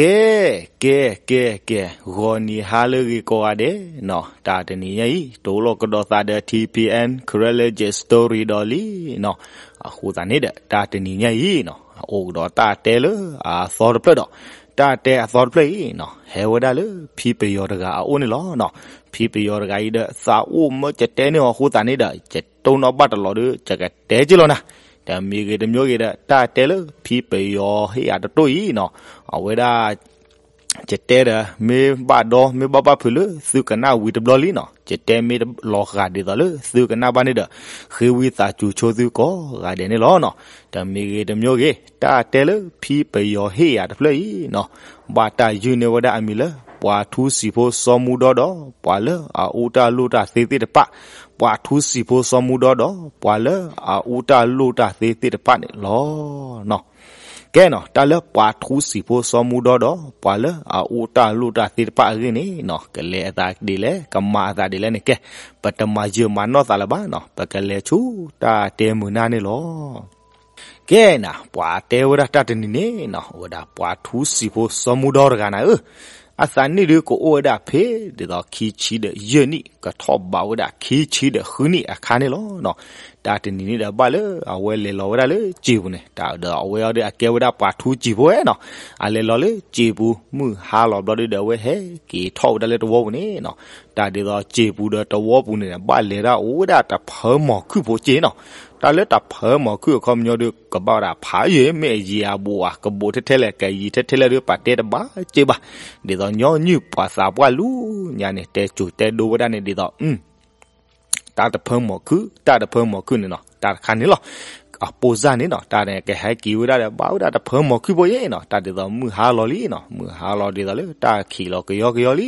ကဲ ကဲ ကဲ ကဲ, ဂီၤနံၤဟါလၢအဂ့ၤကိးဂၤဒဲးနီၤ, တၢ်တနံၤညါအံၤ တအိၣ်လီၤကဒီးသးဒီး ထံၣ်ဖံၣ်အဲၣ် Karen Legend Story ဒီးလံနီၤ, အဃိသတးန့ၣ်ဒီး တၢ်တနံၤညါအံၤနီၤ အိၣ်ကဒီးတၢ်တဲလၢအသီတဖျၢၣ်ဒီး တၢ်တဲအသီတဖျၢၣ်အံၤနီၤ ဟဲဝဲဒၣ်လၢဖံပယီၤတဂၤအအိၣ်န့ၣ်လီၤနီၤ, ဖံပယီၤတဂၤအံၤဒီး သးအိၣ်မၢယတဲန့ၢ်အီၤအဃိသတးန့ၣ်ဒီး ယတိၢ်နီၣ်ဘၣ်တလီၤဒီး ယကတဲက့ၤလီၤနၤ, တမံၤဂ့ၤတမံၤဂ့ၤဒီး တၢ်တဲလၢဖံပယီၤဟ့ၣ်အတတိၢ်အံၤနီၤ, အဝဲဒၣ် ယတဲဒီး မ့ၢ်ဘၣ်ဒီ မ့ၢ်ဘၣ်ဘၣ်ဖုးလၢသုကနၣ်ဝံၤတဘျီလံနီၤ, ယတဲမ့ၢ်တလီၤဂာ်ဒ်သိးလၢသုကနၣ်ဘၣ်န့ၣ်ဒီး ဃ့ဝံသးစူၤဆိသုကိးဂၤဒဲးန့ၣ်လီၤနီၤ, တမံၤဂ့ၤတမံၤဂ့ၤ တၢ်တဲလၢဖံပယီၤဟ့ၣ်ယၤတဖျၢၣ်အံၤနီၤ, ဘၣ်တၢ်ယုၢ်န့ၢ်ဝဲဒၣ်အမံၤလၢ ပှၤထူစံာ်ဖိစီၤမူဒီဒီး ပှၤလၢအအူတၢ်လိၣ်တၢ်သ့သ့ၣ်တဖၣ်, ပှၤထူစံာ်ဖိစီၤမူဒီဒီး ပှၤလၢအအူတၢ်လိၣ်တၢ်သ့သ့ၣ်တဖၣ်န့ၣ်လီၤနီၤ. ကဲနီၤ တၢ်လၢပှၤထူစံာ်ဖိစီၤမူဒီဒီး ပှၤလၢအအူတၢ်လိၣ်တၢ်သ့တဖၣ်အဂ့ၢ်န့ၣ်နီၤ ကလဲၤအသးဒ်လဲၣ် ကမၤအသးဒ်လဲၣ်န့ၣ် ကဲ ပတမၤယၢၤမၤနီၢ်သးလၢၤဘၣ်နီၤ ပကလဲၤဆူတၢ်တဲမုာ်နၢ်န့ၣ်လီၤ. ကဲနၤ ပှၤတဲဝဲဒၣ်တၢ်တနံၤန့ၣ်နီၤ အိၣ်ဝဲဒၣ်ပှၤထူစံာ်ဖိစီၤမူဒီတဂၤနၤဧၢ, အသးနံၣ်ဒုးကအိၣ်ဝဲဒၣ်ဖဲ ဒ်သိးခံဆံဒီးယဲၢ်နံၣ် ကထီၣ်ဘးဝဲဒၣ်ခံဆံဒီးဃုနံၣ်အခါန့ၣ်လီၤနီၤ. တၢ်တနံၤန့ၣ်ဒီးဘၣ်လၢအဝဲလဲၤလီၤဝဲဒၣ်လၢစံာ်ပူၤန့ၣ် တၢ်ဒီးအဝဲအံၤဒီးအကဲဝဲဒၣ်ပှၤထူစံာ်ဖိနီၤ, အလဲၤလီၤလၢစံာ်ပူၤ မုၢ်ဟါလီၤဘျီဒုးဒီးအဝဲဟဲက့ၤထီၣ်ဝဲဒၣ်လၢတဝီပူၤန့ၣ်နီၤ, တၢ်ဒ်သိးစံာ်ပူၤဒီးတဝီပူၤန့ၣ် ဘၣ်လဲၤဒၣ်အိၣ်ဝဲဒၣ်တဖၢမီၤခုၣ်ဖိက့နီၤ, တၢ်လၢတဖၢမီၤခုၣ်အခီပညီဒုး ကဘၣ်ဝဲဒၣ်ဖးယံာ် မ့ၢ်အယံာ်အဘူးအကဘူးထဲထဲလဲၣ် ကယံာ်ထဲထဲလဲၣ်ဒုး ပာ်တဲတဘၣ်က့ဘၣ်, ဒ်သိးညီနုၢ်ပှၤသးပှၢ်လူၤညါန့ၣ် တဲစိၤတဲဒိဝဲဒၣ်န့ၣ်ဒ်သိး တၢ်တဖၢမီၤခုၣ် တၢ်တဖၢမီၤခုၣ်န့ၣ်နီၤ တၢ်တခါန့ၣ်လီၤ. အပိၢ်စၢ်န့ၣ်နီၤ တၢ်န့ၣ်ကဟဲက့ၤဝဲဒၣ်ဒီး ဘၣ်ဝဲဒၣ်တဖၢမီၤခုၣ်ဖိယဲနီၤ, တၢ်ဒ်သိးမုၢ်ဟါလီၤလံနီၤ, မုၢ်ဟါလီၤဒ်သိးလၢတၢ်ခံးလီၤကယီကယီလံ,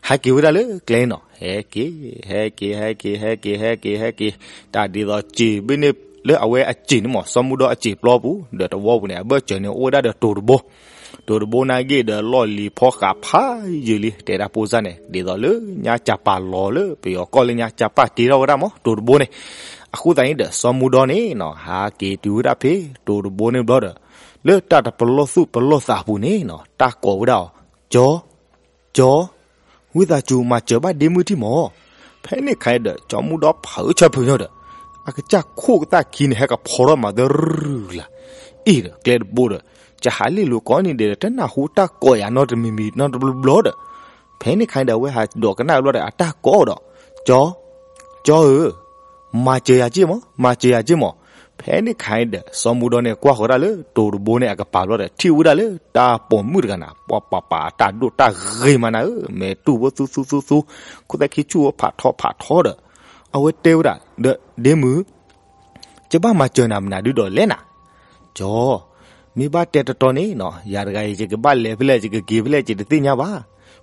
ဟဲက့ၤဝဲဒၣ်လၢကျဲနီၤ, ဟဲက့ၤ ဟဲက့ၤ ဟဲက့ၤ ဟဲက့ၤ ဟဲက့ၤ ဟဲက့ၤ, တၢ်ဒ်သိးစံာ်ဘ့ၣ်န့ၣ် လၢအဝဲအစံာ်န့ၣ်မး စီၤမူဒီအစံာ်ပျီပူၤ ဒီးတဝီပူၤန့ၣ် အဘၢၣ်စၢၤန့ၣ် အိၣ်ဝဲဒၣ်ဒီးတိၤတဘိ တိၤတဘိနာ်က့ဒီးလီၢ်လံၤဖီဃးဖးယံာ်လံ တဲဒၣ်ပိၢ်စၢ်န့ၣ် ဒ်သိးလၢညါကၠၤပၤလီၤလၢပယီၤကီၢ်လၢညါ ကၠၤပၤတ့ထီၣ်ဝဲဒၣ်မး တိၤတဘိန့ၣ်, အဃိသတးန့ၣ်ဒီး စီၤမူဒီန့ၣ်နီၤ ဟးက့ၤတုၤဝဲဒၣ်ဖဲ တိၤတဘိန့ၣ်ဘျီဒီး လၢတၢ်တပလီၢ်သူၣ်ပလီၢ်သးပူၤန့ၣ်နီၤ တၢ်ကိးဝဲဒၣ်အီၤ, ကၠီ ကၠီ, ဝံသးစူၤမၤစၢၤဘၣ်ဒ့မုၣ်ထံၣ်မး, ဖဲန့ၣ်ခါအံၤဒီး ကၠီမူဒီဖးအၢဆၢဖုညါဒီး အကစၢ်ခိၣ်ကသၣ်ခံန့ၣ် ဟဲကဖီထီၣ်မးသရူၤလၢ်, အ့ၣ်ဒီးကျဲတဘိဒီး ကဟးလ့ၣ်လိာ်ကိးနံၤဒဲးဒီး တနၢ်ဟူတၢ်ကိးယၤနီတမံၤမံၤနီတဘျီဘျီဒီး ဖဲန့ၣ်ခါအံၤဒီး အဝဲဟးဒိးကနၣ်ဘျီဒီး အတၢ်ကိးဒီး ကၠီ ကၠီဧၢ, မၤစၢၤယၤက့ၢ်မး မၤစၢၤယၤက့ၢ်မး, ဖဲန့ၣ်ခါအံၤဒီး စီၤမူဒီန့ၣ် ကွၢ်ဃီၤဒၣ်လၢတိၤတဘိန့ၣ် အကပၤဘျီဒီး ထံၣ်ဝဲဒၣ်လၢတၢ်ပိာ်မုၣ်တဂၤနၤ ပှၤပာ်ပာ်အတၢ်ဒိၣ်တၢ်ဂ့ၤမးနၤဧၢ, မဲာ်တူၢ်ဖိသူသူသူသူ, ခိၣ်သၣ်ခံဆူၣ်ဖိဖးထီဖးထီဒီး အဝဲတဲဝဲဒၣ်ဒီး ဒ့မုၣ် ယဘၣ်မၤစၢၤနၤမနုၤဒုဒီးလဲၣ်နၤ, ကၠီ မ့ၢ်ဘၣ်တဲတတီန့ၣ်နီၤ ယၤတဂၤအံၤ ယကဘၣ်လဲၤဖဲလဲၣ် ယကက့ၤဖဲလဲၣ် ယတသ့ၣ်ညါဘၣ်.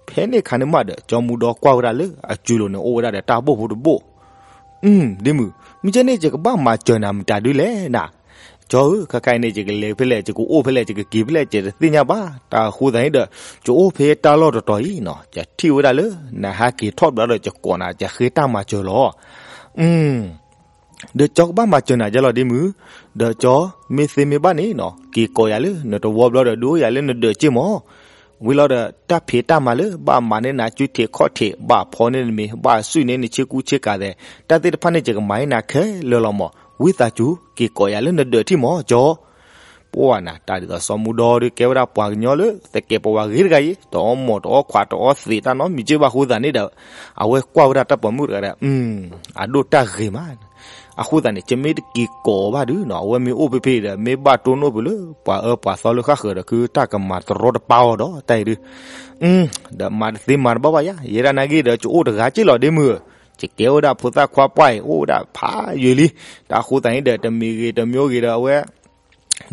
ဖဲန့ၣ်ခါန့ၣ်မးဒီး ကၠီမူဒီကွၢ်ဝဲဒၣ်လၢအစုလိၤန့ၣ် အိၣ်ဝဲဒၣ်ဒီးတၢ်ဘိၣ်ဖိတဘိၣ်. အၢ ဒ့မုၣ်, မ့ၢ်ကဲန့ၣ် ယကဘၣ်မၤစၢၤနၤမတၤဒုလဲၣ်နၤ, ကၠီဧၢ, ခဲခါအံၤန့ၣ် ယကလဲၤဖဲလဲၣ် ယကအိၣ်ဖဲလဲၣ် ယကက့ၤဖဲလဲၣ် ယတသ့ၣ်ညါဘၣ်. တၢ်အဃိသတးန့ၣ်ဒီး ယအိၣ်ဖဲတၢ်လီၢ်တတီၤအံၤနီၤ ယထံၣ်ဝဲဒၣ်လၢ နဟးက့ၤထီၣ်ဘျီဒီး ယကိးနၤ ယဃ့တၢ်မၤစၢၤလီၤ. အၢ ဒီးကၠီကဘၣ်မၤစၢၤနၤယဲလီၤဒ့မုၣ်, ဒီးကၠီ မ့ၢ်သ့မ့ၢ်ဘၣ်န့ၣ်နီၤ က့ၤကိးယၤလၢနတဝီဘျီဒီး ဒုးအိၣ်ယၤလၢနဒၢးက့ၢ်မး. ဝံၤလီၤဒီး တၢ်ဖံးတၢ်မၤလၢ ဘၣ်မၤန့ၢ်နၤ စုထံးခီၣ်ထံး ဘၣ်ဖီန့ၢ်နမ့ၤ ဘၣ်စုၣ်န့ၢ်နဆ့ကူဆ့ကၤသဲး တၢ်သ့ၣ်တဖၣ်န့ၣ် ယကမၤန့ၢ်နၤခဲလၢာ်လီၤမး. ဝံသးစူၤ က့ၤကိးယၤလၢနဒၢးထံၣ်မး ကၠီ. ပှၤနၤ တၢ်ဒ်သိးစီၤမူဒီဒီး ကဲဝဲဒၣ်ပှၤကညီလၢ သကဲးပဝးဂ့ၤတဂၤအံၤ တအီမိၢ်တအီခွါတအီသံးတၢ်နီတမံၤက့ဘၣ်အဃိသတးန့ၣ်ဒီး အဝဲကွၢ်ဝဲဒၣ်တၢ်ပိာ်မုၣ်တဂၤဒီး အဒိၣ်တၢ်ဂ့ၤမး. အဃိသတးန့ၣ် ယမ့ၢ်တက့ၤကိးဘၣ်ဒုးနီၤ အဝဲမ့ၢ်အိၣ်ဖဲဖဲဒီး မ့ၢ်ဘၣ်တိၢ်နီၣ်ဖုးလၢ ပှၤအၢပှၤသီလၢဃၣ်ဃၢၤဒီး ခုတၢ်ကမၤတရီတပါအီၤဒီး တၢ်အံၤဒုး ဒီးမၤတသ့မၤတဘၣ်ဘၣ်ယါ ယဲဒၣ်နာ်က့ဒီး ယအိၣ်တဂၤက့လီၤဒ့မုၣ်ဧၢ, ယကဲဝဲဒၣ်ဖိသၣ်ခွါပှၢ်အံၤ အိၣ်ဝဲဒၣ်ဖးယံာ်လံ. တၢ်အဃိသတးန့ၣ်ဒီး တမံၤဂ့ၤတမံၤဂ့ၤဒီး အဝဲ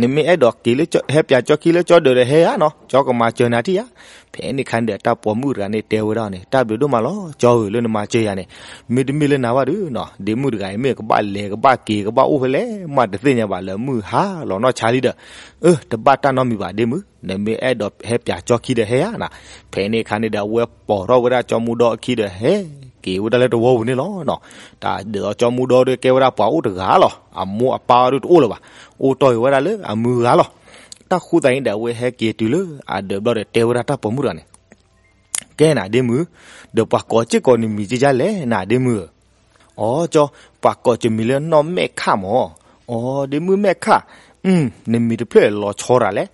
နမ့ၢ်အဲၣ်ဒိးက့ၤလၢ ဟဲပၠးကၠီခံလၢကၠီဒၢးဒီးဟဲယါနီၤ, ကၠီကမၤစၢၤနၤထံၣ်ယါ. ဖဲန့ၣ်ခါန့ၣ်ဒီး တၢ်ပိာ်မုၣ်တဂၤန့ၣ်တဲဝဲဒၣ်န့ၣ် တၢ်ဘျုးဒိၣ်မးလီၤ ကၠီဧၢ လၢနမၤစၢၤယၤန့ၣ်, မ့တမ့ၢ်လၢနၤဘၣ်ဒုးနီၤ ဒ့မုၣ်တဂၤအံၤ မ့ၢ်ကဘၣ်လဲၤကဘၣ်က့ၤကဘၣ်အိၣ်ဖဲလဲၣ် မးတသ့ၣ်ညါဘၣ်လၢမုၢ်ဟါလီၤနီၢ်ဆါလံဒီး, အၢ တဘၣ်တၢ်နီတမံၤဘၣ်ဒ့မုၣ်, နမ့ၢ်အဲၣ်ဒိးဟဲပၠးကၠီခံဒီးဟဲယါနီၤ. ဖဲန့ၣ်ခါန့ၣ်ဒီး အဝဲပိာ်ထီၣ်ဝဲဒၣ်ကၠီမူဒီအခံဒီး ဟဲက့ၤဝဲဒၣ်လၢတဝီပူၤန့ၣ်လီၤနီၤ. တၢ်ဒ်သိးကၠီမူဒီဒီး ကဲဝဲဒၣ်ပှၤအိၣ်တဂၤလီၤ, အမိၢ်အပၢ်အီၤဒုးတအိၣ်လၢၤဘၣ်, အိၣ်တီၢ်က့ၤဝဲဒၣ်လၢအမုၢ်ဂၤလီၤ. တၢ်ဃိသးန့ၣ်ဒီး အဝဲဟဲက့ၤတုၤလၢအဒၢးဘျီဒီး တဲဝဲဒၣ်တၢ်ပိာ်မုၣ်တဂၤန့ၣ်, ကဲနၤဒ့မုၣ်, ဒီးပှၤကိးစ့ၢ်ကီးနမံၤကကလဲၣ် နၤဒ့မုၣ်ဧၢ. အိ ကၠီ, ပှၤကိးကမံၤလၢနီၢ်မဲာ်ခၣ်မၢ်. အိ ဒ့မုၣ်မဲာ်ခၣ်, နမံၤတဖျၢၣ်လီၤဆီတၢ်လဲၣ်.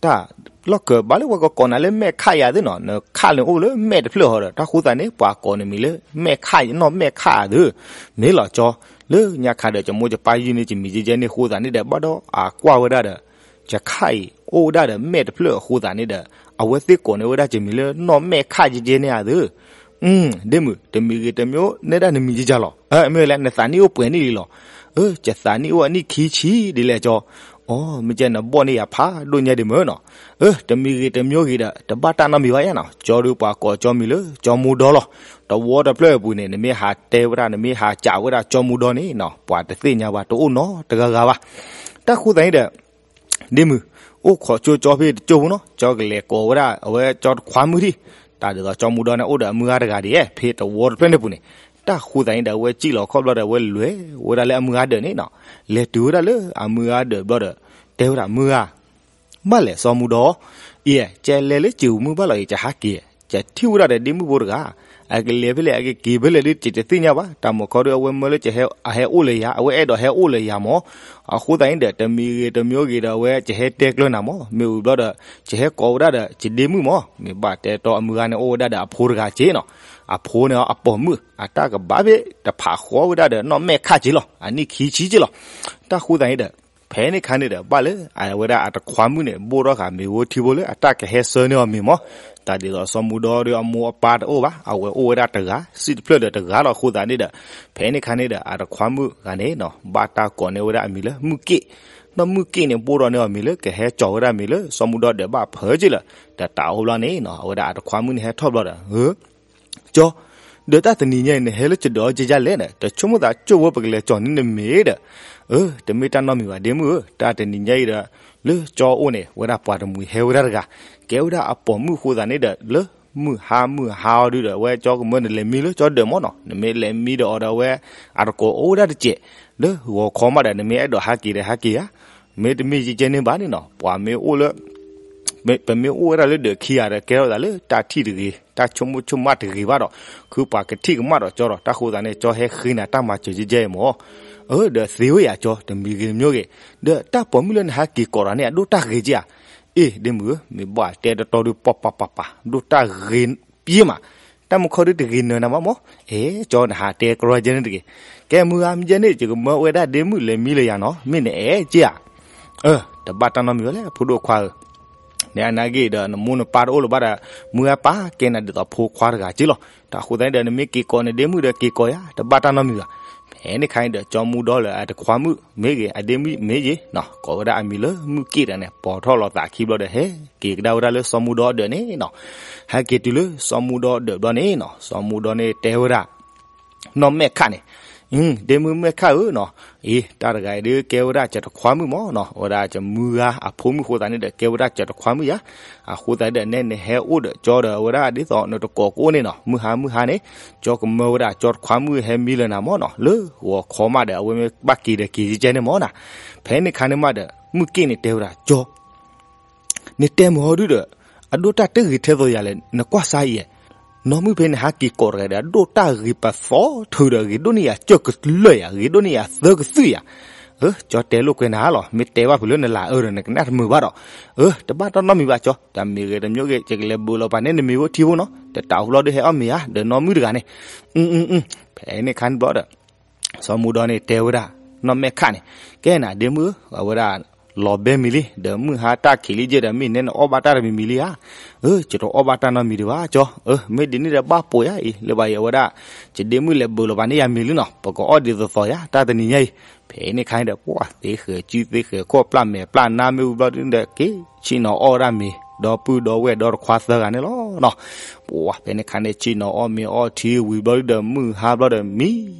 တၢ်လီၢ်ကဘၣ်လၢပှၤကကိးနၤလၢမဲာ်ခၣ်ယၤသ့ၣ်နီၤ, နခၣ်န့ၣ်အိၣ်လၢမဲာ်တဖျၢၣ်ဟီဒီး တၢ်ဃိသးန့ၣ် ပှၤကိးနမံၤလၢမဲာ်ခၣ် နီၢ်မဲာ်ခၣ်ဧါသ့ၣ်. မ့ၢ်လီၤကၠီ, လၢညါခါဒီး ကမိၢ်ကပၢ်ယုၢ်န့ၢ်ကမံၤကကဲန့ၣ်အဃိသတးန့ၣ်ဒီး ဘၣ်ဒီးအကွၢ်ဝဲဒၣ်ဒီး ကခၣ်အံၤအိၣ်ဝဲဒၣ်ဒီးမဲာ်တဖျၢၣ်အဃိသတးန့ၣ်ဒီး အဝဲသ့ၣ်ကိးန့ၢ်ဝဲဒၣ်ကမံၤလၢနီၢ်မဲာ်ခၣ်ကကဲန့ၣ်ဧါသ့ၣ်. ဒ့မုၣ်, တမံၤဂ့ၤတမံၤအိၣ်န့ၢ်ဒၣ်နမံၤကကလီၤ. မ့ၢ်ဝဲလဲၣ် နသးနံၣ်အိၣ်ပှဲၤနံၣ်လံလီၤ. အၢ ယသးနံၣ်အိၣ်အနံၣ်ခံဆံဒ်လဲၣ်ကၠီ. အိ မ့ၢ်ကဲနဘီၣ်န့ၢ်ယၤဖးဒိၣ်ညါဒံးမၢ်နီၤ. အၢ တမံၤဂ့ၤတမံၤဂ့ၤဒီး တဘၣ်တၢ်နီတမံၤဘၣ်ယါနီၤ, ကၠီဒီးပှၤကိးကၠီမံၤလၢကၠီမူဒီလီၤ. တဝီတဖျၢၣ်အပူၤန့ၣ် နမ့ၢ်ဟးတဲဝဲဒၣ် နမ့ၢ်ဟးကးဝဲဒၣ်ကၠီမူဒီန့ၣ်နီၤ ပှၤတသ့ၣ်ညါဘၣ် တအိၣ်နီတဂၤဂၤဘၣ်. တၢ်ဃိသတးန့ၣ်ဒီး ဒ့မုၣ်, အိၣ်ခိးကၠိကၠီဖဲတကၠိပူၤနီၤ, ကၠီကလဲၤကိးဝဲဒၣ် အဝဲကၠီတခွါမုၣ်ထံၣ်, တၢ်ဒ်သိးကၠီမူဒီန့ၣ် အိၣ်ဒီးအမုၢ်ဂၤတဂၤဒံး ဖဲတဝီတဖျၢၣ်န့ၣ်ပူၤန့ၣ်, တၢ်ဃိသတးန့ၣ်ဒီး အဝဲစံၣ်လီၤခီၣ်ဘျီဒီး အဝဲလဲၤဝဲဒၣ်လၢအမုၢ်ဂၤဒၢးန့ၣ်နီၤ, လဲၤတုၤဝဲဒၣ်လၢအမုၢ်ဂၤဒၢးဘျီဒီး တဲဝဲဒၣ်မုၢ်ဂၤ ဘၣ်လဲၣ်စီၤမူဒီ, အံၤ ကဲလဲၤလၢစံာ်ပူၤမုၢ်ဘၣ်လီၤအံၤ ကဟးက့ၤ, ကထံၣ်ဝဲဒၣ်ဒီးဒ့မုၣ်ဖိတဂၤ, အကလဲၤဖဲလဲၣ် အကက့ၤဖဲလဲၣ်ဒ် ကတသ့ၣ်ညါဘၣ်, တၢ်မုၢ်ခီဒီး အဝဲမၢလၢကဟဲအဟဲအိၣ်လၢယၤ, အဝဲအဲၣ်ဒိးဟဲအိၣ်လၢယၤမၢ်, အဃိသတးန့ၣ်ဒီး တမံၤဂ့ၤတမံၤဂ့ၤဒီး အဝဲကဟဲတဲကျၢၤနၤမၢ်, မ့ၢ်ဝံၤဘျီဒီး ကဟဲကိးဝဲဒၣ်ဒီး ကဒ့မုၣ်မၢ်, မ့ၢ်ဘၣ်တဲတီအမုၢ်ဂၤန့ၣ် အိၣ်ဝဲဒၣ်ဒီးအဖိတဂၤက့နီၤ, အဖိန့ၣ်အပိာ်မုၣ် အတၢ်ကဘၣ်ဖဲတဖးဃီဝဲဒၣ်ဒီးနီၢ်မဲာ်ခၣ်က့လီၤ, အနံၣ်ခံဆံက့လီၤ, တၢ်ဃိသတးန့ၣ်ဒီး ဖဲန့ၣ်ခါန့ၣ်ဒီး ဘၣ်လၢအဝဲဒၣ်အတခွါမုၣ်န့ၣ် ဘိၣ်ထီၣ်ဃာ်မ့ၢ်ဝဲထံဖိလၢအတၢ်ကဟဲဆှၢန့ၢ်အီၤမ့ၢ်မၢ်, တၢ်ဒ်သိးစီၤမူဒီဒီးအမိၢ်အပၢ်တအိၣ်ဘၣ်, အဝဲအိၣ်ဝဲဒၣ်တဂၤ စံၣ်တဖျၢၣ်ဒီးတဂၤလီၤ, အဃိသတးန့ၣ်ဒီး ဖဲန့ၣ်ခါန့ၣ်ဒီး အတခွါမုၣ်ဂၤန့ၣ်နီၤ ဘၣ်တၢ်ကိးန့ၢ်ဝဲဒၣ်အမံၤလၢမုၢ်က့ၣ်, နီၢ်မုၢ်က့ၣ်န့ၣ် ဘိၣ်ထီၣ်န့ၢ်အီၤမံၤလၢကဟဲကၠီၤဝဲဒၣ်မ့ၢ်လၢစီၤမူဒီဒီးဘၣ်ဖၢက့လီၤ, ဒီးတၢ်အိၣ်ဘျီန့ၣ်နီၤ အဝဲဒၣ်အတခွါမုၣ်န့ၣ်ဟဲထီၣ်ဘျီဒီး ကၠီ, ဒီးတၢ်တနံၤညါအံၤ နဟဲလၢကဒၢးအီၤကကလဲၣ်ဒီး တဆိကမိၣ်သးကၠိၣ်ဝဲပကလဲၤကၠီၤန့ၢ်နမ့ၢ်ဒီး, အၢ တမ့ၢ်တၢ်နီတမံၤဘၣ်ဒ့မုၣ်ဧၢ, တၢ်တနံၤညါအံၤဒီး လၢကၠီအိၣ်န့ၣ် ဝဲဒၣ်ပှၤတမှံၤဟဲဝဲဒၣ်တဂၤ, ကဲဝဲဒၣ်အပိာ်မုၣ်အဃိသတးန့ၣ်ဒီး လၢမုၢ်ဟါမုၢ်ဟါအီၤဒုဒီး အဝဲကၠီကမၢနလဲၤမံလၢကၠီဒၢးမၢ်နီၤ, နမ့ၢ်လဲၤမံဒီးအီၤဒီးအဝဲ အတကိးအိၣ်ဝဲဒၣ်တစဲး, လၢဂီၤခီမးဒီး နမ့ၢ်အဲၣ်ဒိးဟးက့ၤဒီးဟးက့ၤဧါ, မ့ၢ်တမ့ၢ်ကကဲန့ၣ်ဘၣ်န့ၣ်နီၤ ပှၤမ့ၢ်အိၣ်လၢ ပမ့ၢ်အိၣ်ဝဲဒၣ်လၢဒၢးခံဂၤဒီး ကဲထီၣ်သးလၢတၢ်ထံၣ်တဂ့ၤ တၢ်ဆိကမိၣ်ဆိကမးတဂ့ၤဘၣ်ဒီး ခုပှၤကထံၣ်ကမၣ်ဒီးကၠီဒီး တၢ်ဃိသတးန့ၣ် ကၠီဟဲဃ့နၤတၢ်မၤစၢၤကဲကဲမၢ်, အၢ ဒီးသ့ဝဲယၤကၠီ တမံၤဂ့ၤတမံၤဂ့ၤ, ဒီးတၢ်ပိာ်မုၣ်လၢနဟးက့ၤကိးဒီးန့ၣ် အဒိၣ်တၢ်ဂ့ၤကဲဧါ, အ့ၣ် ဒ့မုၣ်ဧၢ မ့ၢ်ဘၣ်တဲတတီဒုးပှၤပၤပၤပၤ ဒိၣ်တၢ်ဂ့ၤပျဲမး, တၢ်မုၢ်ခီဒုးတဂ့ၤနၢၤနၤဘၣ်မၢ်, အဲ ကၠီနဟးတဲကြီကဲန့ၣ်တဂ့ၤ, ကဲမုၢ်ဂၤမ့ၢ်ကဲန့ၣ် ယကမၢဝဲဒၣ်ဒ့မုၣ်လဲၤမံလၢယၤနီၤ မ့ၢ်နအဲၣ်ကဲဧါ အၢ တဘၣ်တၢ်နီတမံၤဘၣ်လဲၣ် အဖိဒိၣ်ခွါဧၢ, နနာ်က့ဒီး နမိၢ်နပၢ်တအိၣ်လၢၤဘၣ်ဒီး မုၢ်ဂၤပာ်ကဲနၤဒ်သိးဖိခွါတဂၤက့လီၤ, တၢ်ဃိသတးန့ၣ်ဒီး နမ့ၢ်က့ၤကိးန့ၢ်ဒ့မုၣ်ဒီးက့ၤကိးယၤ တဘၣ်တၢ်နီတမံၤဘၣ်, ဖဲန့ၣ်ခါန့ၣ်ဒီး ကၠီမူဒီလၢအတခွါမုၣ်မ့ၢ်ဂ့ၤ အဒ့မုၣ်မ့ၢ်ဂ့ၤနီၤ ကိးဝဲဒၣ်အမံၤလၢမုၢ်က့ၣ်တဂၤန့ၣ် ပိာ်ထီၣ်လီၤသးခံဘျီဒီး ဟဲက့ၤကဒါဝဲဒၣ်လၢစီၤမူဒီအဒၢးန့ၣ်နီၤ, ဟဲက့ၤတုၤလၢစီၤမူဒီအဒၢးဘျီန့ၣ်နီၤ စီၤမူဒီန့ၣ်တဲဝဲဒၣ် နီၢ်မဲာ်ခၣ်န့ၣ်, ဒ့မုၣ်မဲာ်ခၣ်ဧၢနီၤ, အံၤ တၢ်တဂၤအံၤဒုးကဲဝဲဒၣ်ကတခွါမုၣ်မၢ်နီၤ ဝဲဒၣ်ကမုၢ်ဂၤအဖိမုၣ်အဃိသတးန့ၣ်ဒီး ကဲဝဲဒၣ်ကတခွါမုၣ်ယၤ, အဃိသတးဒီးနဲနဟဲအိၣ်ဒီးကၠီဒီး အဝဲဒၣ်ဒ်သိးနတကိးကအိၣ်န့ၣ်နီၤ မုၢ်ဟါမုၢ်ဟါန့ၣ် ကၠီကမၢဝဲဒၣ်ကတခွါမုၣ်ဟဲမံလၢနၤမၢ်နီၤ လၢဂီၤခီမးဒီး အဝဲမ့ၢ်ဘၣ်က့ၤဒီးက့ၤကဲန့ၣ်မၢ်နီၤ, ဖဲန့ၣ်ခါန့ၣ်မးဒီး မုၢ်က့ၣ်န့ၣ်တဲဝဲဒၣ်ကၠီ နတဲမုၢ်ဟီဒုဒီး အဒိၣ်တၢ်တဂ့ၤထဲသိးယၤလဲၣ် နကွၢ်စါအံၤ, နီၢ်မုၢ်ဖဲနဟးက့ၤကိးတဂၤဒီး အဒိၣ်တၢ်ဂ့ၤပသီထုးဒီး ဂ့ၤဒိၣ်န့ၢ်ယၤကၢၢ်ကလၢာ်ယၤ ဂ့ၤဒိၣ်န့ၢ်ယၤသၢကသုၣ်ယၤ, ကၠီတဲလိာ်ကွဲနၤလီၤ မ့ၢ်တဲဘၣ်ဖုးလၢနလၤအၢဒီး နကနၣ်တမုာ်ဘၣ်ဒီး, တဘၣ်တၢ်နီတမံၤဘၣ်ကၠီ တမံၤဂ့ၤတမံၤဂ့ၤ ယကလဲၤဘုးလီၤပာ်န့ၢ်နမံၤဖိထံဖိနီၤ တတးအိၣ်ဘျီဒုးဟဲအီၣ်မ့ၤဧါ ဒီးနီၢ်မုၢ်တဂၤန့ၣ်, ဖဲန့ၣ်ခါန့ၣ်ဘျီဒီး စီၤမူဒီန့ၣ်တဲဝဲဒၣ် နီၢ်မဲာ်ခၣ်န့ၣ်, ကဲနၤဒ့မုၣ်ဧၢ, အဝဲဒၣ်လီၤဘဲမံၤလံ, ဒီးမုၢ်ဟါတၢ်ခံးလံယဲၢ်ဒီး မ့ၢ်နဲနအီၣ်ဘၣ်တၢ်တမံၤမံၤလံဧါ. အၢ ယတအီၣ်ဘၣ်တၢ်နီတမံၤဒံးဘၣ်ကၠီ, အၢ မ့ၢ်ဒ်န့ၣ်ဒီးဘၣ်ပိာ်ယၤအံၤ လၢဘၣ်အံၤ အဝဲဒၣ် ယဒ့မုၣ်လဲၤဘုးလီၤပာ်န့ၢ်ယၤမ့ၤလံနီၤ, ပကအီၣ်ဒ်သိးသိးယၤ တၢ်တနံၤညါအံၤ. ဖဲန့ၣ်ခါန့ၣ်ဒီး ပှၤသ့ဃဲၤစုသ့ဃဲၤခီၣ် ပျၢ်မဲာ်ပျၢ်နါမ့ၢ်ဝံၤဘျီဒုဒီး က့ၤဆ့ၣ်နီၤအီၣ်ဝဲဒၣ်မ့ၤ ဒီပုၢ်ဒီဝဲၢ်ဒီတခွါသၢဂၤန့ၣ်လီၤနီၤ. ပှၤဖဲန့ၣ်ခါန့ၣ် ဆ့ၣ်နီၤအီၣ်မ့ၤအီထံဝံၤဘျီဒုဒီး မုၢ်ဟါဘျီဒီးမံ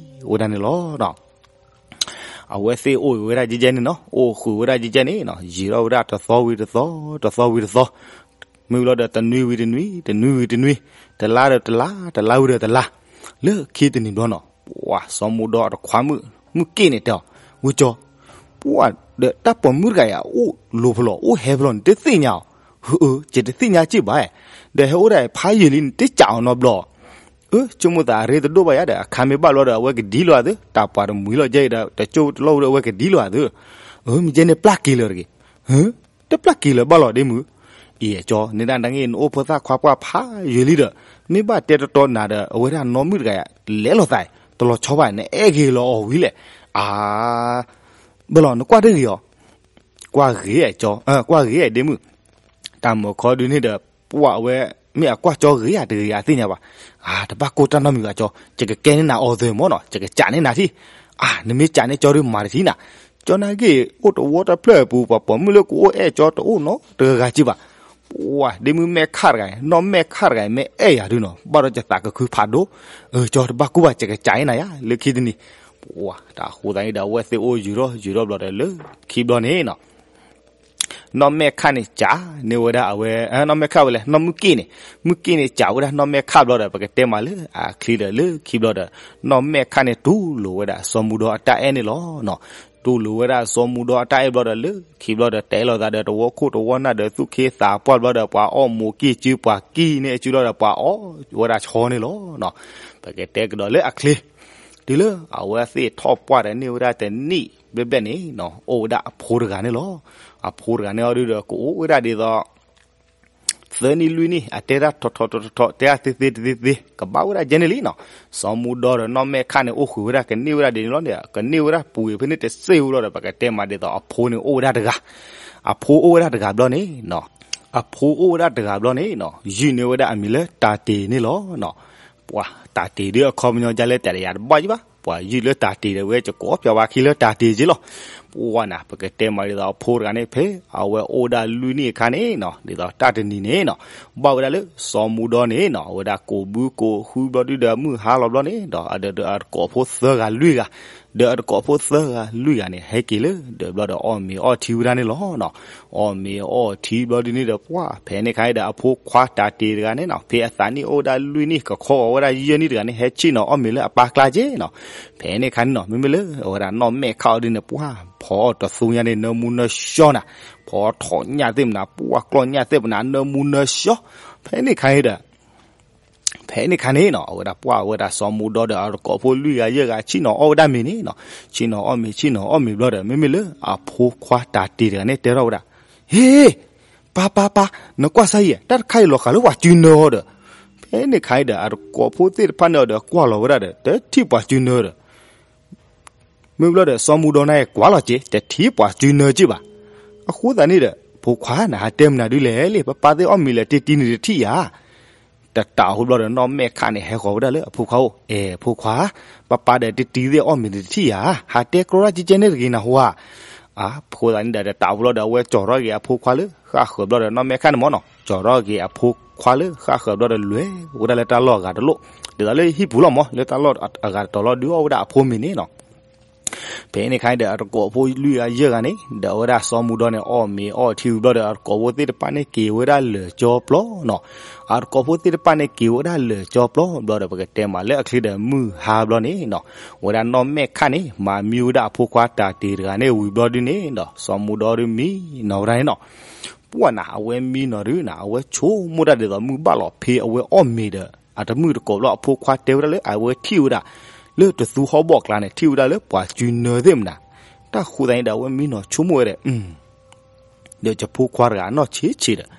ဝဲဒၣ်န့ၣ်လီၤနီၤ. အဝဲသ့ၣ်အိၣ်ဝဲဒၣ်ကဲကဲန့ၣ်နီၤ, အိၣ်ဃုာ်ဝဲဒၣ်ကဲကဲန့ၣ်နီၤ, ယံာ်ထီၣ်ဝဲဒၣ်တသီဝံၤတသီ, တသီဝံၤတသီ, မ့ၢ်ဝံၤလီၤဒီးတနွံဝံၤတနွံ, တနွံဝံၤတနွံ, တလါဒီးတလါ, တလါဝံၤဒီးတလါ, လၢခံတနံၤဘျီနီၤ, ပှၤစီၤမူဒီတခွါမုၣ် မုၢ်က့ၣ်န့ၣ်တဲအီၤ, ဝဲကၠီ, ပှၤ ဒီးတၢ်ပိာ်မုၣ်တဂၤအံၤ အိၣ်လိၤဖဲလဲၣ် အိၣ်ဟဲဖဲလဲၣ် နတသ့ၣ်ညါအီၤ, ဟၢအၢ ယတသ့ၣ်ညါစ့ၢ်ဘၣ်, ဒီးဟဲအိၣ်ဒၣ်ဖးယံာ်လံ နတစံးအီၤနီတဘျီ, အၢ ဆိကမိၣ်သးအရ့တဒိၣ်ဘၣ်ယၤဒီး အခါမ့ၢ်ဘၣ်လီၤဒီး အဝဲကဒ်လီၤအသး, တၢ်ပှၤတမှံၤလီၤကဲအံၤဒီး တကၠိၣ်တလီၢ်ဝဲဒီး အဝဲကဒ်လီၤအသး, အၢ မ့ၢ်ကဲန့ၣ်ပျၢ်က့ၤလၢာ်တဂ့ၤ, ဟၢ တပျၢ်က့ၤလၢာ်ဘၣ်လီၤဒ့မုၣ်, အံၤကၠီ နဒၣ်နတၢ်ဂ့ၢ် နအိၣ်ဖိသၣ်ခွါပှၢ်ဖးယံာ်လံဒီး မ့ၢ်ဘၣ်တဲတတီနၤဒီး အဝဲဒၣ်နီၢ်မုၣ်တဂၤ လဲၤလိာ်သး တလီၤဆီဘၣ် နအဲၣ်ဂ့ၤလီၤအီၤဝံၤလဲၣ်, အါ ဘၣ်လီၤ နကွၢ်တဂ့ၤအီၤ, ကွၢ်ဂ့ၤကၠီ, ကွၢ်ဂ့ၤဒ့မုၣ်, တၢ်မုၢ်ခီဒုန့ၣ်ဒီး ပှၢ်ဝဲ မ့ၢ်အကွၢ်ကၠီဂ့ၤဧါတဂ့ၤဧါသ့ၣ်ညါဘၣ်, အါ တဘၣ်ကိၢ်တၢ်နီတမံၤဘၣ်ကၠီ, ယကကဲန့ၢ်နၤအီၤသ့မ့ၢ်နီၤ ယကစံးန့ၢ်နၤထံၣ်, အါ နမ့ၢ်စံးန့ၢ်ကၠီဒီးမၤတထံၣ်နၤ, ကၠီနာ်က့ၤ အိၣ်တဝီတဖျၢၣ်အပူၤ ပှၤပိာ်မုၣ်လၢကအိၣ်အဲၣ်ကၠီတအိၣ်နီတဂၤဂၤက့ဘၣ်, ပှၢ်ဒ့မုၣ်မဲာ်ခါတဂၤ နီၢ်မဲာ်ခါတဂၤ မ့ၢ်အဲၣ်ယၤဒုနီၤ ဘၣ်ဒီးယသးကခုဖးဒိၣ်, အၢ ကၠီတဘၣ်ကိၢ်ဘၣ် ယကစံးန့ၢ်နၤယၤ လၢခံတနံၤ, ပှၢ်တၢ်ဃိသတးန့ၣ်ဒီး အဝဲသ့ၣ်အိၣ်ယုာ်ထီၣ်ယုာ်ထီၣ်ဘျီဒီး လၢခံဘျီန့ၣ်နီၤ နီၢ်မဲာ်ခါန့ၣ် စံးန့ၢ်ဝဲဒၣ်အဝဲ နီၢ်မဲာ်ခါဝဲလဲၣ် နီၢ်မုၢ်က့ၣ်န့ၣ်, မုၢ်က့ၣ်န့ၣ် စံးဝဲဒၣ်နီၢ်မဲာ်ခါဘျီဒီး ပကတဲမးလၢအချံဒီးလၢခံဘျီဒီး နီၢ်မဲာ်ခါန့ၣ် တူၢ်လိာ်ဝဲဒၣ်စီၤမူဒီအတၢ်အဲၣ်န့ၣ်လီၤ. တူၢ်လိာ်ဝဲဒၣ်စီၤမူဒီအတၢ်အဲၣ်ဘျီဒီး လၢခံဘျီဒီး တဲလိာ်သးဒီးတဝီခိၣ်တဝီနၢ်ဒီး သူၣ်က့သးပှၢ်ဘျီဒီး ပှၤအီၣ်မိၤက့ၣ်စု ပှၤကံၢ်န့ၢ်အစုဘျီဒီး ပှၤအီၣ်ဝဲဒၣ်ဆီန့ၣ်လီၤ. ပကတဲကဒီးလၢအချံ တုၤလၢအဝဲသ့ၣ်ထီၣ်ပှၢ်ဒီးန့ၢ်ဝဲဒၣ်တနံၣ်ဘျဲၣ်ဘျဲၣ်န့ၣ်နီၤ အိၣ်ဝဲဒၣ်အဖိတဂၤန့ၣ်လီၤ. အဖိတဂၤန့ၣ်အီၤဒုဒီး ကအိၣ်ဝဲဒၣ်ဒ်သိး သၢနံၣ်လွံၢ်နံၣ် အတဲဒၣ်ထီထီထီထီထီ တဲဒၣ်သ့သ့တသ့သ့ ကဘၣ်ဝဲဒၣ်ကဲန့ၣ်လံနီၤ. စီၤမူဒီဒီးနီၢ်မဲာ်ခါန့ၣ် အိၣ်ဃုာ်ဝဲဒၣ်ကန့ၢ်ဝဲဒၣ်ဒ်န့ၣ်လီၤန့ၣ် ကန့ၢ်ဝဲဒၣ်ပှ့ၤဖဲန့ၣ်တစ့ၢ်ဝံၤလီၤဒီး ပကတဲမးဒ်သိးအဖိန့ၣ်အိၣ်ဝဲဒၣ်တဂၤ အဖိအိၣ်ဝဲဒၣ်တဂၤဘျီန့ၣ်နီၤ အဖိအိၣ်ဝဲဒၣ်တဂၤဘျီန့ၣ်နီၤ ယုၢ်န့ၢ်ဝဲဒၣ်အမံၤလၢတၢ်တ့ၢ်န့ၣ်လီၤနီၤ. ပှၤတၢ်တ့ၢ်ဒ်အခီပညီဒ်လဲၣ် တၢ်တယာ်တဘၣ်ယံၤဘၣ် ပှၤယုၢ်လၢတၢ်တ့ၢ်ဒီး ဝဲကကိးပျီဝါခံလၢတၢ်တ့ၢ်က့လီၤ. ပှၤနၤ ပကတဲမးဒ်သိးအဖိတဂၤန့ၣ် ဖဲအဝဲအိၣ်ဒၣ်လွံၢ်နံၣ်အခါန့ၣ်နီၤ ဒ်သိးတၢ်တနံၤန့ၣ်နီၤ ဘၣ်ဝဲဒၣ်လၢစီၤမူဒီန့ၣ်နီၤ အဝဲဒၣ်ကိးဘုကိးဃုဘျီဒုဒီး မုၢ်ဟါလီၤဘျီန့ၣ်ဒီး ဒီးအတကိးဖိသၢဂၤလွံၢ်ဂၤ ဒီးအတကိးဖိသၢဂၤလွံၢ်ဂၤန့ၣ် ဟဲက့ၤလၢဒီးဘျီဒီး အီၣ်မ့ၤအီၣ်ထံဝဲဒၣ်န့ၣ်လီၤနီၤ. အီၣ်မ့ၤအီၣ်ထံဘျီဒုန့ၣ်ဒီး ပှၤဖဲန့ၣ်ခါအံၤဒီး အဖိခွါတၢ်တ့ၢ်တဂၤန့ၣ်နီၤ ဖဲအသးနံၣ်အိၣ်ဝဲဒၣ်လွံၢ်နံၣ် ကခီဂီၤဝဲဒၣ်ယဲၢ်နံၣ်တဂၤန့ၣ် ဟဲဆ့ၣ်နီၤအီၣ်မ့ၤလၢအပၢ်ကျါက့နီၤ. ဖဲန့ၣ်ခါန့ၣ်နီၤ မ့မ့ၢ်လၢအဝဲဒၣ်နီၢ်မဲာ်ခါအီၤဒုန့ၣ် ပှၤဖီအီၣ်တသူညါန့ၣ် နၢမူနၢဆှီနၤ ဖီထီၣ်ညၣ်သ့ၣ်မနၤ ပှၤကျီၢ်ညၣ်သ့ၣ်မနၤ နၢမူနၢဆှီ. ဖဲန့ၣ်ခါအံၤဒီး ဖဲန့ၣ်ခါန့ၣ်နီၤ အဝဲဒၣ်ပှၢ်ဝဲဒၣ်စီၤမူဒီဒီး အတကိးဖိလွံၢ်ဂၤယဲၢ်ဂၤ ဆ့ၣ်နီၤအီၣ်ဝဲဒၣ်မ့ၤန့ၣ်နီၤ ဆ့ၣ်နီၤအီၣ်မ့ၤ ဆ့ၣ်နီၤအီၣ်မ့ၤဘျီဒီး မ့မ့ၢ်လၢအဖိခွါတၢ်တ့ၢ်တဂၤန့ၣ် တဲထီၣ်ဝဲဒၣ် ဟ့ ပၢ်ပၢ်ပၢ် နကွၢ်စၢ်အံၤ တၢ်တခါအံၤလီၤဃာ်လၢပှၤစုနၢအီၤဒီး ဖဲန့ၣ်ခါအံၤဒီး အတကိးဖိသ့ၣ်တဖၣ်န့ၣ်အီၤဒီး ကွၢ်လီၤဝဲဒၣ်ဒီး တထံၣ်ပှၤစုနၢဒီး မ့ၢ်ဘျီဒီး စီၤမူဒီန့ၣ် ကွၢ်လီၤက့ၤ တထံၣ်ပှၤစုနၢက့ၤဘၣ်. အဃိသတးန့ၣ်ဒီး ဖိခွါနဟးတဲမနုၤဒ်လဲၣ်လံ ပပၢ်သ့ၣ်အီၣ်မ့ၤလဲၤတ့တံန့ၣ်တထံၣ်ယၤ တတးအဃိဘျီဒီး နီၢ်မဲာ်ခါန့ၣ် ဟဲဃီၤဝဲဒၣ်လၢအဖိခွါအိၣ် အဲ ဖိခွါ ပပၢ်ဒီးတံတံသ့ၣ်အီၣ်မ့ၤန့ၣ်တထံၣ်ယၤ ဟးတဲကြီတၢ်ကဲကဲန့ၣ်တဂ့ၤနဟူဧါ. အဃိသတးန့ၣ်ဒီး တတးအဃိဘျီဒီး အဝဲကၠီၤထီၣ်က့ၤအဖိခွါလၢဃၣ်ဃၢၤဘျီဒီး နီၢ်မဲာ်ခါန့ၣ်မ့ၢ်နီၤ ကၠီၤထီၣ်က့ၤအဖိခွါလၢဃၣ်ဃၢၤဘျီဒီး လဲၤဝဲဒၣ်လၢတၢ်လီၢ်အဂၤတလီၢ် ဒ်သိးလၢဟံၣ်ပူၤလီၤမး လၢတၢ်လီၢ်အဂၤတတီၤလီၤ ဒုးအီၣ်ဝဲဒၣ်အဖိမ့ၤန့ၣ်နီၤ ဖဲန့ၣ်ခါအံၤဒီး အတကိးဖိလွံၢ်ဂၤယဲၢ်ဂၤန့ၣ် ဒီးအဝဲဒၣ်စီၤမူဒီန့ၣ် အီၣ်မ့ၤအီထံဝံၤဘျီဒီး အတကိးဖိသ့ၣ်တဖၣ်န့ၣ်က့ၤဝဲဒၣ်လၢာ်ကၠီပျီနီၤ အတကိးဖိသ့ၣ်တဖၣ်န့ၣ်က့ၤဝဲဒၣ်လၢာ်ကၠီပျီဘျီဒီး ပကတဲမးလၢအချံဒီးမုၢ်ဟါဘျီန့ၣ်နီၤ ဝဲဒၣ်နီၢ်မဲာ်ခါန့ၣ် မၤမံဝဲဒၣ်အဖိခွါတၢ်တ့ၢ်တဂၤန့ၣ်ဝံၤဘျီဒုန့ၣ်ဒီး စီၤမူဒီဒုမံနီၤဝဲဒၣ်န့ၣ်နီၤ ပှၢ်နၤ အဝဲမံနီၤဒုနၤ အဝဲဆိကမိၣ်တၢ်ဒ်သိးမုၢ်ဘၣ်လီၤဖဲအဝဲအီၣ်မ့ၤဒီး အတမုၢ်တကိးဘျီ အဖိခွါတဲဝဲဒၣ်လၢအဝဲထံၣ်ဝဲဒၣ် လၢတသူဟီၣ်ဘီၣ်ကျါန့ၣ် ထံၣ်ဝဲဒၣ်လၢပှၤစုနၢသ့ၣ်မနၤ တၢ်ဃိသတးန့ၣ်ဒီး အဝဲမံနီၤဆိကမိၣ်ဝဲဒီး ဒီးယဖိခွါတဂၤနီၢ်ဆံးဆံးဒီး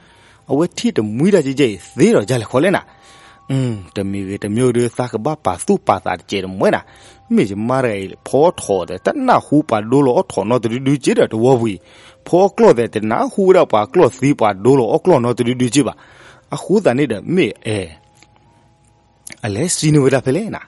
အဝဲထံၣ်တမှံတၢ်ကဲကဲအံၤ သ့ဒီးယၤလဲၣ်ခီလဲၣ်နၤ တမံၤဂ့ၤတမံၤဒုး သးကဘၣ်ပာ်သူၣ်ပာ်သးတစဲးတမှဲနၤ မ့ၢ်ယမါတဂၤအံၤ ဖီထီၣ်ဒီး တနၢ်ဟူပှၤဒိလီၤအီၣ်ထီၣ်နီတဒုဒုက့ဒီးတဝီပူၤအံၤ ဖီကျီၢ်သဲး တနၢ်ဟူဝဲဒၣ်ပှၤကျီၢ်သံပှၤဒိလီၤအီၣ်ကျီၢ်နီတဒုဒုက့ဘၣ် အဃိသတးန့ၣ်ဒီး မ့ၢ်အဲ အလဲၤစံးန့ၢ်ဝဲဒၣ်ဖဲလဲၣ်နၤ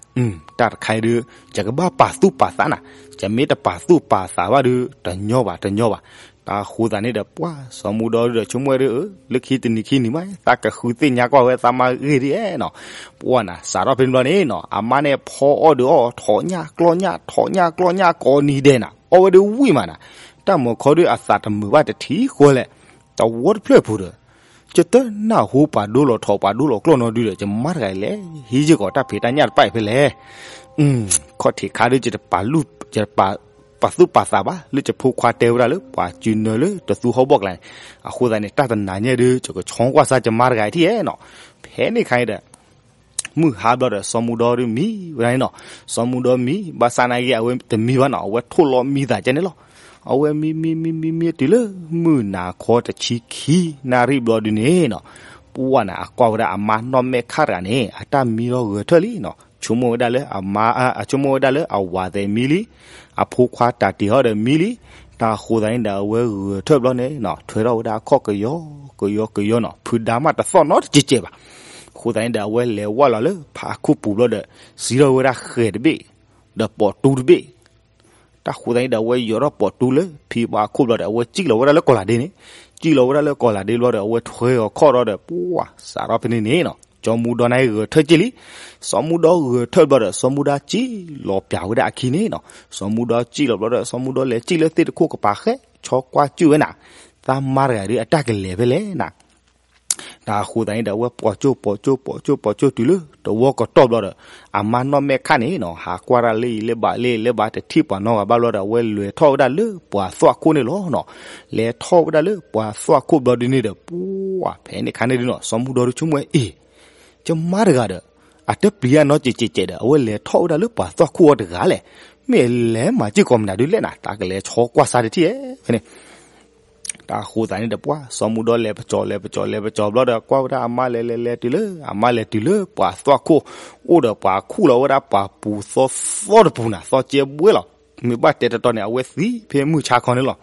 တၢ်တခါအံၤဒုး ယကဘၣ်ပာ်သူၣ်ပာ်သးနၤ ယမ့ၢ်တပာ်သူၣ်ပာ်သးဘၣ်ဒုး တညီဘၣ်တညီဘၣ် တၢ်ဃိသတးန့ၣ်ဒီး ပှၢ်စီၤမူဒီဒုဒီးဆိကမိၣ်ဝဲဒုး လၢခံတနံၤခံနံၤမး သးကဃုသ့ၣ်ညါကွၢ်ဝဲသးမါဂ့ၢ်ဒ်အဲၣ်နီၤ ပှၢ်နၤ စးထီၣ်ဖဲန့ၣ်ဘျီန့ၣ်နီၤ အမါန့ၣ်ဖီအီၣ်ဒီးအီၣ်ထီၣ်ညၣ်ကျီၢ်ညၣ် ထီၣ်ညၣ်ကျီၢ်ညၣ်ကိးနံၤဒဲးနၤ အီၣ်ဝဲဒၣ်ဝံၣ်မးနၤ တၢ်မုၢ်ခီဒုးအသးတမုာ်ဘၣ်တထံၣ်ဃီလဲၣ် တဝီတဖျၢၣ်ပူၤဒီး ယတနၢ်ဟူပှၤဒိလီၤထီၣ်ပှၤဒိလီၤကျီၢ်နီတဒုဒီး ယမါတဂၤအံၤလဲၣ် ဟံးယ့ၢ်ကီးတၢ်ဖံးတၢ်ညၣ်တဖၣ်အံၤဖဲလဲၣ် ခီၣ်ထံးခါဒုး ယတပာ်လူၢ် ယတပာ် ပာ်သူၣ်ပာ်သးဘၣ် လၢယဖိခွါတဲဝဲဒၣ်လၢပှၤစုနၢလၢတသူဟီၣ်ဘီၣ်ကျါန့ၣ်, အဃိသတးန့ၣ် တၢ်တနၤညါဒီး ယကဆီကွၢ်စၢ်ယမါတဂၤအံၤထံၣ်ဧါနီၤ. ဖဲန့ၣ်ခါန့ၣ်ဒီး မုၢ်ဟါဘျီဒီး စီၤမူဒီဒုးမံဝဲဒၣ်န့ၣ်နီၤ. စီၤမူဒီမံ ဘၣ်ဆၣ်နာ်က့ အဝဲတမံဘၣ်နီၤ, အဝဲထိၣ်လီၤမံသးကဲန့ၣ်လီၤ. အဝဲမံမံမံမံမံတုၤလၢ မုၢ်နၤခီတဆံခံနၣ်ရံၣ်ဘျီဒုန့ၣ်နီၤ, ပှၢ်နၤ အကွၢ်ဝဲဒၣ်အမါနီၢ်မဲာ်ခါတဂၤန့ၣ် အတၢ်မံလီၤဂဲၤထၢၣ်လံနီၤ. ဆိကမိၣ်ဝဲဒၣ်လၢအမါ, အဆိကမိၣ်ဝဲဒၣ်လၢအဝၤသဲးမံလံ, အဖိခွါတၢ်တ့ၢ်ဟီဒီးမံလံ. တၢ်ဃိသးန့ၣ်ဒီး အဝဲဂဲၤထၢၣ်ဘျီန့ၣ်နီၤ, ထွဲထီၣ်ဝဲဒၣ်အခီၣ်ကယီကယီကယီနီၤ, ဖုဒါမးတသီၣ်နီတစဲးကဲးဘၣ်. အဃိသတးန့ၣ်ဒီး အဝဲလဲၤဝဲလီၤလၢဖးခိၣ်ပူၤဘျီဒီး စံထီၣ်ဝဲဒၣ်ဃဲၤတဘ့ၣ် ဒီးပိာ်တူတဘ့ၣ်. တၢ်ဃိသတးန့ၣ်ဒီး အဝဲယိးထီၣ်ပိာ်တူလၢဖံဘၣ်ခိၣ်ဘျီဒီး အဝဲစံၣ်လီၤဝဲဒၣ်လၢကီၢ်လၤဒ့န့ၣ်, စံၣ်လီၤဝဲဒၣ်လၢကီၢ်လၤဒ့ဘျီဒီး အဝဲထွဲအီၤခီၣ်ဒီး ပှၢ်စးထီၣ်ဖဲန့ၣ်န့ၣ်နီၤ, စီၤမူဒီန့ၣ်ဂဲၤထၢၣ်က့ၢ်လံ. စီၤမူဒီဂဲၤထၢၣ်ဘျီဒီး စီၤမူဒါစံၣ်လီၤပၠးဝဲဒၣ်အခံန့ၣ်နီၤ. စီၤမူဒီစံၣ်လီၤဘျီဒီး စီၤမူဒီလဲၤစံၣ်လၢသ့ၣ်တခိၣ်ကပၤဃဲ ဆီကွၢ်စူၣ်ဝဲနၤ, သးမါတဂၤဒီးအတၢ်ကလဲၤဖဲလဲၣ်နၤ. တၢ်ဃိသတးန့ၣ်ဒီး အဝဲပိာ်ကၠိပိာ်ကၠိပိာ်ကၠိပိာ်ကၠိတုၤလၢ တဝီကတီၢ်ဘျီဒီး အမါနီၢ်မဲာ်ခါန့ၣ်နီၤ, ဟးကွၢ်တၢ်လၢအံၤလၢဘၣ်လၢအံၤလၢဘၣ် တထံၣ်ပှၤနီတဂၤဘၣ်ဘျီဒီး အဝဲလဲၤထီၣ်ဝဲဒၣ်လၢပှၤသွၣ်ခိၣ်န့ၣ်လီၤနီၤ. လဲၤထီၣ်ဝဲဒၣ်လၢပှၤသွၣ်ခိၣ်ဘျီဒုန့ၣ်ဒီး ပှၢ်ဖဲန့ၣ်ခါန့ၣ်ဒုနီၤ, စီၤမူဒီဒုဆိကမိၣ်ဝဲအ့ၣ် ယမါတဂၤဒီး အတပျံၤအနီၢ်ကဲးကဲးကဲးဒီး အဝဲလဲၤထီၣ်ဝဲဒၣ်လၢပှၤသွၣ်ခိၣ်အီၤတဂၤလဲၣ်, မ့ၢ်အလဲၤမၤစ့ၢ်ကီးမနုၤဒုလဲၣ်နၤ, တၢ်ကလဲၤဆီကွၢ်စၢ်တထံၣ်ဧဲဖဲန့ၣ်. တၢ်ဃိသတးန့ၣ်ဒီး ပှၢ်စီၤမူဒီလဲၤပကၠီၤလဲၤပကၠီၤလဲၤပကၠီၤဘျီဒီး ကွၢ်ဝဲဒၣ်အမါလဲၤလဲၤလဲၤတုၤလၢ အမါလဲၤတုၤလၢပှၤသွၣ်ခိၣ်, အိၣ်ဒီးပှၤခူၣ်လီၤဝဲဒၣ်ပှၤပူၤသီသီတပူၤနၤ, သီကဲဘှဲလီၤ. မ့ၢ်ဘၣ်တဲတတီၤန့ၣ် အဝဲသံဖဲမုၢ်ဆါခီန့ၣ်လီၤ.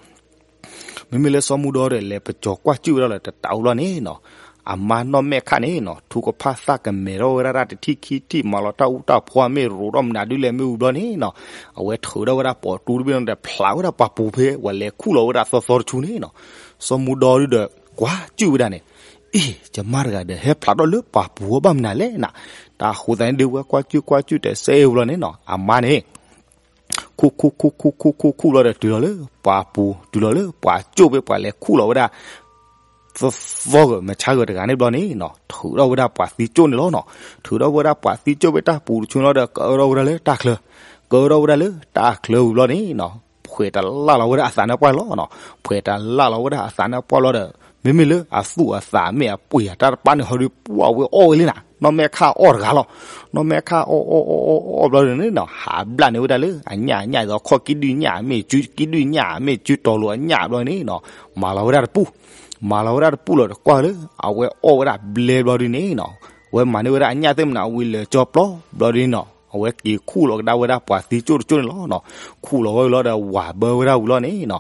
မ့မ့ၢ်လၢစီၤမူဒီဒီး လဲၤပကၠီၤကွၢ်စူၣ်ဝဲဒၣ်လၢတတးအူဘျီန့ၣ်နီၤ, အမါနီၢ်မဲာ်ခါန့ၣ်နီၤ ထုကဖၣ်သၣ်ကမဲာ်ထီၣ်ဝဲဒၣ်တၢ်တထံၣ်ခံထံၣ် မၤလီၤတၢ်အူတၢ်ဖီ မ့ၢ်ရိးထီၣ်မနုၤဒုလဲၣ်မ့ၢ်ဝံၤဘျီန့ၣ်နီၤ, အဝဲထုးထီၣ်ဝဲဒၣ်ပိာ်တူတဘ့ၣ်နီၤဒီး ဖျးဝဲဒၣ်ပှၤပူၤဖဲ ပှၤလဲၤခူၣ်လီၤဝဲဒၣ်သီသီတဆူန့ၣ်နီၤ. စီၤမူဒီဒုဒီး ကွၢ်စူၣ်ဝဲဒၣ်န့ၣ်, အ့ၣ် ယမါတဂၤဒီး ဟဲဖျးထီၣ်လၢပှၤပူၤအီၤဘၣ်မနုၤလဲၣ်နၤ. တၢ်ဃိသတးန့ၣ်ဒု ဝဲကွၢ်စူၣ်ကွၢ်စူၣ်တစဲးဝံၤဘျီန့ၣ်နီၤ အမါန့ၣ် ခူၣ်ခူၣ်ခူၣ်ခူၣ်ခူၣ်ခူၣ်ခူၣ်ဘျီဒီး တုၤလီၤလၢပှၤပူၤ တုၤလီၤလၢပှၤကၠိၣ်ဖဲပှၤလဲၤခူၣ်လီၤဝဲဒၣ် သီသီဂၢၢ်မုၢ်ဆါဂၢၢ်တဂၤန့ၣ်ဘျီန့ၣ်နီၤ, ထုးထီၣ်ဝဲဒၣ်ပှၤသံကၠိၣ်န့ၣ်လီၤနီၤ. ထုးထီၣ်ဝဲဒၣ်ပှၤသံကၠိၣ်ဖဲတၢ်ပူၤတဆူန့ၣ်ဒီး ကၢထီၣ်ဝဲဒၣ်လၢတၢ်ချၢ, ကၢထီၣ်ဝဲဒၣ်လၢတၢ်ချၢဝံၤဘျီန့ၣ်နီၤ, ဖှဲးတလၢ်လီၤဝဲဒၣ်အသးန့ၣ်ပှၢ်လီၤနီၤ. ဖှဲးတလၢ်လီၤဝဲဒၣ်အသးန့ၣ်ပှၢ်လီၤဒီး မ့မ့ၢ်လၢအသူၣ်အသးမ့ၢ်အပှ့ၤအတၢ်တပၢ်န့ၣ်ဟီဒီး ပှၢ်ဝဲအီၣ်ဝဲလံနၤ, နီၢ်မဲာ်ခါအီၣ်တဂၤလီၤ. နီၢ်မဲာ်ခါအီၣ်အီၣ်အီၣ်အီၣ်အီၣ်ဘျီန့ၣ်နီၤ, ဟးဘျၣ်န့ၢ်ဝဲဒၣ်လၢအညၣ်အညၣ် ဒ်သိးခီၣ်ကံၣ်ဒုၣ်ညၣ် မ့ၢ်စုကံၣ်ဒုၣ်ညၣ် မ့ၢ်စုတီၤလိာ်အညၣ်ဘျီန့ၣ်နီၤ, မၤလီၤဝဲဒၣ်တပူၤ မၤလီၤဝဲဒၣ်တပူၤလီၤဒီး ကွၢ်လၢ အဝဲအီၣ်ဝဲဒၣ်ဘျဲဘျီဒုန့ၣ်နီၤ, အဝဲမၤန့ၢ်ဝဲဒၣ်အညၣ်သ့ၣ်မနုၤ ဝံၤလၢာ်ကၠီပျီဘျီဒုန့ၣ်နီၤ, အဝဲက့ၤခူၣ်လီၤကဒါဝဲဒၣ်ပှၤသံကၠိၣ်တကၠိၣ်န့ၣ်လီၤနီၤ. ခူၣ်လီၤဝဲလီၤဒီး ဝၤဘၢဝဲဒၣ်ဝံၤလီၤန့ၣ်နီၤ,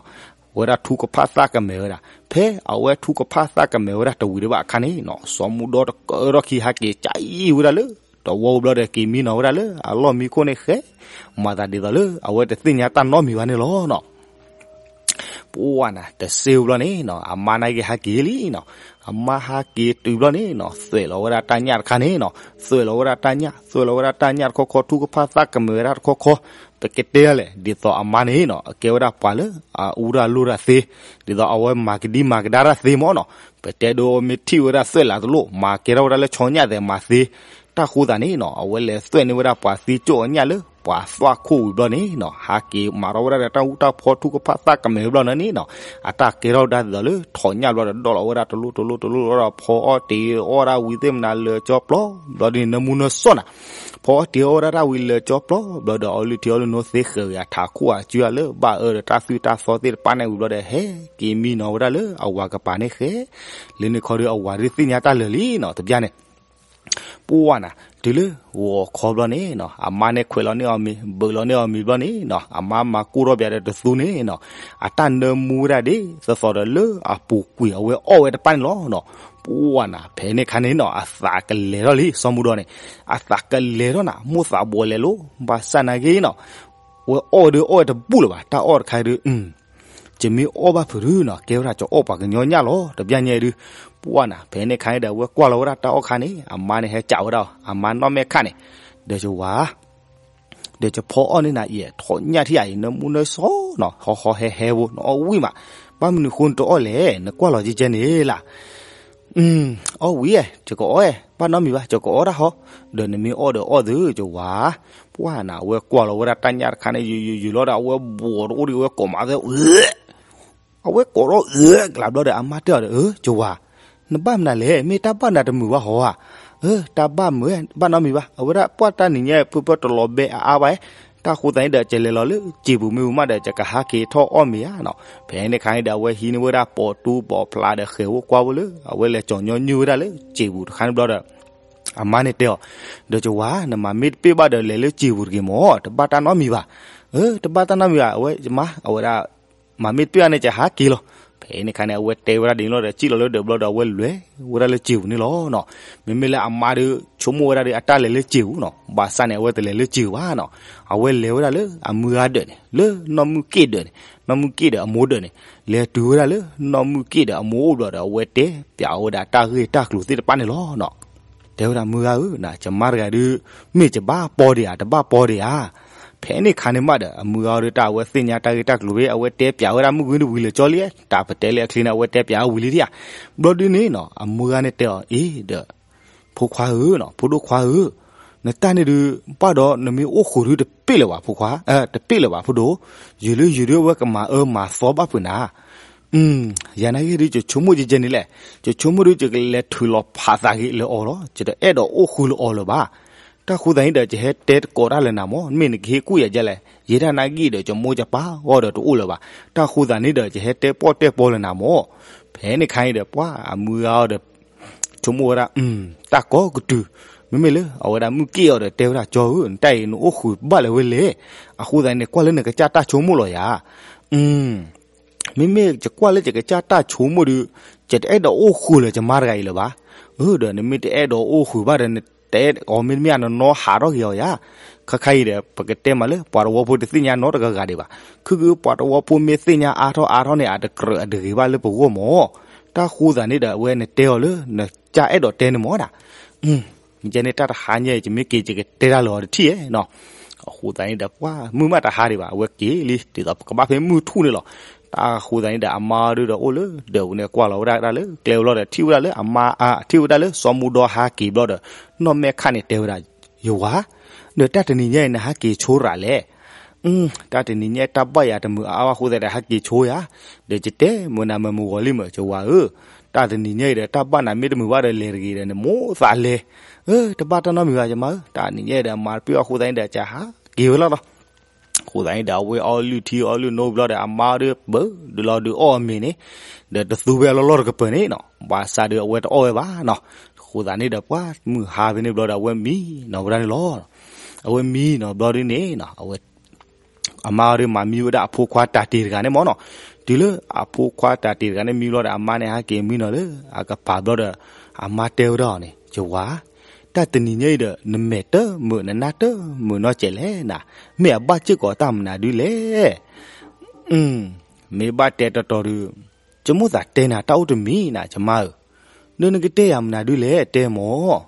အဝဲဒၣ်ထုကဖၣ်သၣ်ကမဲာ်ဝဲဒၣ်. ဖဲအဝဲထုကဖၣ်သၣ်ကမဲာ်ဝဲဒၣ်တဝံၤဒံးဘၣ်အခါန့ၣ်နီၤ, စီၤမူဒီတကၢထီၣ်ခံဟးက့ၤကၠံၣ်ဝဲဒၣ်လၢ တဝီဘျီဒီး က့ၤမံနီၤဝဲဒၣ်လၢအလီၢ်မံခိၣ်န့ၣ်ဃဲ, မၤသးဒ်သိးလၢ အဝဲတသ့ၣ်ညါတၢ်နီတမံၤဘၣ်န့ၣ်လီၤနီၤ. ပှၢ်နၤ တစ့ဘျီန့ၣ်နီၤ, အမါနာ်က့ဟဲက့ၤလံနီၤ. အမါဟဲက့ၤတုၤဘျီန့ၣ်နီၤ, သွဲၣ်လီၤဝဲဒၣ်တၢ်ညၣ်တခါန့ၣ်နီၤ, သွဲၣ်လီၤဝဲဒၣ်တၢ်ညၣ် သွဲၣ်လီၤဝဲဒၣ်တၢ်ညၣ်တခီခီ ထုကဖၣ်သၣ်ကမဲာ်ဝဲဒၣ်တခီခီ, ပကတဲလဲၣ် ဒ်သိးအမါန့ၣ်နီၤ ကဲဝဲဒၣ်ပှၤလၢအအူတၢ်လိၣ်တၢ်သ့, ဒ်သိးအဝဲမၤကဒံမၤကဒါတၢ်သ့မ့ၢ်နီၤ, ပတဲဒိမ့ၢ်ထံၣ်ဝဲဒၣ်သွဲၣ်လးတလိၣ် မၤကဲထီၣ်ဝဲဒၣ်လၢဆီညၣ်သဲးမၤသ့, တၢ်ဃိသးန့ၣ်နီၤ အဝဲလဲၤသွဲၣ်န့ၢ်ဝဲဒၣ်ပှၤသံကၠိၣ်အညၣ်လၢပှၤသွၣ်ခိၣ်ဝံၤဘျီန့ၣ်နီၤ, ဟးက့ၤမၤထီၣ်ဝဲဒၣ်ဒီးတၢ်အူတၢ်ဖီ ထုကဖၣ်သၣ်ကမဲာ်ဝံၤဘျီန့ၣ်နီၤ, အတၢ်ကဲထီၣ်ဝဲဒၣ်ဒ်သိးလၢ ထီၣ်ညၣ်ဘျီဒီး ဒီးလီၤဝဲဒၣ်တလိၣ်တလိၣ်တလိၣ်လီၤဒီး ဖီအီၣ်တ့ၤအီၣ်ဒၣ်ဝံၤသ့ၣ်မနုၤလၢာ်ကၠီပျီဘျီဒုန့ၣ် နၢမူနၢဆှီၣ်နၤ, ဖီအီၣ်တ့ၤအီၣ်ဝဲဒၣ်တၢ်ဝံၤလၢာ်ကၠီပျီဘျီဒီး အီလုၢ်ထံအီလုၢ်နိသ့ဃဲၤဂ့ၤ အထးခိၣ်အစုလၢဘၣ်အၢဒီးတၢ်သွံၣ်တၢ်သီသ့ၣ်တဖၣ်န့ၣ်ဝံၤဘျီဒီး ဟဲက့ၤမံနီၤဝဲဒၣ်လၢအဝၤကပၤန့ၣ်ဃဲ, လၢန့ၣ်ခီဒီး အဝၤဒုးသ့ၣ်ညါတၢ်လၢာ်လံနီၤ တဘျီန့ၣ် ပှၢ်နၤ တုၤလၢဂီၤခီဘျီန့ၣ်နီၤ အမါန့ၣ်ခွဲးလီၤန့ၢ်အီၤမ့ၤ ဘုးလီၤန့ၢ်အီၤမ့ၤဘျီန့ၣ်နီၤ အမါမၤကူၣ်ထီၣ်ပၠးဒီးတသူန့ၣ်နီၤ အတၢ်နၢမူဝဲဒၣ်ဒ်သိးသိးဒီးလၢအပူၤကွံာ် အဝဲအီၣ်ဝဲတပၣ်န့ၣ်လီၤနီၤ. ပှၢ်နၤ ဖဲန့ၣ်ခါန့ၣ်နီၤ အသးကလဲၤထီၣ်လံ စီၤမူဒီန့ၣ် အသးကလဲၤထီၣ်နၤ မိၣ်သးဘှီးလဲၤလိၤ ဘၣ်ဆၣ်နာ်က့နီၤ ဝဲအီၣ်ဒုးအီၣ်ဝဲတဘူၣ်လၢၤဘၣ် တၢ်အီၣ်တခါဒုး ယမ့ၢ်အီၣ်ဘၣ်ဖုးဒုးနီၤ ကဲဝဲဒၣ်ကအီၣ်ပှၤကညီညၣ်လီၤ တဘျီညါဒုး ပှၢ်နၤ ဖဲန့ၣ်ခါန့ၣ်ဒီး အဝဲကွၢ်လီၤဝဲဒၣ်တၢ်အီၣ်ခါန့ၣ် အမါန့ၣ်ဟဲကးဝဲဒၣ် အမါနီၢ်မဲာ်ခါန့ၣ် ဒီးယဝၤ ဒီးယဖီအီၣ်န့ၢ်နၤအံၤ ထီၣ်ညၣ်ထံၣ်အံၤ နၢမူနၢဆှီၣ်နီၤ ဟီဟီဟဲဟဲဖိ နအီၣ်ဝံၣ်မး ဘၣ်မနုၤဃိနတအီၣ်လဲၣ် နကွၢ်လီၤကဲကဲန့ၣ်လၢ် အီၣ်ဝံၤဧါ, ယကအီၣ်ဧါ, ဘၣ်နီတမံၤဘၣ်, ယကအီၣ်တၢ်ဟီ, ဒီးနမ့ၢ်အီၣ်ဒီးအီၣ်သု ယဝၤ. ပှၢ်နၤ အဝဲကွၢ်လီၤဝဲဒၣ်တၢ်ညၣ်တခါန့ၣ် ယုာ်ယုာ်ယုာ်လီၤဒီး အဝဲဘှီးတအိၣ်ဒံး အဝဲကိးမးသဲ အဝဲကိးထီၣ်အၢကလးဘျီဒီး အမါတဲအီၤဒီး အၢ ယဝၤ, နဘၣ်မနုၤလဲၣ်, မ့ၢ်တၢ်ဘၣ်နၤတမုာ်ဘၣ်ဟီဧါ. အၢ တၢ်ဘၣ်မုာ် ဘၣ်နီတမံၤဘၣ်. အဝဲဒၣ်ပှၢ်တၢ်နံၤညါ ဖုဖၢတလီၤဘဲအါအါဘၣ်, တၢ်ဃိသးန့ၣ်ဒီး ကလဲၤလီၤလၢစံာ်ပူၤမ့ၢ်ဝံၤမးဒီး ကကဟးက့ၤထီၣ်အီၣ်မ့ၤဧါနီၤ. ဖဲန့ၣ်ခါန့ၣ်ဒီး အဝဲဟံးန့ၢ်ဝဲဒၣ်ပိာ်တူပိာ်ဖျါဒီး ဃဲၤဝဲကွၢ်ဝဲလၢ အဝဲလဲၤကၠီၤညီနုၢ်ဝဲဒၣ်လၢစံာ်ပူၤတခါန့ၣ်ဘျီဒီး အမါန့ၣ်တဲအီၤ, ဒီးယဝၤ နမၤမ့ၢ်တပ့ၢ်ဘၣ်ဒီး လဲၤလၢစံာ်ပူၤတဂ့ၤမး, တဘၣ်တၢ်နီတမံၤဘၣ်. အၢ တဘၣ်တၢ်နီတမံၤဘၣ်. အဝဲယမါ အဝဲဒၣ် မၤမ့ၢ်တပ့ၢ်ဘၣ်န့ၣ် ကဟးက့ၤလီၤ. ဖဲန့ၣ်ခါန့ၣ် အဝဲတဲဝဲဒၣ်ဒ်န့ၣ်လီၤဒီး စံၣ်လီၤလၢဒၢးဘျီဒီး အဝဲလဲၤဝဲဒၣ်လၢစံာ်ပူၤန့ၣ်လီၤနီၤ. မ့မ့ၢ်လၢအမါဒီး ဆိကမိၣ်ဝဲဒၣ်ဒီး အတၢ်လဲၤလၢစံာ်ပူၤနီၤ ဘၣ်ဆၣ်န့ၣ် အဝဲတလဲၤလၢစံာ်ပူၤဘၣ်နီၤ. အဝဲလဲၤဝဲဒၣ်လၢအမုၢ်ဂၤဒၢးန့ၣ် လၢနီၢ်မုၢ်က့ၣ်ဒၢးန့ၣ် နီၢ်မုၢ်က့ၣ်ဒီးအမိၢ်ဒၢးန့ၣ်, လဲၤတုၤဝဲဒၣ်လၢနီၢ်မုၢ်က့ၣ်ဒီးအမိၢ်အိၣ်ဘျီဒီး အဝဲတဲပျးဝဲဒၣ်တၢ်ဂ့ၢ်တၢ်ကျိၤသ့ၣ်တဖၣ်န့ၣ်လီၤနီၤ. တဲဝဲဒၣ် မုၢ်ဂၤဧၢ, နကမါတဂၤဒုး မ့ၢ်ယဘၣ်ပီဒံးဧါ တဘၣ်ပီဒံးဧါ. ဖဲန့ၣ်ခါန့ၣ်မးဒီး အမုၢ်ဂၤဒီး တၢ်အဝဲသ့ၣ်ညါတၢ်ဂ့ၢ်တၢ်ကျိၤဖဲ အဝဲတဲပျးဝဲဒၣ်မုၢ်ဂ့ၤတဝံၤလၢာ်ကၠီလံ, တၢ်ပတဲလၢအချ့န့ၣ် အဝဲတဲပျးဝံၤလံဒံးဧါ. ဘျီဒုန့ၣ်နီၤ အမုၢ်ဂၤန့ၣ်တဲအီၤအံၤဒီး ဖိခွါဧၢနီၤ, ဖိဒိၣ်ခွါဧၢ, နတၢ်န့ၣ်ဒုး ဘၣ်ဒီးနမ့ၢ်အိၣ်ဃုာ်ဒုးတပ့ၢ်လၢၤဘၣ် ဖိခွါ, တပ့ၢ်လၢၤဘၣ် ဖိဒိၣ်, ယုာ်လၢယုာ်ဒုး အဝဲကမၤအၢမၤသီဘၣ်ဖုးနၤ ယၤနာ်က့ဒုး ယဆိကမိၣ်ကဲကဲန့ၣ်လဲၣ်, ယဆိကမိၣ်ဒုး ယကလဲၤထုးလီၤဖးသးဂ့ၤလၢအီၤလီၤ, ယတအဲၣ်ဒိးအိၣ်ဃုာ်လၢအီၤလၢၤဘၣ်. တၢ်ဃိသးန့ၣ်ဒီး ယဟဲတဲတကိးတၢ်လၢနၤမး, မ့ၢ်နကဟ့ၣ်ကူၣ်ယၤဒ်လဲၣ်, ယဲဒၣ်နာ်က့ဒီး ယမိၢ်ယပၢ်အီၤဒီးတအိၣ်လၢၤဘၣ်. တၢ်ဃိသးန့ၣ်ဒီး ယဟဲတဲပီၣ်တဲပီလၢနၤမး. ဖဲန့ၣ်ခါန့ၣ်ဒီး ပှၤအမုၢ်ဂၤအီၤဒီး ဆိကမိၣ်ဝဲဒၣ် တၢ်ကိးကတုၤ, မ့မ့ၢ်လၢအဝဲဒၣ်မုၢ်က့ၣ်အီၤဒီး တဲဝဲဒၣ် ကၠီဧၢ, နတၢ်အံၤနအိၣ်ဃုာ်ဘၣ်လၢၤဝဲလဲၣ်, အဃိသးန့ၣ် ကွၢ်လၢနကစၢ်တၢ်ဆိကမိၣ်လီၤယၤ မ့မ့ၢ်ယကွၢ်လၢယကစၢ်တၢ်ဆိကမိၣ်ဒီး ယတအဲၣ်ဒိးအိၣ်ဃုာ်လၢၤယမါတဂၤအံၤလၢၤဘၣ်. အၢ ဒီးနမ့ၢ်တအဲၣ်ဒိးအိၣ်ဃုာ်ဘၣ်ဒီး နတအဲၣ်အီၤမ့တမ့ၢ် နနီၢ်ဟးထီၣ်က့ၤအီၤယၤ. ခါခါအံၤဒီး ပကတဲမးလၢ ပှၤတဝီဖိတသ့ၣ်ညါနီတဂၤဂၤဒံးဘၣ်. ခုကပှၤတဝီဖိမ့ၢ်သ့ၣ်ညါအါထီၣ်အါထီၣ်န့ၣ် အတကြၢးအတဂ့ၤဘၣ်လၢပဂီၢ်မး. တၢ်ဃိသးန့ၣ်ဒီး အဝဲနတဲအီၤလၢ နကစၢ်အဲၣ်ဒိးတဲန့ၣ်မးဒၣ် ယဲန့ၣ်တၢ်တဟါညါအံၤ ယမ့ၢ်က့ၤ ယကတဲတၢ်လၢအီၤတထံၣ်ဧါနီၤ. အဃိသတးန့ၣ်ဒီး ပှၤမုၢ်မးတဟါဒံးဘၣ် အဝဲက့ၤလံ ဒ်သိးပကဘၣ်ဖဲမုၢ်ထူၣ်န့ၣ်လီၤ. တၢ်ဃိသတးန့ၣ်ဒီး အမါအီၤဒုးဒီးအိၣ်လၢဒၢးပူၤန့ၣ် ကွၢ်လီၤဝဲဒၣ်တၢ်လၢကျဲဝဲလီၤဒီး ထံၣ်ဝဲဒၣ်လၢအမါ အထံၣ်ဝဲဒၣ်လၢစီၤမူဒီဟးက့ၤဘျီဒီး နီၢ်မဲာ်ခၣ်န့ၣ်တဲဝဲဒၣ် ယဝၤ ဒီးတၢ်တနံၤညါအံၤ နဟးက့ၤဆိရၤလဲၣ်. တၢ်တနံၤညါအံၤတၢ်ဘၣ်ယၤတမုာ်အါအါဘၣ်အဃိသတးဒီး ဟးက့ၤဆိယၤ ဒီးယတဲမုာ်နၤမုာ်မုာ်ဂီၤလံမုာ် ယဝၤဧၢ, တၢ်တနံၤညါအံၤဒီး တၢ်ဘၣ်နၤမ့ၢ်တမုာ်ဘၣ်ဒီး လဲၤတဂ့ၤဒီး နမိၢ်သးလဲၤ, တဘၣ်တၢ်နီတမံၤဘၣ် ယမါဧၢ, တၢ်နံၤညါအံၤဒီး မၤတပ့ၢ်အဃိသတးန့ၣ်ဒီး ကဟးက့ၤဝဲလီၤလီၤ. အဃိသတးန့ၣ်ဒီး အဝဲအီလုၢ်ထံအီလုၢ်နိဘျီဒီး အမါဒီးပၢၤဒုးလီၤဒုးအီၣ်အမ့ၤန့ၣ်, ဒီးတသူဝဲအလီၢ်လီၢ်တကပၤန့ၣ်နီၤ, ဘၣ်ဆၣ်ဒီးအဝဲတအီၣ်ဝဲဘၣ်နီၤ. အဃိသတးန့ၣ်ဒီး ပှၤမုၢ်ဟါဖဲန့ၣ်ဘျီဒီး အဝဲမံနီၤဝဲဒၣ်န့ၣ်လီၤ. အဝဲမံနီၤဘျီဒ်န့ၣ်နီၤ အဝဲ အမါအီၤဒီးမၤမံဝဲဒၣ်အဖိခွါတၢ်တ့ၢ်တဂၤန့ၣ်မ့ၢ်နီၤ, တုၤလၢအဖိခွါတၢ်တ့ၢ်တဂၤန့ၣ်မံဘျီဒီး အမါန့ၣ်ဟးက့ၤမံနီၤလၢအကပၤဘျီဒီး အမါတဲဝဲဒၣ်အီၤန့ၣ် ယဝၤ, တၢ်တနံၤညါအံၤဒီး နမဲာ်တမုာ်နနါတမုာ်နီတစဲးလဲၣ်နၤ, မ့ၢ်အဘၣ်စ့ၢ်ကီးတၢ်မနုၤဒုလဲၣ်. မ့ၢ်ဘၣ်တဲတီၤတီၤဒီး ယမိၢ်သးတဲနၤတၢ်အိၣ်တမံၤနၤ ယမါဧၢ, ဒီးနကတဲယၤမနုၤဒုလဲၣ် တဲမၢ်.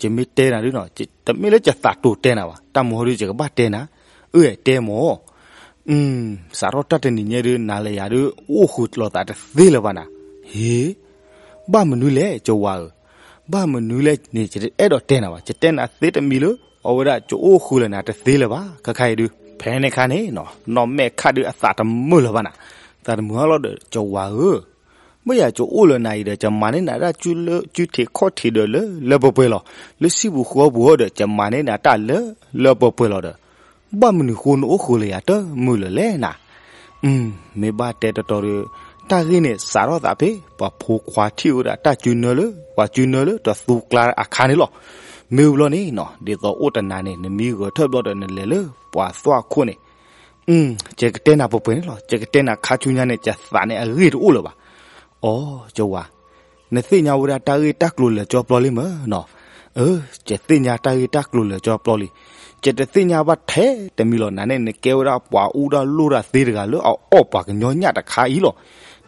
ယမ့ၢ်တဲနၤဒုနီၤ, တမ့ၢ်လၢယသးတိၤတဲနၤဘၣ်, တၢ်မၤဟီဒု ယကဘၣ်တဲနၤ, အၢ တဲမၢ်. စးထီၣ်တၢ်တနံၤညါဒု နၤလၢယၤဒု အိၣ်ဃုာ်လိာ်သးတသ့လၢၤဘၣ်နၤ. ဟ့, ဘၣ်မနုၤလဲၣ် ယဝၤဧၢ, ဘၣ်မနုၤလဲၣ်န့ၣ် ယတအဲၣ်ဒိးတဲနၤဘၣ်, ယတဲနၤသ့တမံၤလၢ အဝဲဒၣ်ယအိၣ်ဃုာ်လၢၤနၤတသ့လၢၤဘၣ် ခါခါအံၤဒု. ဖဲန့ၣ်ခါန့ၣ်နီၤ နီၢ်မဲာ်ခၣ်ဒုအသးတမုာ်လၢၤဘၣ်နၤ, သးတမုာ်ဟီလီၤဒီး ယဝၤဧၢ မ့ၢ်ယၤကအိၣ်လၢနၤအံၤဒီး ကမၤန့ၢ်နၤတၢ်စုလၢစုထံးခီၣ်ထံးဒီးလၢလၢပှဲၤပှဲၤလီၤ. လၢစံၣ်ပူၤဃီပူၤဒီး ကမၤန့ၢ်နၤတၢ်လၢလၢပှဲၤပှဲၤလီၤဒီး ဘၣ်မနုၤဃိနအိၣ်ဃုာ်လၢယၤတမုာ်လၢၤလဲၣ်နၤ. မ့ၢ်ဘၣ်တဲတီၤတီၤဒီး တၢ်ဂ့ၢ်န့ၣ်စးထီၣ်သးဖဲ ပှၤဖိခွါထံၣ်ဝဲဒၣ်တၢ်စုနၢလၢ ပှၤစုနၢလၢတသူကျါအခါန့ၣ်လီၤ. မ့ၢ်ဝံၤဘျီန့ၣ်နီၤ ဒ်သိးအိၣ်တနၤန့ၣ် နမ့ၢ်ဂဲၤထၢၣ်ဘျီဒီးနလဲၤလၢပှၤသွၣ်ခိၣ်န့ၣ် ယကတဲနၤပှဲၤပှဲၤန့ၣ်လီၤ. ယကတဲနၤခါဆူညါန့ၣ် ယသးန့ၣ်အဂ့ၢ်တအိၣ်လၢၤဘၣ်. အိ ယဝၤ, နသ့ၣ်ညါဝဲဒၣ်တၢ်ဂ့ၢ်တၢ်ကျိၤလၢာ်ကၠီပျီလံမ့ၢ်နီၤ. အၢ ယသ့ၣ်ညါတၢ်ဂ့ၢ်တၢ်ကျိၤလၢာ်ကၠီပျီလံ. ယတသ့ၣ်ညါဘၣ်ထဲတမံၤလီၤ. နၤန့ၣ် နကဲဝဲဒၣ်ပှၤအူတၢ်လိၣ်တၢ်သ့တဂၤလၢအအီၣ်ပှၤကညီညၣ်တခါအံၤလီၤ.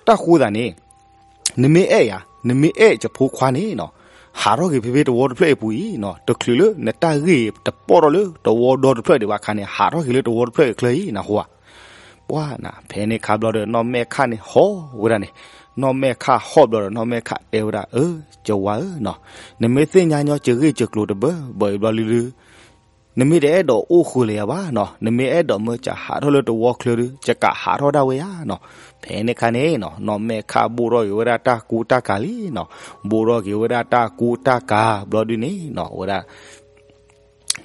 တၢ်ဃိသတးန့ၣ် နမ့ၢ်အဲၣ်ယၤ, နမ့ၢ်အဲၣ်ယဖိခွါန့ၣ်နီၤ, ဟးထီၣ်က့ၤဖဲဖဲတဝီတဖျၢၣ်အံၤပူၤအံၤနီၤ, တချုးလၢနတၢ်ဂ့ၢ်တပီၢ်ထီၣ်လၢတဝီဒီတဖျၢၣ်ဒံးဘၣ်အခါန့ၣ် ဟးထီၣ်က့ၤလၢတဝီတဖျၢၣ်အံၤချၢအံၤ နၢ်ဟူဧါ. ပှၤနၤ ဖဲန့ၣ်ခါဘျီဒီး နီၢ်မဲာ်ခၣ်န့ၣ်ဟီဝဲဒၣ်န့ၣ်, နီၢ်မဲာ်ခၣ်ဟီၣ်ဘျီဒီး နီၢ်မဲာ်ခၣ်တဲဝဲဒၣ်, အၢ ကဝါဧၢနီၤ, နမ့ၢ်သ့ၣ်ညါညီ ကဂ့ၢ်ကကျိၤတဘၢဘၢအံၤဘျီလံဒုး နမ့ၢ်တအဲၣ်ဒိးအိၣ်ဃုာ်လၢၤယၤဘၣ်နီၤ, နမ့ၢ်အဲၣ်ဒိးမၢကဟးထီၣ်လၢတဝီချၢဒုး ကကးဟးထီၣ်ဒၣ်ဝဲယၤနီၤ. ဖဲန့ၣ်ခါန့ၣ်နီၤ နီၢ်မဲာ်ခၣ်ဘိၣ်ထီၣ်က့ၤဝဲဒၣ်တၢ်ကူတၢ်ကၤလံနီၤ, ဘိၣ်ထီၣ်က့ၤဝဲဒၣ်တၢ်ကူတၢ်ကၤဘျီဒုးန့ၣ်နီၤ ဝဲဒၣ်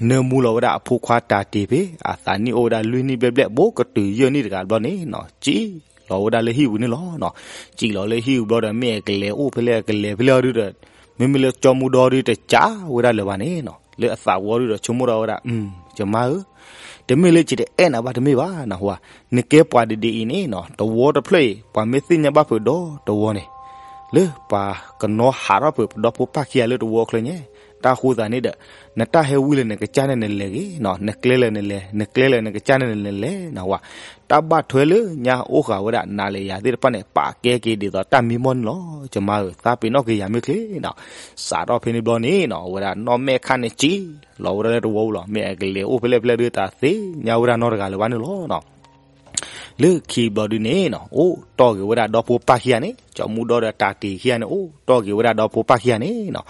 နၢမူလီၤဝဲဒၣ်အဖိခွါတၤတ့ၤဖဲ အသးနံၣ်အိၣ်ဝဲဒၣ်လွံၢ်နံၣ်ဘျဲၣ်ဘျဲၣ် ဘိကတုၤယဲၢ်နံၣ်တဂၤဘျီန့ၣ်နီၤ စံၣ်လီၤဝဲဒၣ်လၢဟံၣ်ပူၤန့ၣ်လီၤနီၤ. စံၣ်လီၤလၢဟံၣ်ပူၤဘျီဒီး မ့ၢ်အကလဲၤအိၣ်ဖဲလဲၣ် အကလဲၤဖဲလဲၣ်အီၤဒုးဒီး မ့မ့ၢ်လၢကၠီမူဒီဒုးတကးဝဲဒၣ်လၢၤဘၣ်န့ၣ်နီၤ လၢအသးဝီဒုးဒီးဆိကမိၣ်ထီၣ်ဝဲဒၣ်, ယမါဧၢ, တမ့ၢ်လၢယတအဲၣ်နၤဘၣ်တမ့ၢ်ဘၣ်နီၤ, နကဲပှၤဒ်ဒ်အံၤန့ၣ်နီၤ တဝီတဖျၢၣ်အံၤ ပှၤမ့ၢ်သ့ၣ်ညါဘၣ်ဖုးဒီတဝီန့ၣ် လၢပှၤကနီၤဟးထီၣ်ဖုးပဒီဖိပၢ်ခံဂၤလၢတဝီချၢန့ၣ်, တၢ်ဃိသးန့ၣ်ဒီး နတၢ်ဟဲဝံလၢနကစၢ်န့ၣ်နလဲၤဂ့ၤနီၤ, နကျဲလၢနလဲၤ နကျဲလၢနကစၢ်န့ၣ်နလဲၤလဲၤနီၤဝဲ, တၢ်ဘၣ်ထွဲလၢညါအိၣ်ဃာ်ဝဲဒၣ်နၤလၢယၤသ့ၣ်တဖၣ်န့ၣ် ပာ်ကဲက့ၤဒ်သိးတၢ်မံမီၢ်န့ၣ်လီၤ. ယမါဧၢ, သးပ့ၤနီၣ်က့ၤယၤမ့ၢ်ချ့နီၤ. စးထီၣ်ဖဲန့ၣ်ဘျီန့ၣ်နီၤ အဝဲဒၣ်နီၢ်မဲာ်ခၣ်န့ၣ်စံၣ်လီၤဝဲဒၣ်လၢတဝီပူၤလီၤ. မ့ၢ်အကလဲၤအိၣ်ဖဲလဲၣ်ဖဲလဲၣ်ဒုးတသ့ၣ်ညါဝဲဒၣ်နီတဂၤလၢၤဘၣ်န့ၣ်လီၤနီၤ. လၢခံဘျီဒုန့ၣ်နီၤ အိၣ်တီၢ်က့ၤဝဲဒၣ်ဒီဖိပၢ်ခံဂၤန့ၣ် ကၠီမူဒီဒီးတၤတ့ၤခံဂၤန့ၣ် အိၣ်တီၢ်က့ၤဝဲဒၣ်ဒီဖိပၢ်ခံဂၤန့ၣ်နီၤ.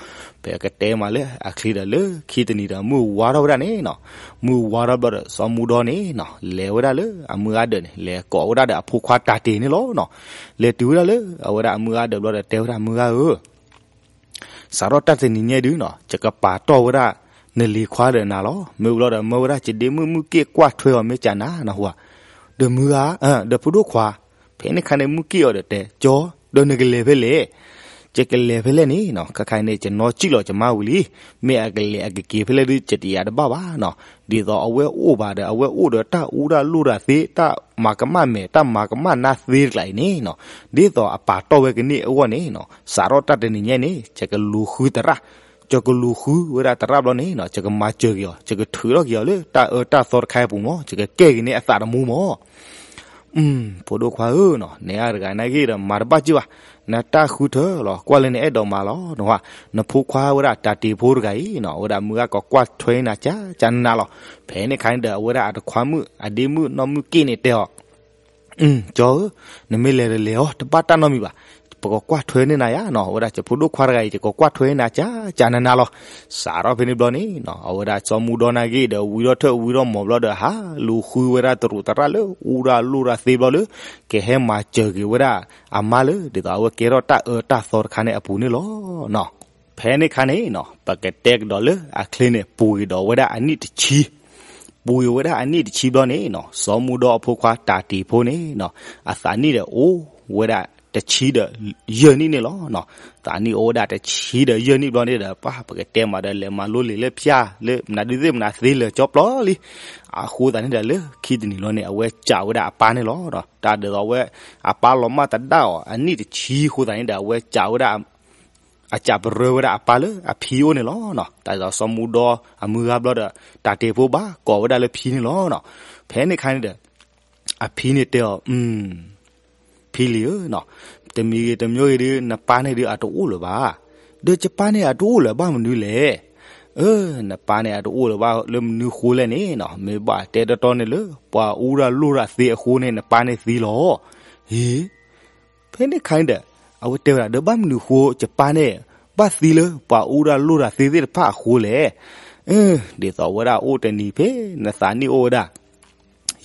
ပကတဲမးလၢအချ့ဒီး လၢခံတနံၤဒီး မုၢ်ဝါထီၣ်ဝဲဒၣ်န့ၣ်နီၤ, မုၢ်ဝါထီၣ်ဘျီဒီး စီၤမူဒီန့ၣ်နီၤ လဲၤဝဲဒၣ်လၢအမုၢ်အါဒၢးန့ၣ် လဲၤကိးဝဲဒၣ်ဒီးအဖိခွါတၤတ့ၤန့ၣ်လီၤနီၤ. လဲၤတုၤဝဲဒၣ်လၢအဝဲဒၣ်အမုၢ်အါဒၢးဘျီဒီး တဲဝဲဒၣ် မုၢ်ဂၤဧၢ စးထီၣ်တၢ်တနံၤညါဒုနီၤ ယကပာ်တီၢ်ဝဲဒၣ် နလံၤခွါဒီးနၤလီၤ. မ့ၢ်ဘျီဒီး မၢဝဲဒၣ်ယဒ့မုၣ်မုၣ်က့ၣ်ကွၢ်ထွဲအီၤမ့ၢ်ကနၤနဟူဧါ, ဒီးမုၢ်ဂၤ, ဒီးဖိဒိၣ်ခွါ, ဖဲန့ၣ်ခါန့ၣ် မုၣ်က့ၣ်အီၤဒီးတဲ ကၠီ, ဒီးနကလဲၤဖဲလဲၣ်. ယကလဲၤဖဲလဲၣ်န့ၣ်နီၤ ခါခါန့ၣ် ယနီၢ်စံၣ်လီၤယမါဝံၤလံ. မ့ၢ်အကလဲၤအကက့ၤဖဲလဲၣ်ဒု ယတယၤတဘၣ်ဘၣ်နီၤ. ဒ်သိးအဝဲအိၣ်ဘၣ်ဒီး အဝဲအိၣ်ဒီးတၢ်အူတၢ်လိၣ်တၢ်သ့ တၢ်မၤကမၣ်မဲာ် တၢ်မၤကမၣ်နါသ့တကျါအံၤန့ၣ်နီၤ ဒ်သိးအပာ်တီၢ်ဝဲကန့ၢ်အဂီၢ်န့ၣ်နီၤ စးထီၣ်တၢ်တနံၤညါန့ၣ် ယကလူၤဃုသရၣ်, ယကလူၤဃုဝဲဒၣ်သရၣ်ဘျီန့ၣ်နီၤ ယကမၤစၢၤက့ၤအီၤ ယကထုးထီၣ်က့ၤအီၤလၢတၢ်အၢတၢ်သီတခါအံၤအပူၤမး ယကကဲက့ၤန့ၢ်အသးတမူမး. ဖိဒိၣ်ခွါဧၢနီၤ နအါတဂၤနာ်က့ဒီးမၤတဘၣ်က့ၢ်ဘၣ်, နတၢ်ဃုထၢလီၤ ကွၢ်လၢနအဲၣ်ဒိးမၤလီၤနီၤ. နဖိခွါဝဲဒၣ်တၤတ့ၤဖိတဂၤအံၤနီၤ အဝဲဒၣ်မုၢ်ဂၤကကွၢ်ထွဲနၤကကနနၤလီၤ. ဖဲန့ၣ်ခါန့ၣ်ဒီး အဝဲဒၣ်အတခွါမုၣ် အဒ့မုၣ်နီၢ်မုၣ်က့ၣ်န့ၣ်တဲအီၤ ကၠီဧၢ, နမ့ၢ်လဲၤတလဲၤအီၤ တဘၣ်တၢ်နီတမံၤဘၣ်. ပကကွၢ်ထွဲန့ၢ်နၤယါနီၤ အဝဲဒၣ်ယဖိဒိၣ်ခွါတဂၤအံၤ ယကကွၢ်ထွဲနၤကကနနၤလီၤ. စးထီၣ်ဖဲန့ၣ်ဘျီန့ၣ်နီၤ အဝဲဒၣ်စီၤမူဒီနာ်က့ဒီး ဝံထီၣ်ထၢၣ်ဝံထီၣ်မီၤဘျီဒီး ဟးလူၤဃုဝဲဒၣ်တရူးသရၣ်လၢအူတၢ်လိၣ်တၢ်သ့ဘျီလၢ ကဟဲမၤစၢၤက့ၤဝဲဒၣ်အမါလၢ ဒ်သိးအဝဲကဲထီၣ်တၢ်အၢတၢ်သီတခါန့ၣ်အပူၤန့ၣ်လီၤ. ဖဲန့ၣ်ခါန့ၣ်နီၤ ပကတဲကဒီးလၢအချ့န့ၣ် ပူၤက့ၤဒီးဝဲဒၣ်အနံၣ်တဆံ ပူၤက့ၤဝဲဒၣ်အနံၣ်တဆံဘျီန့ၣ်နီၤ စီၤမူဒီအဖိခွါတၤတ့ၤဖိန့ၣ်နီၤ အသးနံၣ်ဒီးအိၣ်ဝဲဒၣ်တဆံဒီးယဲၢ်နံၣ်န့ၣ်လီၤ. သးနံၣ်အိၣ်ဝဲဒၣ်တဆံဒီးယဲၢ်နံၣ်ဘျီန့ၣ်ဒီး ပှၤပကတဲမးဒီး လဲၤမၤလိလံာ်လၢဖၠၣ်လၢမနုၤဒုးသ့ၣ်မနုၤသ့လၢာ်ကၠီပျီလံ. အဃိသတးန့ၣ်ဒီးလၢခံတနံၤလီၤန့ၣ် အဝဲစံးဝဲဒၣ်အပၢ်န့ၣ်လီၤ. တၢ်ဒ်သိးအဝဲ အပၢ်လီၤမၢ်တဒါအီၤ အနံၣ်တဆံအဃိသတးန့ၣ်ဒီး အဝဲစံးဝဲဒၣ် အစံးပရၢဝဲဒၣ်အပၢ်လၢအဖံအိၣ်န့ၣ်လီၤ. တၢ်ဒ်သိးစီၤမူဒီအမုၢ်ဂၤဘျီဒီး တၤတ့ၤဖိဘၣ်ကိးဝဲဒၣ်လၢဖံန့ၣ်လီၤ. ဖဲန့ၣ်ခါန့ၣ်ဒီး အဖံန့ၣ်တဲအီၤ ဖံလံၤဧၢ, တမံၤဂ့ၤတမံၤဂ့ၤဒုး နပၢ်န့ၣ်ဒုးအတအိၣ်လၢၤဘၣ်. ဒီးယပၢ်န့ၣ်အတအိၣ်လၢၤဘၣ်မနုၤလဲၣ်. အၢ နပၢ်န့ၣ်အတအိၣ်လၢၤဘၣ်လၢမနုၤဃိလဲၣ်န့ၣ်နီၤ မ့ၢ်ဘၣ်တဲတီတီန့ၣ်လၢ ပှၤအူတၢ်လိၣ်တၢ်သ့အဃိန့ၣ် နပၢ်န့ၣ်သံလီၤ. ဟ့ၣ် ဖဲန့ၣ်ခါန့ၣ်ဒီး အဝဲတဲဝဲဒၣ် ဒီးဘၣ်မနုၤဃိ ယပၢ်န့ၣ် ဘၣ်သံလၢ ပှၤအူတၢ်လိၣ်တၢ်သ့သ့ၣ်တဖၣ်အဃိလဲၣ်. အၢ ဒ်သိးဝဲဒၣ်အိၣ်တနံၤဖဲ နသးနံၣ်အိၣ်ဝဲဒၣ်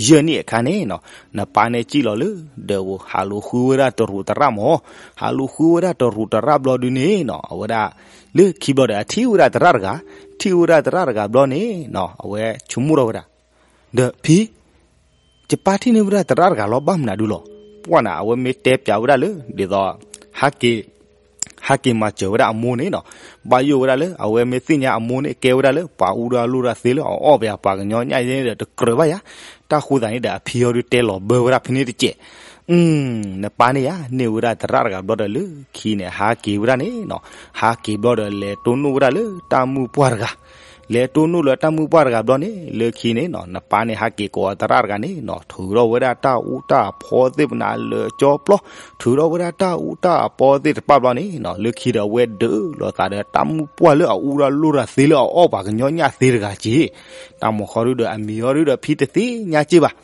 ယဲၢ်နံၣ်အခါန့ၣ်နီၤ နပၢ်န့ၣ်စံၣ်လီၤလၢ ဒီးဟးလူၤဃုဝဲဒၣ်တရူးတရၣ်မး, ဟးလူၤဃုဝဲဒၣ်တရူးတရၣ်ဘျီဒုန့ၣ်နီၤ အဝဲဒၣ် လၢခံဘျီဒီး အထံၣ်ဝဲဒၣ်သရၣ်တဂၤ, ထံၣ်ဝဲဒၣ်သရၣ်တဂၤဘျီန့ၣ်နီၤ အဝဲဆိကမိၣ်ထီၣ်ဝဲဒၣ် ဒီးဖံ ယပၢ်ထံၣ်န့ၢ်ဝဲဒၣ်သရၣ်တဂၤလီၤ ဘၣ်မနုၤဒုလီၤ. ပှၢ်နၤ အဝဲမ့ၢ်တဲပျးဝဲဒၣ်လၢ ဒ်သိး ဟဲက့ၤ ဟဲက့ၤမၤစၢၤဝဲဒၣ်အမိၢ်န့ၣ်နီၤ, ဘၣ်ယိၣ်ဝဲဒၣ်လၢ အဝဲမ့ၢ်သ့ၣ်ညါအမိၢ်န့ၣ် ကဲဝဲဒၣ်လၢ ပှၤအူတၢ်လိၣ်တၢ်သ့လၢအအီၣ်ဘၣ်ပှၤကညီညၣ်န့ၣ်ဒီး တကြၢးဘၣ်ယၤ, တၢ်ဃိသတးန့ၣ်ဒီး အဖံအီၤဒုးတဲလီၤဘၢဝဲဒၣ်ဖဲန့ၣ်တစဲး နပၢ်န့ၣ်ယၤ န့ၢ်ဝဲဒၣ်သရၣ်တဂၤဘျီဒီး လၢခံန့ၣ် ဟးက့ၤဝဲဒၣ်န့ၣ်နီၤ, ဟးက့ၤဘျီဒီး လဲၤတိၢ်နီၣ်ဝဲဒၣ်လၢတၢ်မုၢ်ပှၢ်တဂၤ, လဲၤတိၢ်နီၣ်လၢတၢ်မုၢ်ပှၢ်တဂၤဘျီန့ၣ် လၢခံန့ၣ်နီၤ နပၢ်န့ၣ်ဟးက့ၤကိးသရၣ်တဂၤန့ၣ်နီၤ ထုးထီၣ်ဝဲဒၣ်တၢ်အူတၢ်အဖီသ့ၣ်ပနၢ်လၢာ်ကၠီပျီ, ထုးထီၣ်ဝဲဒၣ်တၢ်အူတၢ်အဖီသ့ၣ်တဖၣ်ဘျီန့ၣ်နီၤ လၢခံဒီး အဝဲဒုးလိာ်သးဒီးတၢ်မုၢ်ပှၢ်လၢအအူတၢ်လိၣ်တၢ်သ့လၢအအီၣ်ပှၤကညီညၣ်သ့တဂၤက့ၤ, တၢ်မၤဃီဒုဒီး အမံၤအီၤဒုဒီး ဖံတသ့ၣ်ညါက့ၤဘၣ်.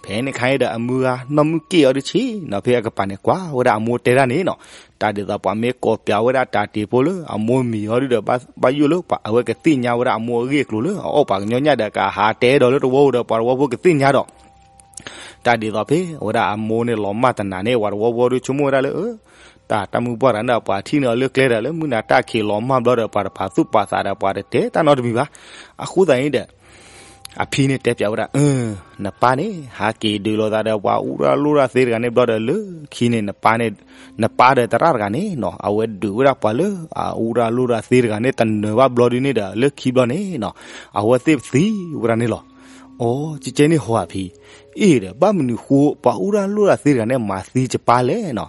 ဖဲန့ၣ်ခါအံၤဒီးအမုၢ်ဂၤနီၢ်မုၢ်က့ၣ်အီၤဒုးဆ့ၣ်နီၤ ဖဲအကပၤန့ၣ်ကွၢ်ဝဲဒၣ်အမိၢ်တဲတၢ်န့ၣ်နီၤ, တၢ်ဒ်သိးပှၤမ့ၢ်ကိးပျးဝဲဒၣ်တၢ်တ့ၢ်ဖိလၢအမိၢ်မံၤအီၤဒုးဒီး ဘၣ်ယိၣ်လၢအဝဲကသ့ၣ်ညါဝဲဒၣ်အမိၢ်အဂ့ၢ်အကျိၤလၢအအီၣ်ပှၤကညီညၣ်ဒီး ကဟးတဲဒီးလၢတဝီပူၤဒီး ပှၤတဝီဖိကသ့ၣ်ညါဒီး တၢ်ဒ်သိးဖဲအဝဲဒၣ်အမိၢ်န့ၣ်လီၤမၢ်တနၤန့ၣ် ပှၤတဝီဖိဒုးဆိကမိၣ်ဝဲဒၣ်လၢ တၢ်တၢ်မုၢ်ပှၢ်တဂၤန့ၣ်ဒီး ပှၤထံၣ်န့ၢ်အီၤလၢကျဲဒီး လၢမုၢ်နၤတၢ်ခံးလီၤမၢ်ဘျီဒီး ပှၤတပာ်သူၣ်ပာ်သးဒီး ပှၤတတဲတၢ်နီတမံၤဘၣ်. အဃိသတးန့ၣ်ဒီး အဖံန့ၣ်တဲပျးဝဲဒၣ်, နပၢ်န့ၣ် ဟးက့ၤဒုးလိာ်သးဒီးပှၤအူရၢ်လိၢ်ရၢ်သ့တဂၤန့ၣ်ဘျီဒီး လၢခံန့ၣ် နပၢ်ဒီးသရၣ်တဂၤန့ၣ်နီၤ အဝဲဒုးဝဲဒၣ်ပှၤလၢအအူရၢ်လိၢ်ရၢ်သ့တဂၤန့ၣ် တနၢၤဘၣ်ဘျီဒုန့ၣ်ဒီး လၢခံဘျီန့ၣ်နီၤ အဝဲသ့ၣ်ပသံဝဲဒၣ်န့ၣ်လီၤ. အိ ကကဲန့ၣ်ဟီဧါဖံ, အ့ၣ်ဒီး ဘၣ်မနုၤဃိ ပှၤအူရၢ်လိၢ်ရၢ်သ့တဂၤန့ၣ် မၤသံကပၢ်လဲၣ်နီၤ.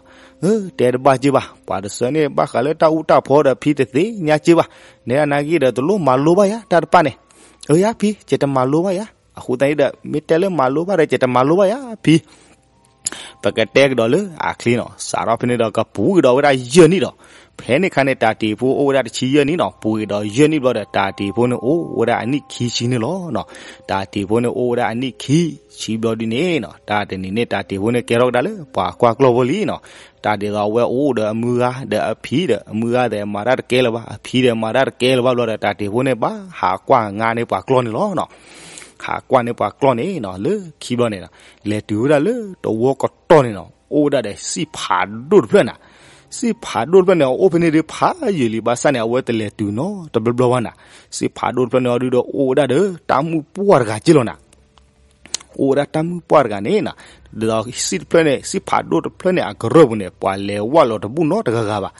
တဲတဘၣ်က့ဘၣ်, ပှၤတဆၢန့ၣ် ဘၣ်ဃးလၢတၢ်အူတၢ်ဖီဒီး ဖံတသ့ၣ်ညါက့ဘၣ်. နဲဒၣ်နာ်က့ဒီး တလိၣ်မၤလိဘၣ်ယၤ တၢ်တဖၣ်န့ၣ်. အၢ ယၤဖံ, ယတမၤလိဘၣ်ယၤ. အဃိသတးန့ၣ်ဒီး မ့ၢ်တဲလၢမၤလိဘၣ်ဒီး ယတမၤလိဘၣ်ယၤဖံ ပကတဲကဒီးလၢအချ့နီၤ, စးထီၣ်ဖဲန့ၣ်ဒီး ကပူၤကဒီးဝဲဒၣ်ယဲၢ်နံၣ်ဒီး, ဖဲန့ၣ်ခါန့ၣ် တၢ်တ့ၢ်ဖိအိၣ်ဝဲဒၣ်တဆံယဲၢ်နံၣ်နီၤ, ပူၤကဒီးယဲၢ်နံၣ်ဘျီဒီး တၢ်တ့ၢ်ဖိန့ၣ်အိၣ်ဝဲဒၣ်အနံၣ်ခံဆံန့ၣ်လီၤ. တၢ်တ့ၢ်ဖိန့ၣ်အိၣ်ဝဲဒၣ်အနံၣ်ခံဆံဘျီဒုန့ၣ်နီၤ, တၢ်တနံၤန့ၣ် တၢ်တ့ၢ်ဖိန့ၣ်ကဲထီၣ်ကဒါလၢ ပှၤကွၢ်ကျီၢ်ဖိလံနီၤ. တၢ်ဒ်သိးအဝဲအိၣ်ဒီးအမုၢ်ဂၤဒီးအဖံဒီး အမုၢ်ဂၤဒီးမၤတၢ်တကဲလၢၤဘၣ်, အဖံဒီးမၤတၢ်တကဲလၢၤဘၣ်ဘျီဒီး တၢ်တ့ၢ်ဖိန့ၣ် ဘၣ်ဟးကွၢ်ငါန့ၢ်ပှၤကျီၢ်န့ၣ်လီၤနီၤ. ဟးကွၢ်န့ၢ်ပှၤကျီၢ်န့ၣ်နီၤ, လၢခံဘျီန့ၣ်နီၤ, လဲၤတုၤဝဲဒၣ်လၢတဝီကတီၢ်န့ၣ်နီၤ, အိၣ်ဝဲဒၣ်ဒီး စံၣ်ဖးဒိၣ်တဖျၢၣ်နၤ. စံၣ်ဖးဒိၣ်တဖျၢၣ်န့ၣ် အအိၣ်ဖဲန့ၣ်ဒုးဖးယံာ်လံ, ဘၣ်ဆၣ်န့ၣ် အဝဲတလဲၤတုၤနီတဘျီဘျီဘၣ်နၤ. စံၣ်ဖးဒိၣ်တဖျၢၣ်န့ၣ်အီၤဒုးဒီး အိၣ်ဝဲဒၣ်ဒီး တၢ်မုၢ်ပှၢ်တဂၤက့လီၤနၤ. အိၣ်ဝဲဒၣ်တၢ်မုၢ်ပှၢ်တဂၤန့ၣ်နီၤ, ဒ်သိးစံၣ်တဖျၢၣ်န့ၣ် စံၣ်ဖးဒိၣ်တဖျၢၣ်န့ၣ် အကရၢၢ်ပူၤန့ၣ် ပှၤလဲၤဝၢ်လီၤတဘူၣ်နီတဂၤဂၤဘၣ်.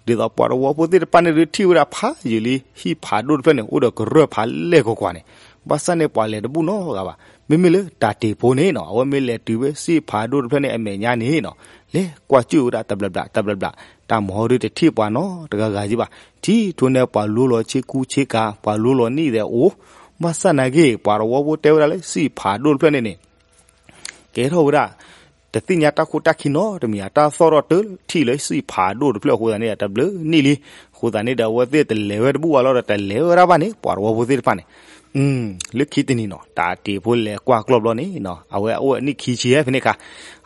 ဒ်သိးပှၤတဝီဖိသ့ၣ်တဖၣ်န့ၣ်ဒုးထံၣ်ဝဲဒၣ်ဖးယံာ်လံ, ဟံၣ်ဖးဒိၣ်တဖျၢၣ်န့ၣ် အိၣ်ဒီးကရၢၢ်ဖးလဲၢ်ကွၢ်ကွၢ်န့ၣ်, ဘၣ်ဆၣ်န့ၣ် ပှၤလဲၤတဘူၣ်နီတဂၤဘၣ်. မ့မ့ၢ်လၢတၢ်တ့ၢ်ဖိန့ၣ်နီၤ, အဝဲမ့ၢ်လဲၤတုၤဖဲစံၣ်ဖးဒိၣ်တဖျၢၣ်န့ၣ်အမဲာ်ညါန့ၣ်နီၤ, လဲၤကွၢ်ကၠုၣ်ဝဲဒၣ်တဘျီဘျီ တဘျီဘျီ, တၢ်မၤဟီဒုးတထံၣ်ပှၤနီတဂၤဂၤက့ဘၣ်. ထံၣ်ထိန့ၣ် ပှၤလူလီၤဆ့ကူဆ့ကၤ, ပှၤလူလီၤနံၣ်ဒဲးအိၣ်, ဘၣ်ဆၣ်နာ်က့ ပှၤတဝီဖိတဲဝဲဒၣ်လၢစံၣ်ဖးဒိၣ်တဖျၢၣ်န့ၣ်န့ၣ် ကဲထီၣ်ဝဲဒၣ် တသ့ၣ်ညါတၢ်ခိၣ်တၢ်ခံနီတမံၤဧါ, တၢ်သီၣ်ထီၣ်တထံၣ်လၢစံၣ်ဖးဒိၣ်တဖျၢၣ်အဃိသတးန့ၣ် တဘျုးနံၣ်လံ. အဃိသတးန့ၣ်ဒီး အဝဲသ့ၣ်တလဲၤဝဲတဘူၣ်ဘၣ်လီၤဒီး တလဲၤဝဲဒၣ်ဘၣ်န့ၣ် ပှၤတဝီဖိသ့ၣ်တဖၣ်န့ၣ် လၢခံတနံၤနီၤ, တၢ်တ့ၢ်ဖိလဲၤကွၢ်ကျီၢ်ဘျီန့ၣ်နီၤ, အဝဲအိၣ်အနံၣ်ခံဆံဖဲန့ၣ်အခါ,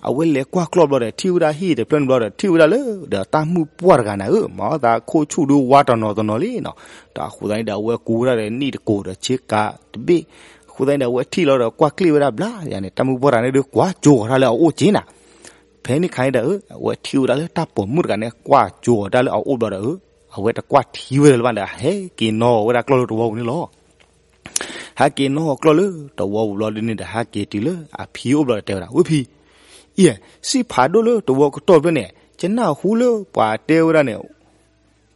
အဝဲလဲၤကွၢ်ကျီၢ်ဘျီဒီး ထံၣ်ဝဲဒၣ်ဟံၣ်တဖျၢၣ်န့ၣ်ဘျီဒီး ထံၣ်ဝဲဒၣ်လၢ ဒီးတၢ်မုၢ်ပှၢ်တဂၤနၤဧၢ, မၤအီၣ်သးခိၣ်ဆူၣ်ဒုးဝါတနီၤတနီၤလံနီၤ. တၢ်အဃိသတးန့ၣ်ဒီး အဝဲကူဝဲဒၣ်ဒီးနံၣ်တကိၢ်ဒီးဆ့ကၤတဘ့ၣ်. အဃိသတးန့ၣ်ဒီး အဝဲထံၣ်လီၤဒီးကွၢ်ကျ့ၣ်ဝဲဒၣ်ဘျါယၤန့ၣ် တၢ်မုၢ်ပှၢ်တဂၤန့ၣ်ဒုးကွၢ်ကၠိအီၤတၢ်လၢအအိၣ်က့နၤ. ဖဲန့ၣ်ခါန့ၣ်ဒီး အဝဲထံၣ်ဝဲဒၣ်လၢတၢ်ပိာ်မုၣ်တဂၤန့ၣ် ကွၢ်ကၠိအီၤတၢ်လၢအအိၣ်ဘျီဒီး အဝဲတကွၢ်ထံဝဲဒၣ်လၢၤဘၣ်ဒီး ဟဲက့ၤနီၣ်ဝဲဒၣ်ကျီၢ်လၢတဝီပူၤန့ၣ်လီၤ. ဟဲက့ၤနီၣ်ကျီၢ်လၢတဝီပူၤဘျီဒုန့ၣ်ဒီး ဟဲက့ၤတုၤလၢအဖံအိၣ်ဘျီဒီးတဲဝဲဒၣ်, ဝ့ၢ်ဖံ, အံၤ စံၣ်ဖးဒိၣ်လၢတဝီကတီၢ်တဖျၢၣ်န့ၣ် ယနၢ်ဟူလၢပှၤတဲဝဲဒၣ်န့ၣ်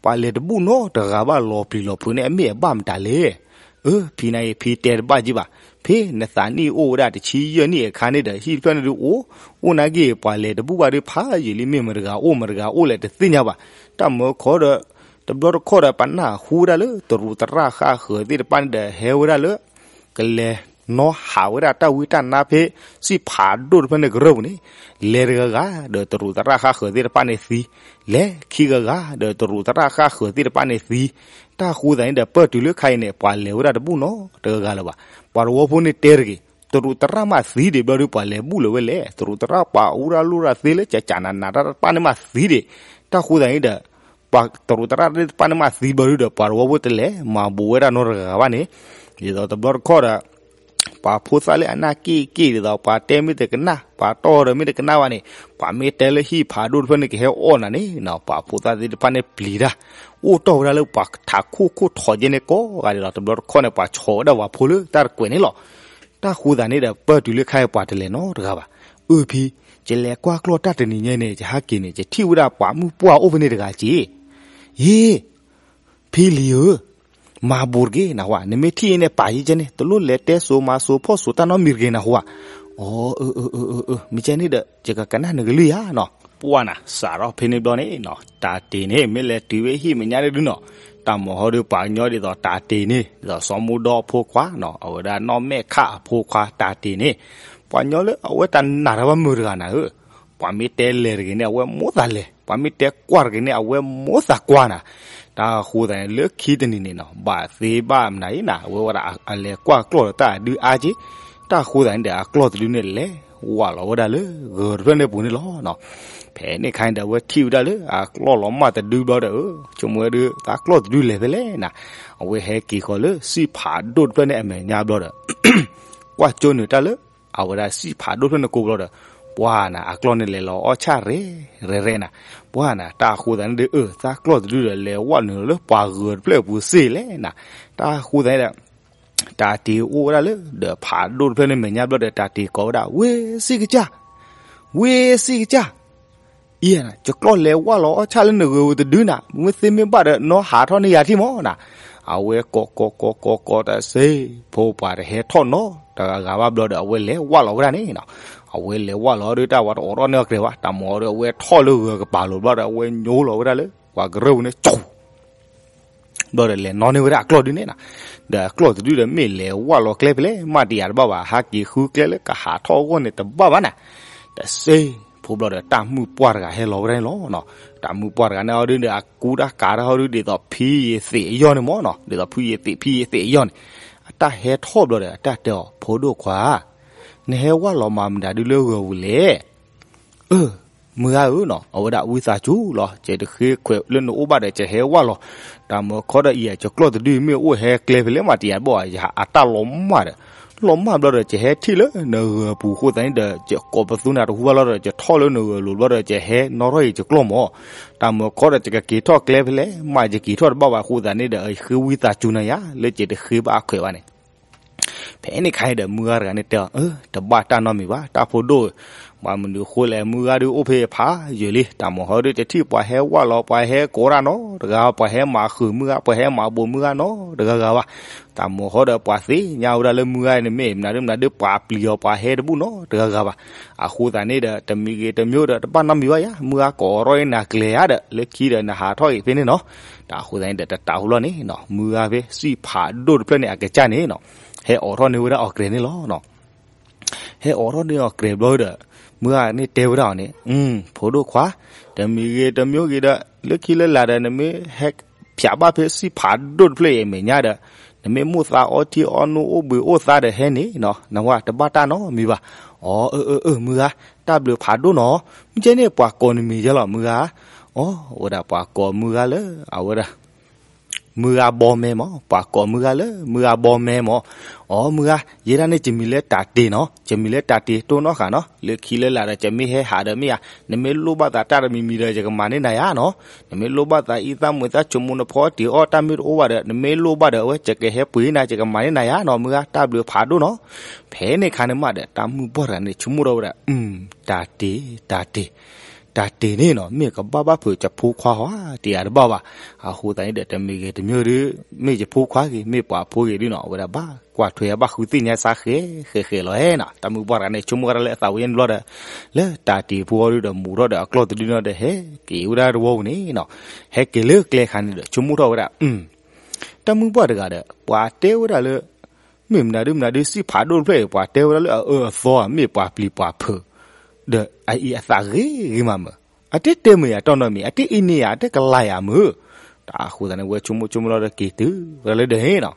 ပှၤလဲၤတဘူၣ်နီတဂၤဘၣ်လီၤပျံၤလီၤဖုးန့ၣ် အမ့ၢ်အဘၣ်မတၤလဲၣ်. အၢ ဖံနၤအံၤ ဖံတဲတဘၣ်က့ဘၣ်. ဖဲနသးနံၣ်အိၣ်ဝဲဒၣ်တဆံယဲၢ်နံၣ်အခါန့ၣ်ဒီး ဟံၣ်တဖျၢၣ်န့ၣ်ဒုးအိၣ်, အိၣ်နာ်က့ ပှၤလဲၤတဘူၣ်ဘၣ်ဒုးဖးယံာ်လံ, မ့ၢ်မတဂၤအိၣ်မတဂၤအိၣ်လဲၣ်တသ့ၣ်ညါဘၣ်. တၢ်မၢခီဒီး တဘျီတခီၣ်ဒီး ပနၢ်ဟူဝဲဒၣ်လၢတရူးသရၣ်ဃၣ်ဃၢၤသ့ၣ်တဖၣ်န့ၣ်ဒီး ဟဲဝဲဒၣ်လၢ ကလဲၤနီၣ်ဟးဝဲဒၣ်တၢ်ဝံတၢ်နါဖဲ စံၣ်ဖးဒိၣ်တဖျၢၣ်န့ၣ်ကရၢၢ်ပူၤန့ၣ်, လဲၤတဂၤဂၤဒီးတရူးသရၣ်ဃၣ်ဃၢၤသ့ၣ်တဖၣ်န့ၣ်သံ, လဲၤခံဂၤဂၤဒီးတရူးသရၣ်ဃၣ်ဃၢၤသ့ၣ်တဖၣ်န့ၣ်သံ. တၢ်ဃိသတးန့ၣ်ဒီး ပၢၢ်တုၤလၢခါအံၤန့ၣ် ပှၤလဲၤဝဲဒၣ်တဘူၣ်နီတဂၤဂၤလၢၤဘၣ်. ပှၤတဝီဖိန့ၣ်တဲတဂ့ၤ, တရူးသရၣ်မးသံဒံးဘျီဒုး ပှၤလဲၤဘူၣ်လၢၤဝဲလဲၣ်. တရူးသရၣ်ပှၤအူရၣ်လိၣ်ရၣ်သ့လၢကကနးနးတၢ်တဖၣ်န့ၣ်မးသံဒံး. တၢ်ဃိသတးန့ၣ်ဒီး ပှၤတရူးသရၣ်သ့ၣ်တဖၣ်န့ၣ်မးသံဘျီဒုဒီး ပှၤတဝီဖိတလဲၤမၤဘူးဝဲဒၣ်နီတဂၤဂၤဘၣ်န့ၣ်, ဒ်သိးတဘျီတခီၣ်ဒီး ပှၤဖိသၣ်လၢအနၢ်က့ၣ်က့ၣ် ဒ်သိးပှၤတဲမ့ၢ်တကနၣ် ပှၤတီၢ်ဒီးမ့ၢ်တကနၣ်ဘၣ်န့ၣ်, ပှၤမ့ၢ်တဲလၢဟံၣ်ဖးဒိၣ်တဖျၢၣ်န့ၣ်ကဟဲအီၣ်နၤန့ၣ်နီၤ, ပှၤဖိသၣ်သ့ၣ်တဖၣ်န့ၣ်ပျံၤတၢ်, အိၣ်တီၢ်ဝဲဒၣ်လၢပှၤထးခိၣ်ခိၣ်ထီးကဲန့ၣ်ကိးဂၤဒဲးလီၤ. တဘျီတခီၣ်န့ၣ် ပှၤဆီးဝဲဒၣ်ပှၤဖိလၢတၢ်တကွဲးန့ၣ်လီၤ. တၢ်ဃိသတးန့ၣ်ဒီး ပၢၢ်တုၤလၢခါအံၤပှၤတလဲၤနီတဂၤဘၣ်. အၢ ဖံ, ယလဲၤကွၢ်ကျီၢ်တၢ်တနံၤညါန့ၣ် ယဟဲက့ၤန့ၣ် ယထံၣ်ဝဲဒၣ်ပှၤမုၢ်ပှၢ်အိၣ်ဖဲန့ၣ်တဂၤက့ၤ. ယ့ၢ် ဖံလံၤဧၢ, မၤဘူးတက့ၢ်နဟူဧါ, နမ့ၢ်ထံၣ်အံၤန့ၣ် ပာ်ယကဲန့ၣ် တလိၣ်လဲၤတဲစိၤမၤစိၤဖီၣ်စိၤတၢ်နီတမံၤတဂ့ၤနဟူဧါ. အိ မ့ၢ်ကဲန့ၣ်ဒီး ယကကနၣ်နကလုၢ်ယၤနီၤ. ပှၢ်နၤ စးထီၣ်ဖဲန့ၣ်ဘျီန့ၣ်နီၤ တၢ်တ့ၢ်န့ၣ် မ့ၢ်လဲၤတုၤဝဲဟံၣ်မဲာ်ညါဒုနီၤ, တၢ်မၤဟီဒီးပှၤကညီဒ်သိးတၢ်တ့ၢ်န့ၣ် ဒ်သိးစီၤမူဒီအဖိခွါနီၤ အဝဲဒၣ်နီၢ်မဲာ်ခၣ်အဖိခွါတၢ်တ့ၢ်န့ၣ်, ပှၤကညီလၢအဝဲတနာ်တၢ်ဘၣ်မုာ်တဂၤနၤဧၢ, ပှၤမ့ၢ်တဲလဲၤတဂ့ၤန့ၣ် အဝဲမိၣ်သးလဲၤ, ပှၤမ့ၢ်တဲကွၢ်တဂ့ၤန့ၣ် အဝဲမိၣ်သးကွၢ်နၤ. တၢ်ဃိသတးန့ၣ် လၢခံတနံၤန့ၣ်နီၤ ဘၣ်သ့ဘၣ်မနုၤအံၤနၤ အဝဲဝဲဒၣ်အလဲၤကွၢ်ကျီၢ်ဒီးတၢ်အဒုအါက့, တၢ်ဃိသတးန့ၣ်ဒီး အကျီၢ်တဒုန့ၣ်လဲၤ ဝၣ်လီၤဝဲဒၣ်လၢဂၢၤတဖျၢၣ်န့ၣ်ပူၤန့ၣ်လီၤ. ဖဲန့ၣ်ခါန့ၣ်ဒီး အဝဲထံၣ်ဝဲဒၣ်လၢအကျီၢ်လီၤမၢ်တဒုဘျီဒီး ဆိကမိၣ်ဝဲဒၣ် သးကျီၢ်တဒုလဲၤဖဲလဲၣ်နၤ, အဝဲဟဲက့ၤဃီၤလၢစံၣ်ဖးဒိၣ်တဖျၢၣ်န့ၣ်အမဲာ်ညါဘျီဒီး ကွၢ်ကၠိနုာ်တၢ်လၢ အဝဲဒၣ်စံၣ်ဖးဒိၣ်တဖျၢၣ်န့ၣ်ကိးဘျီဒီး ပှၢ်နၤ အကျီၢ်န့ၣ်လဲၤလီၤအီၣ်ဆၣ်ရဲၣ်ရဲၣ်နၤ, ပှၢ်နၤ တၢ်အဃိသတးန့ၣ်ဒီး အၢ သးကျီၢ်တဒုဒီး လဲၤဝၣ်နုာ်လီၤလၢပှၤဂၢၤတဖျၢၣ်အပူၤစ့ၢ်လဲၣ်နၤ, တၢ်အဃိသတးန့ၣ်ဒီး တၢ်တ့အိၣ်ဝဲဒၣ်လၢ ဒီးဖးဒိၣ်တဖျၢၣ်န့ၣ်မဲာ်ညါဘျီဒီး တၢ်တ့ကိးဝဲဒၣ် ဝ့ၢ်စံၣ်ကစၢ်, ဝ့ၢ်စံၣ်ကစၢ် အံၤနၤ ယကျီၢ်လဲၤဝၣ်လီၤအီၣ်ဆၣ်လၢနဂၢၤပူၤတဒုနၤ, မ့ၢ်သ့မ့ၢ်ဘၣ်ဒီး နီၢ်ဟးထီၣ်န့ၢ်ယၤထံၣ်မၢ်နၤ, အဝဲကိးကိးကိးကိးကိးတစ့ၢ် ဖိပှၤတဟဲထီၣ်နီတဂၤဂၤဘၣ်ဘျီဒီး အဝဲလဲၤဝၣ်လီၤဝဲဒၣ်န့ၣ်နၤ, အဝဲလဲၤဝၣ်လီၤဒီး တၢ်ဝဲတအိးထီၣ်န့ၢ်အီၤကြဲးဘၣ်, တၢ်မၤအီၤဒီး အဝဲထီၣ်လၢဂၢၤကပၤလိၤဘျီဒီး အဝဲညိလီၤဝဲဒၣ်လၢ ပှၤကရၢၢ်ပူၤန့ၣ် ကၠီ ဘျီဒီးလဲၤနီၣ်န့ၢ်ဝဲဒၣ်အကျီၢ်ဒုန့ၣ်နၤ, ဒီးအကျီၢ်တဒုဒီးမ့ၢ်လဲၤဝၣ်လီၤကျဲဖဲလဲၣ် မးတယာ်တဘၣ်ဘၣ်, ဟးက့ၤဃုကျဲလၢကဟးထီၣ်အဂီၢ်န့ၣ်တဘၣ်ဘၣ်နၤ, တစ့ၢ်ဖိဘျီဒီး တၢ်မုၣ်ပှၢ်တဂၤဟဲလီၤဝဲဒၣ်န့ၣ်လီၤ. တၢ်မုၣ်ပှၢ်တဂၤန့ၣ်အီၤဒုန့ၣ် အကူတၢ်ကးတၢ်ဟီဒု ဒ်သိးဖံယသံးအယီၢ်န့ၣ်မၢ်နၤ, ဒ်သိးဖံယသံးဖံယသံးအယီၢ်န့ၣ်, အတၢ်ဟဲထီၣ်ဘျီဒီး အတၢ်တဲအီၤ ဖိဒိၣ်ခွါ နဟဲဝၣ်လီၤမၤမတၤဒုလၢဂၢၤပူၤလဲၣ် အၢ မုၢ်ဂၤဧၢနီၤ အဝဲဒၣ်ဝံသးစူၤလီၤ ယတဃ့ခွဲးလၢနအိၣ်ဘၣ်ဒီး ယဟဲဝၣ်လီၤ. တၢ်မၤခီဒီးအံၤ ယကျီၢ်တဒုမ့ၢ်အိၣ်ဟဲကျဲဖဲလဲၣ်မး တယာ်တဘၣ်ဘၣ် ယဟးအတၢ်လီၤမၢ်ဒီး လီၤမၢ်ဘျီဒီး ယဟဲထံၣ်လၢနဂၢၤပူၤအဃိသတးန့ၣ်ဒီး ယကိးပသူနၤတဟူဘၣ်လီၤဒီး ယထီၣ်လၢနဂၢၤလိၤဘျီဒီး ယဟဲနီၣ်ထီၣ်အံၤယကျီၢ်မၢ်. တၢ်မၤခီဒီး ယကက့ၤထီၣ်ကျဲဖဲလဲၣ်မး ယက့ၤထီၣ်တဘၣ်ဘၣ်အဃိသတးန့ၣ်ဒီး ယဃ့ဝံသးစူၤနၤယၤ လၢယတဃ့ဘၣ်အခွဲးဘၣ်န့ၣ် ဖဲန့ၣ်ခါအံၤဒီး မုၢ်ဂၤတဂၤန့ၣ်တဲအီၤ အၢ တဘၣ်တၢ်နီတမံၤဘၣ် တၢ်ဖိဒိၣ်ဧၢ, ဘၣ်မနုၤအဃိလဲၣ် မုၢ်ဂၤဒုအိၣ်ဖဲအဖးယံာ်လံ တၢ်မၤဟီဒု တထံၣ်ပှၤဟဲဝၣ်လီၤ ပှၤဟဲကိးတၢ်နီတဂၤ ပှၤဟဲမၤဃုာ်မုၢ်ဂၤ ပှၤဟဲမၤဘိးမုၢ်ဂၤနီတဂၤဂၤဘၣ်. တၢ်မၤဟီဒီး ပှၤသ့ၣ်ညါဝဲဒၣ်လၢမုၢ်ဂၤန့ၣ် မ့ၢ်မနုၤဒုမနုၤဒု ပှၤပျံၤအီၤပှၤဟဲတဘူၣ်နီတဂၤဂၤဘၣ်. အဃိသတးန့ၣ်ဒီး တမံၤဂ့ၤတမံၤဒီး တဘၣ်နီတမံၤဘၣ်ယၤ မုၢ်ဂၤကိးထီၣ်အံၤနၤကျဲၤဧါဒီး လၢခံဒီးနဟးထီၣ်အံၤဖဲန့ၣ်နီၤ. တၢ်အဃိသတးန့ၣ်ဒီး တတးဟူလီၤန့ၣ်နီၤ မုၢ်ဂၤဖဲစံၣ်ဖးဒိၣ်တဖျၢၣ်န့ၣ် အကစၢ်န့ၣ်နီၤ ဟဲအိးထီၣ်န့ၢ်ဝဲဒၣ်အီၤကြဲးန့ၣ်လီၤ. ဟဲအိးထီၣ်န့ၢ်အီၤကြဲးဘျီဒီး မုၢ်ဂၤန့ၣ်တဲဝဲဒၣ်အီၤန့ၣ် ဖိဒိၣ်ခွါ တမံၤဂ့ၤတမံၤဂ့ၤဒီး လၢခံလၢလာ်ဒီး နမ့ၢ်ဟဲဖျးဘၣ်ဖဲစံၣ်ဖးဒိၣ်တဖျၢၣ်အံၤအမဲာ်ညါဒီး နမ့ၢ်မိၣ်သးအီထံအီနိအိၣ်ဘှံးအိၣ်သါဒီးဟဲန့ၣ်နီၤ နဝဲတဘၣ်တၢ်နီတမံၤဘၣ်. အီ အၢ အၢ အၢ မုၢ်ဂၤ တၢ်ဘျုးဖးဒိၣ်နီၤ မုၢ်ကဲန့ၣ် ပှၤကိးနမံၤယဲလီၤ မုၢ်ဂၤ. အီ အဝဲဒၣ်ပှၤကိးမုၢ်ဂၤလၢ အဝဲဒၣ် မုၢ်ဂၤဘီမဲမး ပှၤကိးမုၢ်ဂၤလၢ မုၢ်ဂၤဘီမဲမး. အီ မုၢ်ဂၤ ယဲဒၣ်န့ၣ် ယမံၤလၢတၢ်တ့ၤနီၤ ယမံၤလၢတၢ်တ့ၤတိၢ်နီၣ်ဃာ်နီၤ လၢခံလၢလာ်ဒီး ယမ့ၢ်ဟဲဟးဒီးမ့ၢ်ဧါ နမ့ၢ်လိၣ်ဘၣ်သးတၢ်တမံၤမံၤဒီး ယကမၤန့ၢ်နၤယၤနီၤ နမ့ၢ်လိၣ်ဘၣ်သးအံသၣ်မွဲသၣ်ဆိကမိၣ်နဖီတ့ၤအီၣ်တၢ်မ့ၢ်တအိၣ်ဘၣ်ဒီး နမ့ၢ်လိၣ်ဘၣ်ဒီး အဝဲယကဟဲပှ့ၤနၤ ယကမၤန့ၢ်နၤယၤနီၤ မုၢ်ဂၤ တၢ်ဘျုးဖးဒိၣ်နီၤ. ဖဲန့ၣ်ခါန့ၣ်မးဒီး တၢ်မုၣ်ပှၢ်တဂၤန့ၣ် ဆိကမိၣ်ထီၣ်ဝဲဒၣ် တၢ်တ့ၤ တၢ်တ့ၤ တၢ်တ့ၤန့ၣ်နီၤ မ့ၢ်ကဘၣ်ဘၣ်ဖုးယဖိခွါဧါ တယာ်တဘၣ်ဘၣ်. အဃိသတးန့ၣ်ဒီး တမံၤဂ့ၤတမံၤဒီး မ့ၢ်ယဖိခွါဂ့ၤ မ့ၢ်ပှၤဖိဂ့ၤဒုနီၤ အဝဲဒၣ်ဘၣ်ကွၢ်ထွဲဘၣ်ဃုသ့ၣ်ညါစါဃဲဃဲဃဲလီၤဟဲနီၤ. တၢ်မုၣ်ပှၢ်တဂၤန့ၣ် ဆိကမိၣ်ဝဲဒၣ်လၢအသးဝဲန့ၣ်ဘျီဒီး လၢတၢ်တ့ၤဖိအီၤဒုဒီး မူၤထီၣ်ဒီးအကျီၢ်တဒုနီၤဒီး ဟဲက့ၤဝဲဒၣ်တဝီပူၤန့ၣ်နီၤ. ဟဲက့ၤလၢကျဲခါန့ၣ်ဒီး ဆိကမိၣ်ထီၣ်ဝဲဒၣ် တၢ်မုၣ်ပှၢ်တဂၤဒီး ပှၤတဲဝဲဒၣ်လၢ မ့ၢ်မနုၤဒုမနုၤဒု စံၣ်ဖးဒိၣ်တဖျၢၣ်အံၤ ပှၤတဲဝဲဒၣ်လၢအအၢအသီဧါ မ့ၢ်ပှၤပျံၤပှၤဖုး ဒီးအအံၤအသးဂ့ၤဂ့ၤမးမုၢ် အတတဲမုာ်ယၤတီၢ်နီတမံၤ အတအံးန့ၢ်ယၤ အတကလၤယၤမုၢ်. တၢ်အဃိသတးန့ၣ် ဝဲဆိကမိၣ်ဆိကမိၣ်လီၤဒီးက့ၤတုၤဝဲဒၣ်လၢဒီးန့ၣ်နီၤ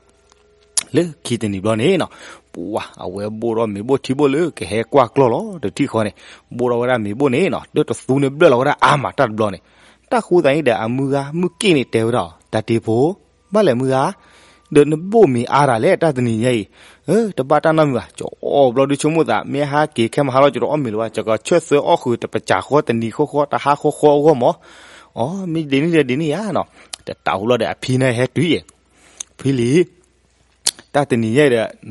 လၢခံတနံၤဘျီန့ၣ်နီၤ ပှၤအဝဲဘိၣ်ထီၣ်မ့ၤဘိၣ်ထံဘိၣ်လၢကဟဲကွၢ်ကျီၢ်လီၤ တထံၣ်ဃီန့ၣ် ဘိၣ်ထီၣ်ဝဲဒၣ်မ့ၤဘိၣ်န့ၣ်နီၤ ဒီးတသူန့ၣ်ဘျၢၣ်လီၤဝဲဒၣ်အါမးတၢ်တဘျီန့ၣ်. တၢ်ဃိသတးန့ၣ်ဒီး အမုၢ်ဂၤမုၢ်က့ၣ်န့ၣ်တဲဝဲဒၣ်အီၤ တၢ်တ့ၤဖိ ဘၣ်လဲၣ်မုၢ်ဂၤ ဒီးနဘိၣ်မ့ၤအါတၢ်လဲၣ် တၢ်တနံၤညါအံၤ. အၢ တဘၣ်တၢ်နီတမံၤဘၣ် ကၠီအီၣ်ဘျီဒုဆိကမိၣ်သး မ့ၢ်ဟဲက့ၤခဲမဟါလီၤ ကတအီၣ်မ့ၤလၢၤဘၣ် ကကအီၣ်ဆၢၣ်သၢအီၣ်ဃုာ် တပစၢ်ဃီ တနံၤဃီဃီ တဟါဃီဃီအဂီၢ်မး. အီ မ့ၢ်ဒ်န့ၣ်ဒီးဒ်န့ၣ်ဧါနီၤ တတးဟူလီၤဒီးအဖံန့ၣ်ဟဲတုၤယဲၢ် ဖံလံၤ တၢ်တနံ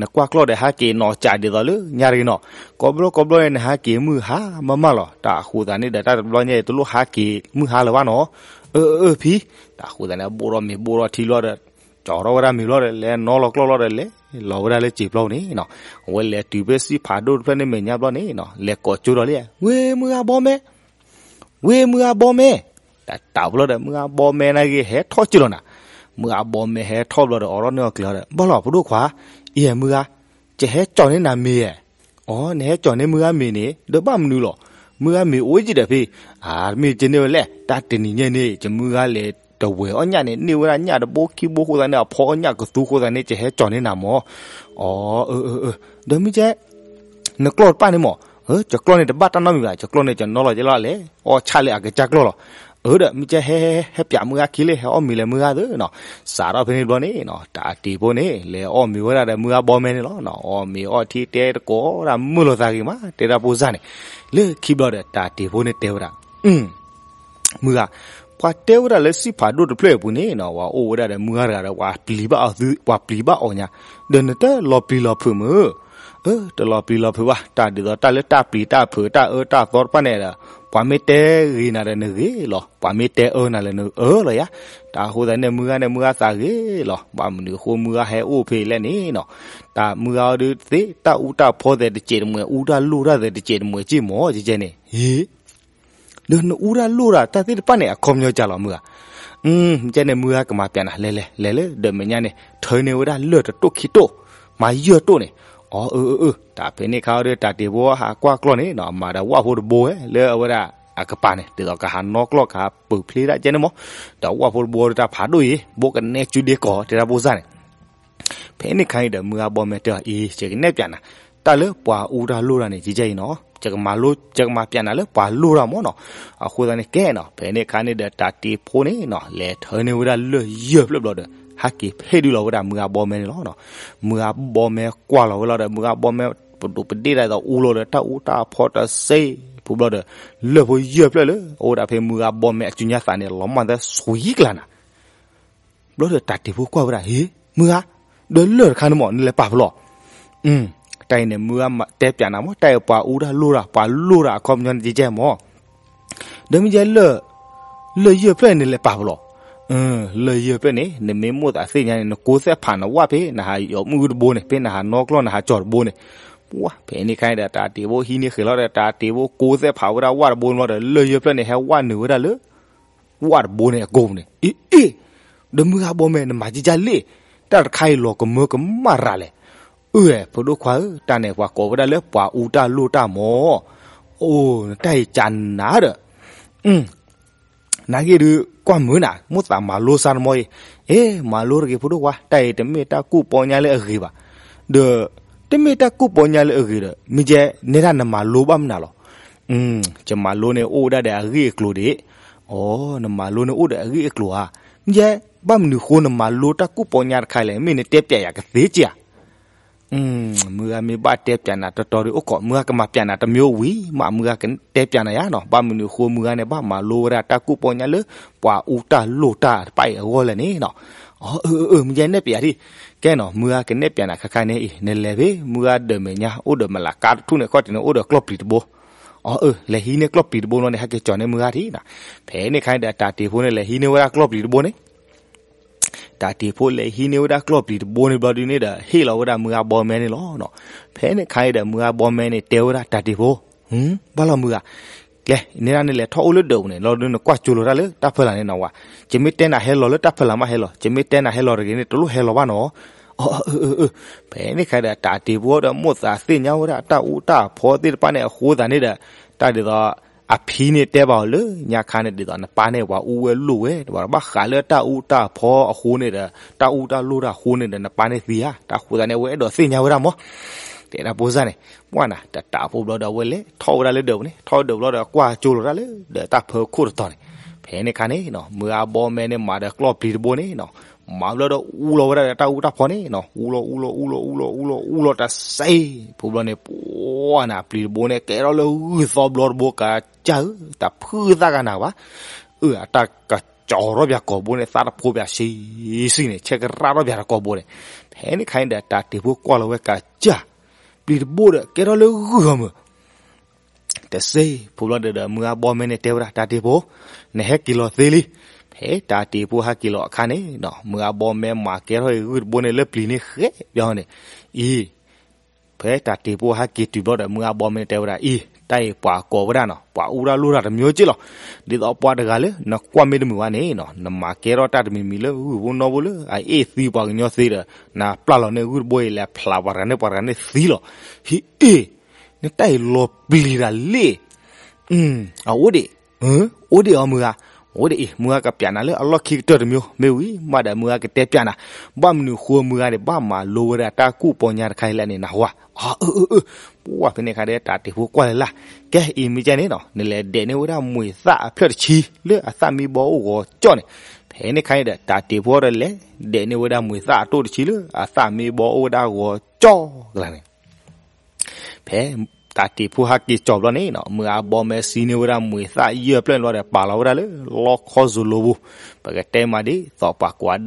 ၤညါအံၤဒီး နကွၢ်ကျီၢ်ဒီးဟးက့ၤနီၢ်ကၠးဒ်သိးလၢညါတဂ့ၤနီၤ ကိးဘျီကိးဘျီအံၤ နဟးက့ၤမုၢ်ဟါမးမးလီၤ. တၢ်အဃိသတးန့ၣ်ဒီး တၢ်တဘျီညါအံၤ တလိၣ်ဟးက့ၤမုၢ်ဟါလၢၤဘၣ်နီၤ. အၢ အၢ အၢ ဖံ တၢ်အဃိသတးန့ၣ် ဘိၣ်ထီၣ်မ့ၤဘိၣ်ထီၣ်ထံလီၤဒီး ကၠီထီၣ်ဝဲဒၣ်မ့ၤဘျီဒီး လဲၤနီၣ်လီၤကျီၢ်လီၤဒီး လဲၤလီၤဝဲဒၣ်လၢစံာ်ပျီန့ၣ်နီၤ. အဝဲလဲၤတုၤဖဲစံၣ်ဖးဒိၣ်တဖျၢၣ်န့ၣ်မဲာ်ညါဘျီန့ၣ်နီၤ လဲၤကိးကၠိဒီးလံ ဝ့ၢ်မုၢ်ဂၤဘီမဲ ဝ့ၢ်မုၢ်ဂၤဘီမဲ တၢ်တးဘျီဒီး မုၢ်ဂၤဘီမဲနာ်က့ၤ ဟဲထီၣ်ကၠိလီၤနၤ. မုၢ်ဂၤဘီမဲဟဲထီၣ်ဘျီဒီး အိးထီၣ်န့ၢ်အီၤကျဲၤဒီး ဘၣ်လီၤ ဖိဒိၣ်ခွါ, အံၤမုၢ်ဂၤ, ယဟဲကၠီၣ်န့ၢ်နၤမ့ၤဧါ. အိ နဟဲကၠီၣ်န့ၢ်မုၢ်ဂၤမ့ၤန့ၣ် ဒီးဘၣ်မနုၤလီၤ. မုၢ်ဂၤမ့ၤအိၣ်ယံၤဒီးဖဲ, အၢ တမ့ၢ်ကန့ၢ်ဝဲလဲၣ် တၢ်တနံၤညါန့ၣ် ယမုၢ်ဂၤလဲၤတဝဲၤအီၣ်ညၣ်န့ၣ် န့ၢ်ဝဲဒၣ်ညၣ်တဘိခံဘိအဃိသတးန့ၣ် အဖီအီၣ်ညၣ်ကသူအဃိသတးန့ၣ် ယဟဲကၠီၣ်န့ၢ်နၤမၢ်. အိ အၢ အၢ အၢ ဒီးမ့ၢ်ကဲ နကျီၢ်တပၣ်န့ၣ်မၢ်. ကၠီၤကျီၢ်န့ၣ်တဘၣ်တၢ်နီတမံၤဘၣ်, ကၠီၤကျီၢ်န့ၣ်ကၠီၤနီလီၤကဲလီၤလဲၣ်, အီၣ်ဆၣ်လၢအကစၢ်ကျီၢ်လီၤ. အၢဒီး မ့ၢ်ကဲဟဲ ဟဲ ဟဲပၠးမုၢ်ဂၤခံလ့ၣ်, ဟဲအီၣ်မ့ၤလဲၤမုၢ်ဂၤသၢနီၤ. စးထီၣ်ဖဲန့ၣ်တဘျီန့ၣ်နီၤ တၢ်တ့ၢ်ဖိန့ၣ် လဲၤအီၣ်မ့ၤဝဲဒၣ်ဒီးမုၢ်ဂၤဘီမဲန့ၣ်လီၤ. အီၣ်မ့ၤအီထံတဲတကိးဒၣ်မုာ်လိာ်သးဂ့ၤမး တဲဒၣ်ဖိစၢ်န့ၣ်, လၢခံဘျီဒီးတၢ်တ့ၢ်ဖိန့ၣ်တဲဝဲဒၣ် မုၢ်ဂၤ, ပှၤတဲဝဲဒၣ်လၢစံးဖးဒိၣ်တဖျၢၣ်အပူၤန့ၣ်နီၤ ပှၤအိၣ်ဝဲဒၣ်ဒီးမုၢ်ဂၤတဂၤဒီး ပှၤပျံၤဘၣ်အီၤ, ပှၤပျံၤဘၣ်အီၤညါ, ဒီးနတလီၤပျံၤလီၤဖုးမုၢ်, အၢ တလီၤပျံၤလီၤဖုးဘၣ်, တၢ်ဒ်သိးတၢ်လၢတၢ်ပျံၤတၢ်ဖုးတၢ်အၢတၢ်သီတဖၣ်န့ၣ်ဒီး ပှၤမ့ၢ်တဲဂ့ၤနၤဒီးနဂ့ၤလီၤ, ပှၤမ့ၢ်တဲအၢနၤလၢနအၢလီၤယါ. တၢ်အဃိသတးန့ၣ် မုၢ်ဂၤန့ၣ်မုၢ်ဂၤသးဂ့ၤလီၤ. ဘၣ်မနုၤအဃိမုၢ်ဂၤဟဲအိၣ်ဖဲလဲၣ်န့ၣ်နီၤ, တၢ်မုၢ်ဂၤအီၤဒုးသ့ၣ် တၢ်အူတၢ်ဖီသဲးတစဲးတမှဲး အူတၢ်လိၣ်တၢ်သဲးတစဲးတမှဲးက့ၢ်မၢ် ကဲကဲန့ၣ် ဟ့ ဒီးနအူတၢ်လိၣ်တၢ်သ့ၣ်တဖၣ်န့ၣ် အခီပညီကၢ်လီၤမုၢ်ဧါ. ကဲန့ၣ် မုၢ်ဂၤကမၤပျးနၤ လဲၤလဲၤလဲၤလၢဒၢးမဲာ်ညါန့ၣ် ထၢန့ၢ်ဝဲဒၣ်လၢၢ်တတိၢ်ခံတိၢ်, မၤယဲၢ်တိၢ်န့ၣ်. အီ အၢ အၢ အၢ တၢ်ဖဲန့ၣ်ခါအီၤဒီး တၢ်တ့ၢ်ဖိဟးကွၢ်ကျီၢ်န့ၣ်နီၤ မၤဒီးဝၣ်ဖိတဘိဝဲလၢအဝဲဒၣ်အကပၤန့ၣ် ဒ်သိးကဟးနီကျီၢ်ကဟးပုာ်ဖျ့ဒၣ်ကဲန့ၣ်မၢ်, ဒီးဝၣ်ဖိတဘိဒီးတၢ်ဖးဒိၣ်အံၤ ဘိကနဲကၠူဒ့ကီး တဲဒၣ်ဖိစၢ်န့ၣ် ဖဲန့ၣ်ခါအံၤဒီး မုၢ်ဂၤဘီမဲတဲအီၤ အံၤ ယကနဲၣ်ပျးနၤ, တၢ်လၢပှၤအူတၢ်လိၣ်တၢ်န့ၣ် ကဲကဲအံၤနီၤ, ယကမၤလိ ယကမၤပျးနၤလၢပှၤလိၣ်တၢ်မၢ်နီၤ. အဃိသတးန့ၣ်ကဲနီၤ ဖဲန့ၣ်ခါန့ၣ်ဒီး တၢ်တ့ၢ်ဖိန့ၣ်နီၤ လဲၤထၢန့ၢ်ဝဲဒၣ်လၢၢ်ယဲၢ်ဖျၢၣ်ဘျီဒီး ဟဲက့ၤဖဲဒုလီၤဝဲဒၣ်မုၢ်ဂၤဘီမဲန့ၣ်လီၤ. မုၢ်ဂၤဘီမဲကွၢ်လီၤဝဲလီၤဒီး မုၢ်ဂၤဘီမဲ ပဒိၣ်ပဒ့ၣ်ဒ်သိးအူလီၤဒီး တၢ်အူတၢ်ဖီတစဲးဖိဘျီဒီး လၢၢ်ဖိယဲၢ်ဖျၢၣ်လၢ အိၣ်ဝဲဒၣ်ဖဲမုၢ်ဂၤဘီမဲအစုညါသးန့ၣ် လီၤမၢ်သဲဆွံကျါနၤ ဘျီဒီးတၢ်တ့ၢ်ဖိကွၢ်ဝဲဒၣ် ဟ့ မုၢ်ဂၤ, ဒီးလၢၢ်တခါန့ၣ်မၢ် နလဲၤပာ်ဖဲလဲၣ်. တၢ်အံၤန့ၣ် မုၢ်ဂၤတဲပျးနၤမၢ်, တၢ်အံၤပှၤအူတၢ်လိၣ်တၢ် ပှၤလိၣ်တၢ်အခီပညီန့ၣ် ကဲကဲမၢ်. ဒီးမ့ၢ်ကဲလၢၢ်, လၢၢ်ယဲၢ်ဖျၢၣ်န့ၣ် နလဲၤပာ်ဖဲလဲၣ်. လၢၢ်ယဲၢ်ဖျၢၣ်န့ၣ် နမ့ၢ်မိၣ်သးသ့ၣ်ညါန့ၣ် နကိးသဲးဖးနဝၣ်ဖဲ နဟးယီၤမုၢ်တဘိန့ၣ် ဖဲနဟးနီကျီၢ်နဟးကၠီၤတဘိန့ၣ်. ပှၤ ဖဲန့ၣ်ခါအံၤဒီး တၢ်တ့ၢ်ဖိဟံးန့ၢ်ဃ့ၢ်လီၤဒီး တၢ်တ့ၢ်ဖိကိးသဲးဖးဝဲဒၣ်ဝၣ်တဘိန့ၣ်လီၤဒီး လၢၢ်ယဲၢ်ဖျၢၣ်န့ၣ် ဟဲဝၣ်နုာ်ဝဲဒၣ်လၢ ဝၣ်တဘိန့ၣ်အကိာ်ပူၤန့ၣ် အ့ အ့ ဒီးမုၢ်ဂၤဘီမဲ နမၤကကၢ်လ့ၣ်, တၢ်တခါအံၤလီၤကမၢကမၣ်ရၤလဲၣ်. အၢ ဖိဒိၣ်ခွါဧၢ, တၢ်န့ၣ်ပှၤကိးဝဲဒၣ်လၢပှၤအူတၢ်လိၣ်တၢ်မၢ်. အိၣ် နတၢ်အံၤကနၤဒီး နာ်က့ဒုး ကွၢ်မုာ်နၤ မိၣ်သးမၤလိစါတမီၤအံၤ, အ့ မၤလိတဂ့ၤဖိဒိၣ်ခွါ, တၢ်အံၤတမ့ၢ်တၢ်ကူၣ်ပီညါလၢအဂ့ၤဘၣ်. ဒီး တမ့ၢ်တၢ်ကူၣ်ပီညါလၢအဂ့ၤဒီး မ့ၢ်ကဲ နဲဒၣ်နမၤလိဘၣ်မနုၤလီၤ. ယမၤလိန့ၣ်အိၣ်ဝဲဒၣ်ဒီးအဂ့ၢ်အကျိၤဒံး. အိ နမၤလိန့ၣ်အိၣ်ဒီးအဂ့ၢ်အကျိၤဧါ. မ့ၢ်ကဲ ဘၣ်မနုၤဃိနမၤလိတၢ်ကူၣ်ပီညါတခါလဲၣ်, မ့ၢ်နတဲပျးယၤကသ့က့ဧါ. မုၢ်ဂၤမ့ၢ်ဘၣ်တဲပျးနၤတတီၤဒုးအိၣ်ခိး, မုၢ်ဂၤကမၤပျးနၤတမံၤဝံၤမး, မုၢ်ဂၤကတဲပျးနၤယါနီၤ. ဘၣ်မနုၤအဃိမုၢ်ဂၤန့ၣ် ဘၣ်မၤလိဝဲဒၣ်တၢ်ကူၣ်ပီညါလၢ ပှၤအူတၢ်လိၣ်တၢ်တဖၣ်အံၤအဂီၢ်လဲၣ်န့ၣ်နီၤ. အၢ အၢ အၢ မုၢ်ဂၤနဲၣ်ပျးဒံး. ကဲနီၤ မုၢ်ဂၤကနဲၣ်ပျးနၤခါခါန့ၣ်အံၤ နလဲၤဖဲမုၢ်ဂၤဒၢးမဲာ်ညါ အိၣ်ဒီးမလၤကါတထူၣ်န့ၣ် ခီၣ်ထံးန့ၣ် အိၣ်ဒီးကျီၢ်ပျံၤတဘိ. အၢ အၢ လဲၤဟံးန့ၢ်ကျီၢ်ပျံၤတဘိန့ၣ် ဟဲက့ၤကၠီၤန့ၢ်မုၢ်ဂၤထံၣ်နီၤ. ဖဲန့ၣ်ခါန့ၣ်ဒီး တၢ်တ့ၢ်ဖိန့ၣ် လဲၤဟံးန့ၢ်ဝဲဒၣ်ကျီၢ်ပျံၤတဘိန့ၣ် တၢ်တ့ၢ်ဖိလဲၤဟံးန့ၢ်ဝဲဒၣ်ကျီၢ်ပျံၤတဘိန့ၣ်ဘျီဒုးန့ၣ်ဒီး ဟ့ၣ်လီၤဝဲဒၣ်မုၢ်ဂၤဘီမဲန့ၣ်လီၤ. ဖဲန့ၣ်ခါအံၤဒီး မုၢ်ဂၤဘီမဲန့ၣ်တဲဝဲဒၣ်တၢ်တ့ၢ်ဖိ, ဘၣ်လီၤမုၢ်ဂၤ, ကျဲ နဲဒၣ်န့ၣ်လဲၤထီၣ်အိၣ်လၢဒၢးပူၤန့ၣ် လီၤဒုးနကွၢ်ကၠိလိာ်တၢ်လၢတၢ်ဖီလာ်န့ၣ်နီၤဝဲ, ယမ့ၢ်တဲနၤဟဲလီၤလၢတၢ်ဖီလာ်မးဟဲလီၤ, ယမ့ၢ်တဲနၤဟဲလီၤတဂ့ၤန့ၣ် တလိၣ်ဟဲလီၤဘၣ်နီၤ. အၢ အၢ အၢ အၢ ဖဲန့ၣ်ခါဒီး တၢ်တ့ၢ်ဖိဒီး မိၣ်သးသ့ၣ်ညါဝဲဒၣ်တၢ်အူတၢ်ဖီသ့ၣ်တဖၣ်န့ၣ် အဃိသတးန့ၣ်ဒီး တၢ်ဒ်သိး အဖံန့ၣ်တဲဘၣ်အီၤလၢညါခါန့ၣ် ဒ်သိးနပၢ်န့ၣ် ပှၤအူဝဲလိၣ်ဝဲ ပှၤဘၣ်ဃးလၢတၢ်အူတၢ်ဖီအဃိန့ၣ်ဒီး တၢ်အူတၢ်လိၣ်တၢ်အဃိန့ၣ်ဒီး နပၢ်န့ၣ်သံဧါ, တၢ်အဃိသတးန့ၣ် အဝဲအဲၣ်ဒိးသ့ၣ်ညါဝဲဒၣ်မး တဲဒၣ်ဖိစၢ်န့ၣ်, ပှၢ်နၤ တတးဖိဘျီဒီး အဝဲလဲၤထီၣ်ဝဲဒၣ်လၢဒၢးပူၤန့ၣ်, ထီၣ်ဒၢးဘျီဒီး ကွၢ်ကၠိလိာ်တၢ်လၢ ဒီးတၢ်ဖၢခိၣ်တတီၤန့ၣ်, ဖဲန့ၣ်ခါန့ၣ်နီၤ မုၢ်ဂၤဘီမဲန့ၣ် မၤဒီးကျီၢ်ပျံၤတဘိန့ၣ်နီၤ, မၤဘျီဒီး အူလီၤဝဲဒၣ်ဒီးတၢ်အူတၢ်ဖီန့ၣ်နီၤ, အူလီၤ အူလီၤ အူလီၤ အူလီၤ အူလီၤ အူလီၤတစဲးဖိဘျီန့ၣ်, ပှၢ်နၤ ပျံၤတဘိန့ၣ် ကဲထီၣ်လၢဂုၢ်သီဘျီတဘိ ကစၢ်ဧၢ, တၢ်ဖုသၣ်ကနၤဘၣ်, အၢ အတၢ်ကစီၤထီၣ်ပၠးကိာ်ဘိန့ၣ် သၣ်တဖိးပၠးဆံးဆံးန့ၣ် ဆဲးကရၣ်ထီၣ်ပၠးတကိာ်ဘိန့ၣ်, ဖဲန့ၣ်ခါန့ၣ်ဒီး တၢ်တ့ၢ်ဖိကွၢ်လီၤဝဲကစၢ်, ပျံၤတဘိဒီး ကဲထီၣ်လၢဂုၢ်အီၤမုၢ် တစဲးဖိဘျီဒီး မုၢ်ဂၤဘီမဲန့ၣ်တဲဝဲဒၣ် တၢ်တ့ၢ်ဖိ, နဟဲက့ၤလီၤသ့လံ. ဖဲတၢ်တ့ၢ်ဖိဟဲက့ၤလီၤအခါန့ၣ်နီၤ မုၢ်ဂၤဘီမဲမၤကဲထီၣ်အံၤဂုၢ်တဘိန့ၣ် လၢပျံၤန့ၣ်ဃဲပၠီန့ၣ်, အံၤ ဖဲတၢ်တ့ၢ်ဖိဟဲက့ၤတုၤဘျီဒီး မုၢ်ဂၤဘီမဲန့ၣ်တဲဝဲဒၣ် အံၤ တၢ်အံၤပှၤကိးဝဲဒၣ်နီၤ ပှၤအူတၢ်လိၣ်တၢ်တမံၤက့လီၤ. ဒ်သိးပှၤတဂၤလၢ နကွၢ်မ့ၢ်တမုာ်ဘၣ်န့ၣ်နီၤ နမၤကဲထီၣ်တၢ်တမံၤမံၤလၢဂုၢ်ဖိနီၢ်ဖိလၢ အအ့ၣ်သံပှၤကညီသ့ဒီး နပျၢ်လီၤန့ၢ်ဂုၢ်တဘိအံၤ လဲၤဖျးပှၤတဂၤန့ၣ် ပှၤတဂၤန့ၣ်သံလီၤ. ဟံးအ့ၣ် နတၢ်အံၤလီၤပျံၤတၢ်လ့ၣ်, အအိၣ်ဒံး, အိၣ်ဒံးအီၤမုၢ်ဂၤ, အိၣ်ဒ်အံၤ မုၢ်ဂၤကပျးနၤလၢအလီၢ်ခံကတၢၢ်တမံၤ မ့ၢ်ဝံၤမးဒီး မုၢ်ဂၤကတဲပျးနၤ ဘၣ်မနုၤဃိမုၢ်ဂၤန့ၣ် ဘၣ်မၤလိဝဲဒၣ်တၢ်ကူၣ်ပီညါတခါအံၤလဲၣ်န့ၣ် နၢ်ဟူဧါ. အၢ အၢ အၢ ပှၢ်ဖဲန့ၣ်ခါဒီး တၢ်တ့ၢ်ဖိကွၢ်လၢ်လၢ် ကဲအံၤမ့ၢ်ကဲန့ၣ်နီၤ နလဲၤဒဲးန့ၢ်ဝဲဒၣ်မှံၤသၣ်အဖျၢၣ်တဆံ လၢအသၣ်မံဘီအိၣ်ဂီၤကၠီၣ်န့ၣ်. ဖဲန့ၣ်ခါန့ၣ်ဒီး တၢ်တ့ၢ်ဖိဒီးလဲၤ ဒဲးန့ၢ်ဝဲဒၣ်မှံၤသၣ်အတိၢ်တဆံလၢ အသၣ်မံဘီအိၣ်ဝဲဒၣ်ဂီၤကၠီၣ်ကလါန့ၣ် ဖဲတၢ်တ့ၢ်ဖိဟဲက့ၤကၠီၤဘျီန့ၣ်နီၤ မုၢ်ဂၤဘီမဲစံန့ၢ်ဝဲဒၣ်မှံၤသၣ်ယဲၢ်ဖျၢၣ်န့ၣ်လီၤဒီး ပာ်လီၤဝဲဒၣ်လၢလီခီစိၤလိၤပူၤ, ပကတဲမးဒ်သိးပှၤကွၢ်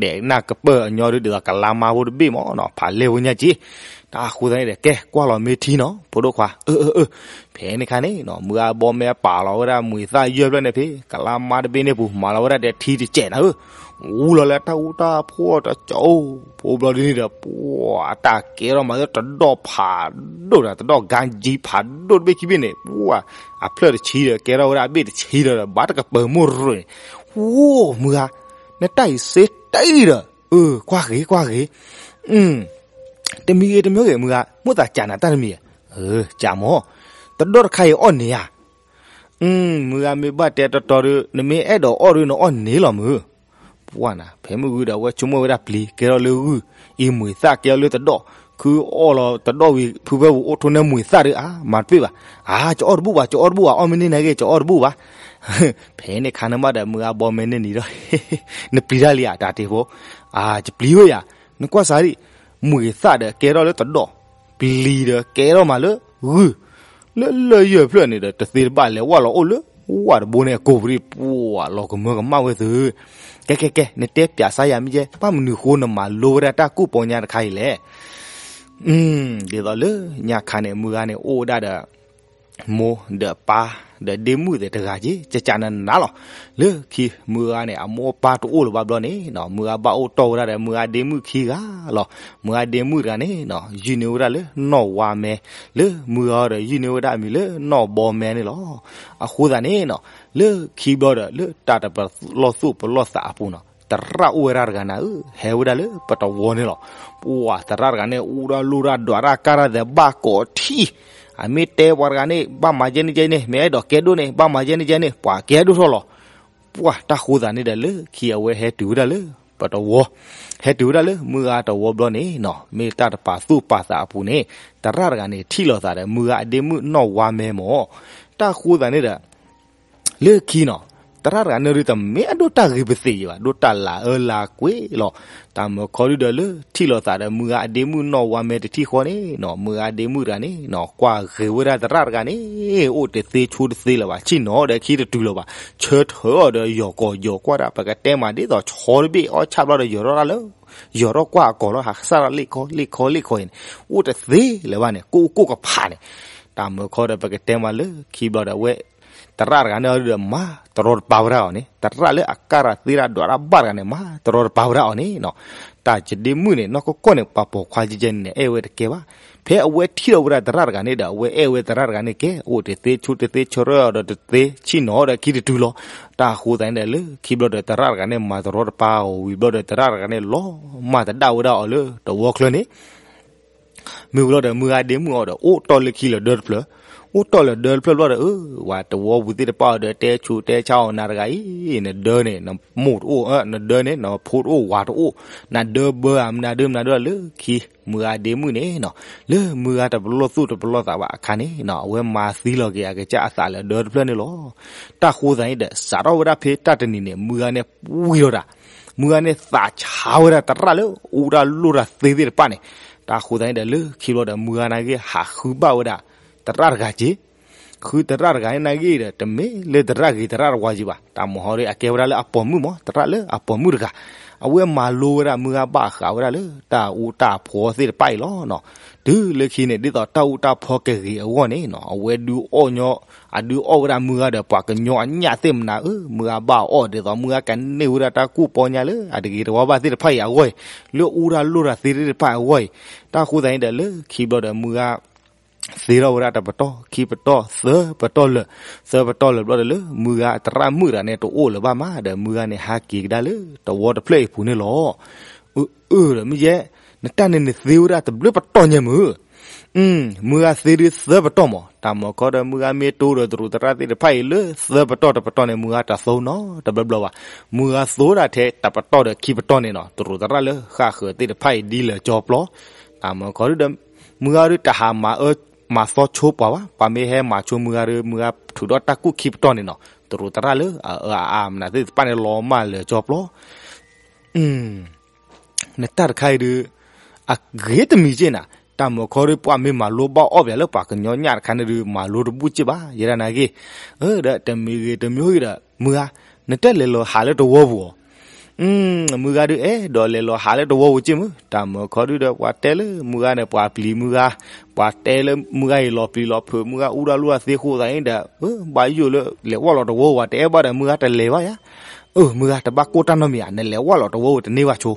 ဒဲးနၢ်ကပၢၢ်အညီဒ်သိးကလါမါဖိတဘ့ၣ်မးနီၤ ဖးလဲၢ်ဝဲညါက့ၤ. တၢ်ဃိသတးန့ၣ်ဒီး ကဲကွၢ်လီၤမ့ၢ်ထံနီၤ ဖိဒိၣ်ခွါ, အၢ အၢ အၢ. ဖဲန့ၣ်ခါန့ၣ်နီၤ မုၢ်ဂၤဘီမဲပာ်လီၤဝဲဒၣ်မှံၤသၣ်ယဲၢ်ဖျၢၣ်န့ၣ်ဖဲ ကလါမါတဘ့ၣ်န့ၣ်ပူၤ မၤလီၤဝဲဒၣ်ဒီးထံတစဲးနၤဧၢ ဝူလီၤလၢတၢ်အူတၢ်ဖှီၣ်တကၠီၣ်အိၣ် ဖိဘျီဒ်န့ၣ်ဒီး ပှၤအတၢ်ကဲထီၣ်မးလၢတဒီၣ်ဖးဒိၣ်ဒီး တဒီၣ်ကါကၠံဖးဒိၣ်တဘ့ၣ်ခံဘ့ၣ်န့ၣ် ပှၤအဖျၢၣ်တဆံဒီး ကဲထီၣ်ဝဲဒၣ်အဘ့ၣ်တဆံဒီး ဘၣ်တကပၢၤမိၢ်ရ့ၣ်န့ၣ်, အိၣ်မုၢ်ဂၤ, နတၢ်အံၤစ့တၢ်အံၤဒီး, ကွၢ်ဂ့ၤ ကွၢ်ဂ့ၤ တမံၤဂ့ၤတမံၤဂ့ၤ မုၢ်ဂၤ မိၣ်သးကးနၤတၢ်တမံၤဧါ, ကးမၢ်, တဒီၣ်တခါအံၤအီၣ်န့ၢ်ဧါ. မုၢ်ဂၤမ့ၢ်ဘၣ်တဲတီတီဒီး နမ့ၢ်အဲၣ်ဒိးအီၣ်ဒီး နအီၣ်န့ၢ်လီၤမုၢ်. ပှၢ်နၤ ဖဲမုၢ်ဂုၤဒီး အဝဲဆိကမိၣ်ဝဲဒၣ်ပျံၤ ကဲထီၣ်လၢဂုၢ်, အံၤမှံၤသၣ်ကဲထီၣ်လၢတဒီၣ်, ခုအီၣ်လီၤတဒီၣ်ဝံၤ ဖုဖဲပူၤအိၣ်ထိၣ်န့ၢ်မှံၤသၣ်ဒီး အါ မၤတပ့ၢ်ဘၣ်, အါ ကအီၣ်တဘူၣ်ဘၣ် ကအီၣ်တဘူၣ်ဘၣ် အီၣ်မ့ၢ်န့ၢ်နၤဂ့ၤ ကအီၣ်တဘူၣ်ဘၣ်. ဖဲန့ၣ်ခါန့ၣ်မးဒီး မုၢ်ဂၤဘီမဲန့ၣ်နံၤဒီး နပျံၤတၢ်လံဧါ တၢ်တ့ၢ်ဖိ, အါ ကပျံၤဝဲယၤ, နကွၢ်စၢ်ဒံး, မှံၤသၣ်ဒီးကဲထီၣ်လၢတဒီၣ်, ပျံၤဒီးကဲထီၣ်မးလၢဂုၢ်, လၢလၢၢ်ယဲၢ်ဖျၢၣ်န့ၣ်ဒီး တသ့တဘၣ်လဲၤဝဲလီၤအိၣ်လၢ ဝၣ်တဘိန့ၣ်အကိာ်ပူၤဒံး ပှၢ်လီၤကမၢကမၣ်ဝဲသု. ကဲကဲကဲ နတဲပျးစါယၤမ့ၢ်ယဲ ဘၣ်မနုၤဃိနမၤလိဝဲဒၣ်တၢ်ကူၣ်ပီညါတခါအံၤလဲၣ်. ဒ်သိးလၢညါခါန့ၣ် မုၢ်ဂၤန့ၣ်အိၣ်ဝဲဒၣ်ဒီး မိၢ်ဒီးပၢ် ဒီးဒ့မုၣ်သ့ၣ်တဂၤက့ၤ ကကးနးနးလီၤ. လၢခံမုၢ်ဂၤန့ၣ် အမိၢ်အပၢ်တအိၣ်လၢၤဘၣ်ဘျီန့ၣ်နီၤ မုၢ်ဂၤဘၣ်အိၣ်တီၢ်ဝဲဒၣ်ဒီး မုၢ်ဂၤဒ့မုၣ်ခံဂၤလီၤ. မုၢ်ဂၤဒ့မုၣ်တဂၤန့ၣ်နီၤ ယုၢ်န့ၢ်ဝဲဒၣ်လၢနီၢ်ဝါမဲ လၢမုၢ်ဂၤဒီးယုၢ်န့ၢ်ဝဲဒၣ်အမံၤလၢနီၢ်ဘီမဲန့ၣ်လီၤ. အဃိသတးန့ၣ်နီၤ လၢခံဘျီဒီး လၢတၢ်တပလီၢ်သူၣ်ပလီၢ်သးအပူၤနီၤ သရၣ်အိၣ်ဝဲဒၣ်တဂၤနၤဧၢ ဟဲဝဲဒၣ်လၢပတဝီန့ၣ်လီၤ. ပှၢ်သရၣ်တဂၤန့ၣ် အူတၢ်လိၣ်တၢ်ဒွးတၢ်ကၢ်တၢ်သဲးဘၣ်ကိးထံၣ်, အမ့ၢ်တဲပှၤတဂၤန့ၣ် ဘၣ်မၤယဲန့ၣ်ယဲန့ၣ် မ့ၢ်အဲၣ်ဒိးကဲဒိၣ်န့ၣ် ဘၣ်မၤယဲန့ၣ်ယဲန့ၣ် ပှၤကဲဒိၣ်ထီၣ်လီၤ. ပှၢ်တၢ်ဃိသတးန့ၣ်ဒီး လၢခံအဝဲဟဲတုၤဝဲဒၣ်လၢပတဝီ, ဟဲတုၤဝဲဒၣ်လၢမုၢ်ဂၤတဝီဘျီန့ၣ်နီၤ မ့ၢ်တၢ်တပာ်သူၣ်ပာ်သးအပူၤန့ၣ် သရၣ်တဂၤန့ၣ်ထံၣ်လိာ်သးဒီး မုၢ်ဂၤအဒ့မုၣ်နီၢ်ဝါမဲမၢ်. တၢ်ဃိသတးန့ၣ်ဒီး လၢခံနီၤ သရၣ်တဂၤန့ၣ်ဒုးတမ့ၢ်အဒိၣ်တၢ်ဂ့ၤပသ့ၣ်ယံၤဘၣ် ဒိၣ်တၢ်လၤအၢလၤကွံလီၤ. တၢ်မၢခီဒုဒီးလၢထံၣ်လိာ်သးဒီး မုၢ်ဂၤအဒ့မုၣ်နီၢ်ဝါမဲတထံၣ်ဃီန့ၣ်နီၤ မုၢ်ဂၤအဒ့မုၣ်တဂၤန့ၣ်နီၤ ကွၢ်ဂ့ၤဝဲဒၣ်သရၣ်တဂၤန့ၣ် အိၣ်တသ့ဆိတသ့လၢၤဘၣ် ဆ့ၣ်နီၤဒီးခံတတုၤလၢၤဘၣ် ဆၢထၢၣ်အီၤဒီးယီၤကီၢ်ယီၤကွၢ်ဒၣ် ပကတဲမးဒ်သိးဆီတဘ့ၣ်အီၣ်ဆၣ်ဘျီဒီးယီၤထီၣ်တၢ်လၢ ယီၤထီၣ်ကွၢ်အကီၢ်လီၤ ဟးစၢ်လ့ၣ်ခီလ့ၣ်ခီလ့ၣ်ခီအံၤန့ၣ် အိၣ်တသ့လၢၤဘၣ်န့ၣ် ကိၣ်ကိၣ်ကဖးန့ၣ် တၢ်မၢခီဒီးပကတဲမးလၢခံဘျီဒီးအဝဲ သရၣ်တဂၤန့ၣ်ဒီးမၤတရီတပါဝဲဒၣ်အီၤန့ၣ် သရၣ်လၢအကၢ်ရၢသ့တၢ်ဒွးတၢ်ဘၣ်တဂၤန့ၣ် မၤတရီတပါဝဲဒၣ်အီၤန့ၣ်နီၤ တၢ်ယဒ့မုၣ်န့ၣ် နီၢ်ကီၢ်ကီၢ်န့ၣ် ပှၤပိာ်ခွါယဲယဲန့ၣ် အဲၣ်ဝဲတကဲဘၣ် ဖဲအဝဲထံၣ်လီၤဝဲဒၣ်သရၣ်တဂၤန့ၣ်ဒီး အဝဲအဲၣ်ဝဲသရၣ်တဂၤန့ၣ်ကဲ အိၣ်တသ့ဆိတသ့ဆၢထၢၣ်အီၤဒီးတသ့ဆ့ၣ်နီၤဒီးခံတတုၤလီၤ တၢ်ဃိသတးန့ၣ်ဒီးလၢခံဘျီဒီးသရၣ်တဂၤန့ၣ် မၤတရီတပါအီၤဝံၤဘျီဒီးသရၣ်တဂၤန့ၣ် လီၤမၢ်သဒၣ်ဝဲဒၣ်အီၤလၢတဝီချၢန့ၣ် မ့ၢ်ဝံၤလီၤဒီး မုၢ်ဂၤဒ့မုၣ်အီၤဒီး အိၣ်တီၢ်လၢခံလၢဒၢတဖျၢၣ်, အိၣ်တီၢ်လၢဒၢတဖျၢၣ်ဘျီဒီး အၢ ဝဲတဝီပူၤသ့ၣ်တဖၣ်အီၤဒီး တဲဆူးတဲဆါအီၤနၤတဂၤအံၤ နဒၢန့ၣ် နမိၢ်တအိၣ် နဒၢန့ၣ် နဖိတအိၣ် ဝၤတအိၣ်, နဒၢဘၢဧါ မနုၤဒၢမနုၤဒၢလၢခံ မုၢ်ဂၤဒ့မုၣ်န့ၣ်နီၤ လၢမုၢ်ဂၤတပလီၢ်သူၣ်တပလီၢ်သးဘၣ်အခါန့ၣ်နီၤ အဝဲမၤသံလီၤက့ၤအကစၢ်အသးလၢဒၢတဖျၢၣ်န့ၣ်လီၤ. တၢ်ဃိသတးန့ၣ်ဒီး စးထီၣ်ဝဲဒၣ်ဖဲတၢ်တနံၤန့ၣ် မုၢ်ဂၤန့ၣ်ပှံၤလီၤတၢ် မုၢ်ဂၤန့ၣ်သးဆါဝဲဒၣ်သရၣ်လၢအူတၢ်လိၣ်တၢ်သ့သ့ၣ်တဖၣ်န့ၣ်, တၢ်ဃိသတးန့ၣ်ဒီးလၢခံဘျီဒီး မုၢ်ဂၤန့ၣ်က့ၤဟးဃုဘၣ်ဝဲဒၣ် သရၣ်တဂၤက့ၤ, ဃုသရၣ်တဂၤန့ၣ်နာ်က့ၤဒီး တမ့ၢ်လၢသရၣ်ဂ့ၤသရၣ်တဝါက့ၤဘၣ်, တၢ်မၤဟီဒီးအကဲဝဲဒၣ်လၢအပိာ်မုၣ်မး သရၣ်လၢအပိာ်မုၣ်တဂၤ, အဝဲမၤလိဝဲဒၣ်မုၢ်ဂၤဘၣ်ဃးဝဲဒၣ်လၢတၢ်အူတၢ်ဖီသ့ၣ်တဖၣ်အံၤလီၤ. တုၤလၢခံန့ၣ် ဒ်သိးတၢ်အူတၢ်ဖီကဂ့ၤအဂီၢ်န့ၣ်နီၤ အဝဲဒုးအီၣ်ညီ အဒုးအီၣ်ဝဲဒၣ်မုၢ်ဂၤဒီးပှၤကညီအညၣ်သ့ၣ်မနၤဧၢ, မုၢ်ဂၤဘၣ်အီၣ်ဒ်သိးမုၢ်ဂၤကန့ၢ်ဝဲဒၣ်တၢ်ကူၣ်ပီညါလၢအတဂ့ၤတဝါဘၣ်သ့ၣ်တဖၣ်အံၤအဂီၢ်အံၤ, လၢအူတၢ်လိၣ်တၢ်သ့သ့ၣ်တဖၣ်အဂီၢ်အံၤ, တၢ်ဃိသတးန့ၣ်ဒီးလၢခံဘျီဒီးမုၢ်ဂၤ သ့ထီၣ်ဝဲဒၣ်တပတီၢ် ခံပတီၢ် သၢပတီၢ်လၢာ်, သၢပတီၢ်လၢာ်ဘျီဒီးလၢ မုၢ်ဂၤသရၣ်မုၣ်တဂၤန့ၣ်တအိၣ်လၢၤဘၣ်မးဒီး မုၢ်ဂၤန့ၣ်ဟဲက့ၤကဒါလၢတဝီတဖျၢၣ်အံၤပူၤန့ၣ်လီၤ. အၢ ဒီးမ့ၢ်ယဲ နတၢ်န့ၣ်နသ့ဝဲဒၣ်တဘျုးပတီၢ်ညါမုၢ်, မုၢ်ဂၤသ့ဒုးသၢပတီၢ်မး, တၢ်မၢခီဒီးမုၢ်ဂၤမ့ၢ်တိဒီးတရူးသရၣ်သ့ၣ်တဖၣ်အံၤလၢသၢပတီၢ်တပတီၢ်န့ၣ် မုၢ်ဂၤတသိနီတဘျီဘျီဘၣ်. မုၢ်ဂၤသိဒၣ်ထဲတပတီၢ်ဒီးခံပတီၢ်န့ၣ်နီၤ တရူးသရၣ်လၢဃၣ်ဃၢၤသ့ၣ်တဖၣ်အံၤဒ်လဲၣ်ကၠီပျီ. တၢ်မၢခီဒီး မုၢ်ဂၤဒုးတဟးမၤအၢမၤသီဆိပှၤဘၣ်. ပှၤမ့ၢ်ဟဲမၤဆိမုၢ်ဂၤဒီး မုၢ်ဂၤထုးထီၣ်တၢ်ကူၣ်ခံပတီၢ်န့ၣ်နီၤ တရူးသရၣ်လၢအအၢအမနုၤသ့ၣ်တဖၣ်န့ၣ် လီၤမၢ်လဲၤကၠီပျီ နတၢ်တခါအံၤဒုး အဂ့ၤတမံၤက့နၤ, တၢ်မၢခီဒီးပှၤမ့ၢ်မၤလိဘၣ်အီၣ်ပှၤလၢပှၤကညီညၣ်တခါန့ၣ်ဒုး မၤလိတဘူၣ်က့ဘၣ် ယဲဒၣ်နာ်က့. ဒီးတမံၤဂ့ၤတမံၤဂ့ၤဒီး မုၢ်ဂၤ နတလဲၤလီၤဟးလၢတဝီပူၤအီၤ. မုၢ်ဂၤဒုးအဲၣ်ဒိးလဲၤလီၤဟးလၢတဝီပူၤက့မုၢ်, တၢ်မၢခီဒုးဒီး ပှၤတဲလၢမုၢ်ဂၤန့ၣ် ပှၤပျံၤမုၢ်ဂၤ, ပှၤတဲလၢမုၢ်ဂၤအံၤလီၤပျံၤလီၤဖုးမုၢ်ဂၤ အူဒၣ်လူၣ်ဒၣ်သ့အဃိသတးန့ၣ်ဒီး ဘၣ်ယိၣ်လၢလဲၤဝဲလီၤတဝီပူၤ တအဲၣ်ဘၣ်ဒီးမုၢ်ဂၤတလဲၤဘၣ်ယါ. အၢ မုၢ်ဂၤ တဘၣ်ကိၢ်တၢ်နီတမံၤဧါ, နလဲၤဝဲလီၤတဝီပူၤတန့ၢ်ဘၣ်ဆိ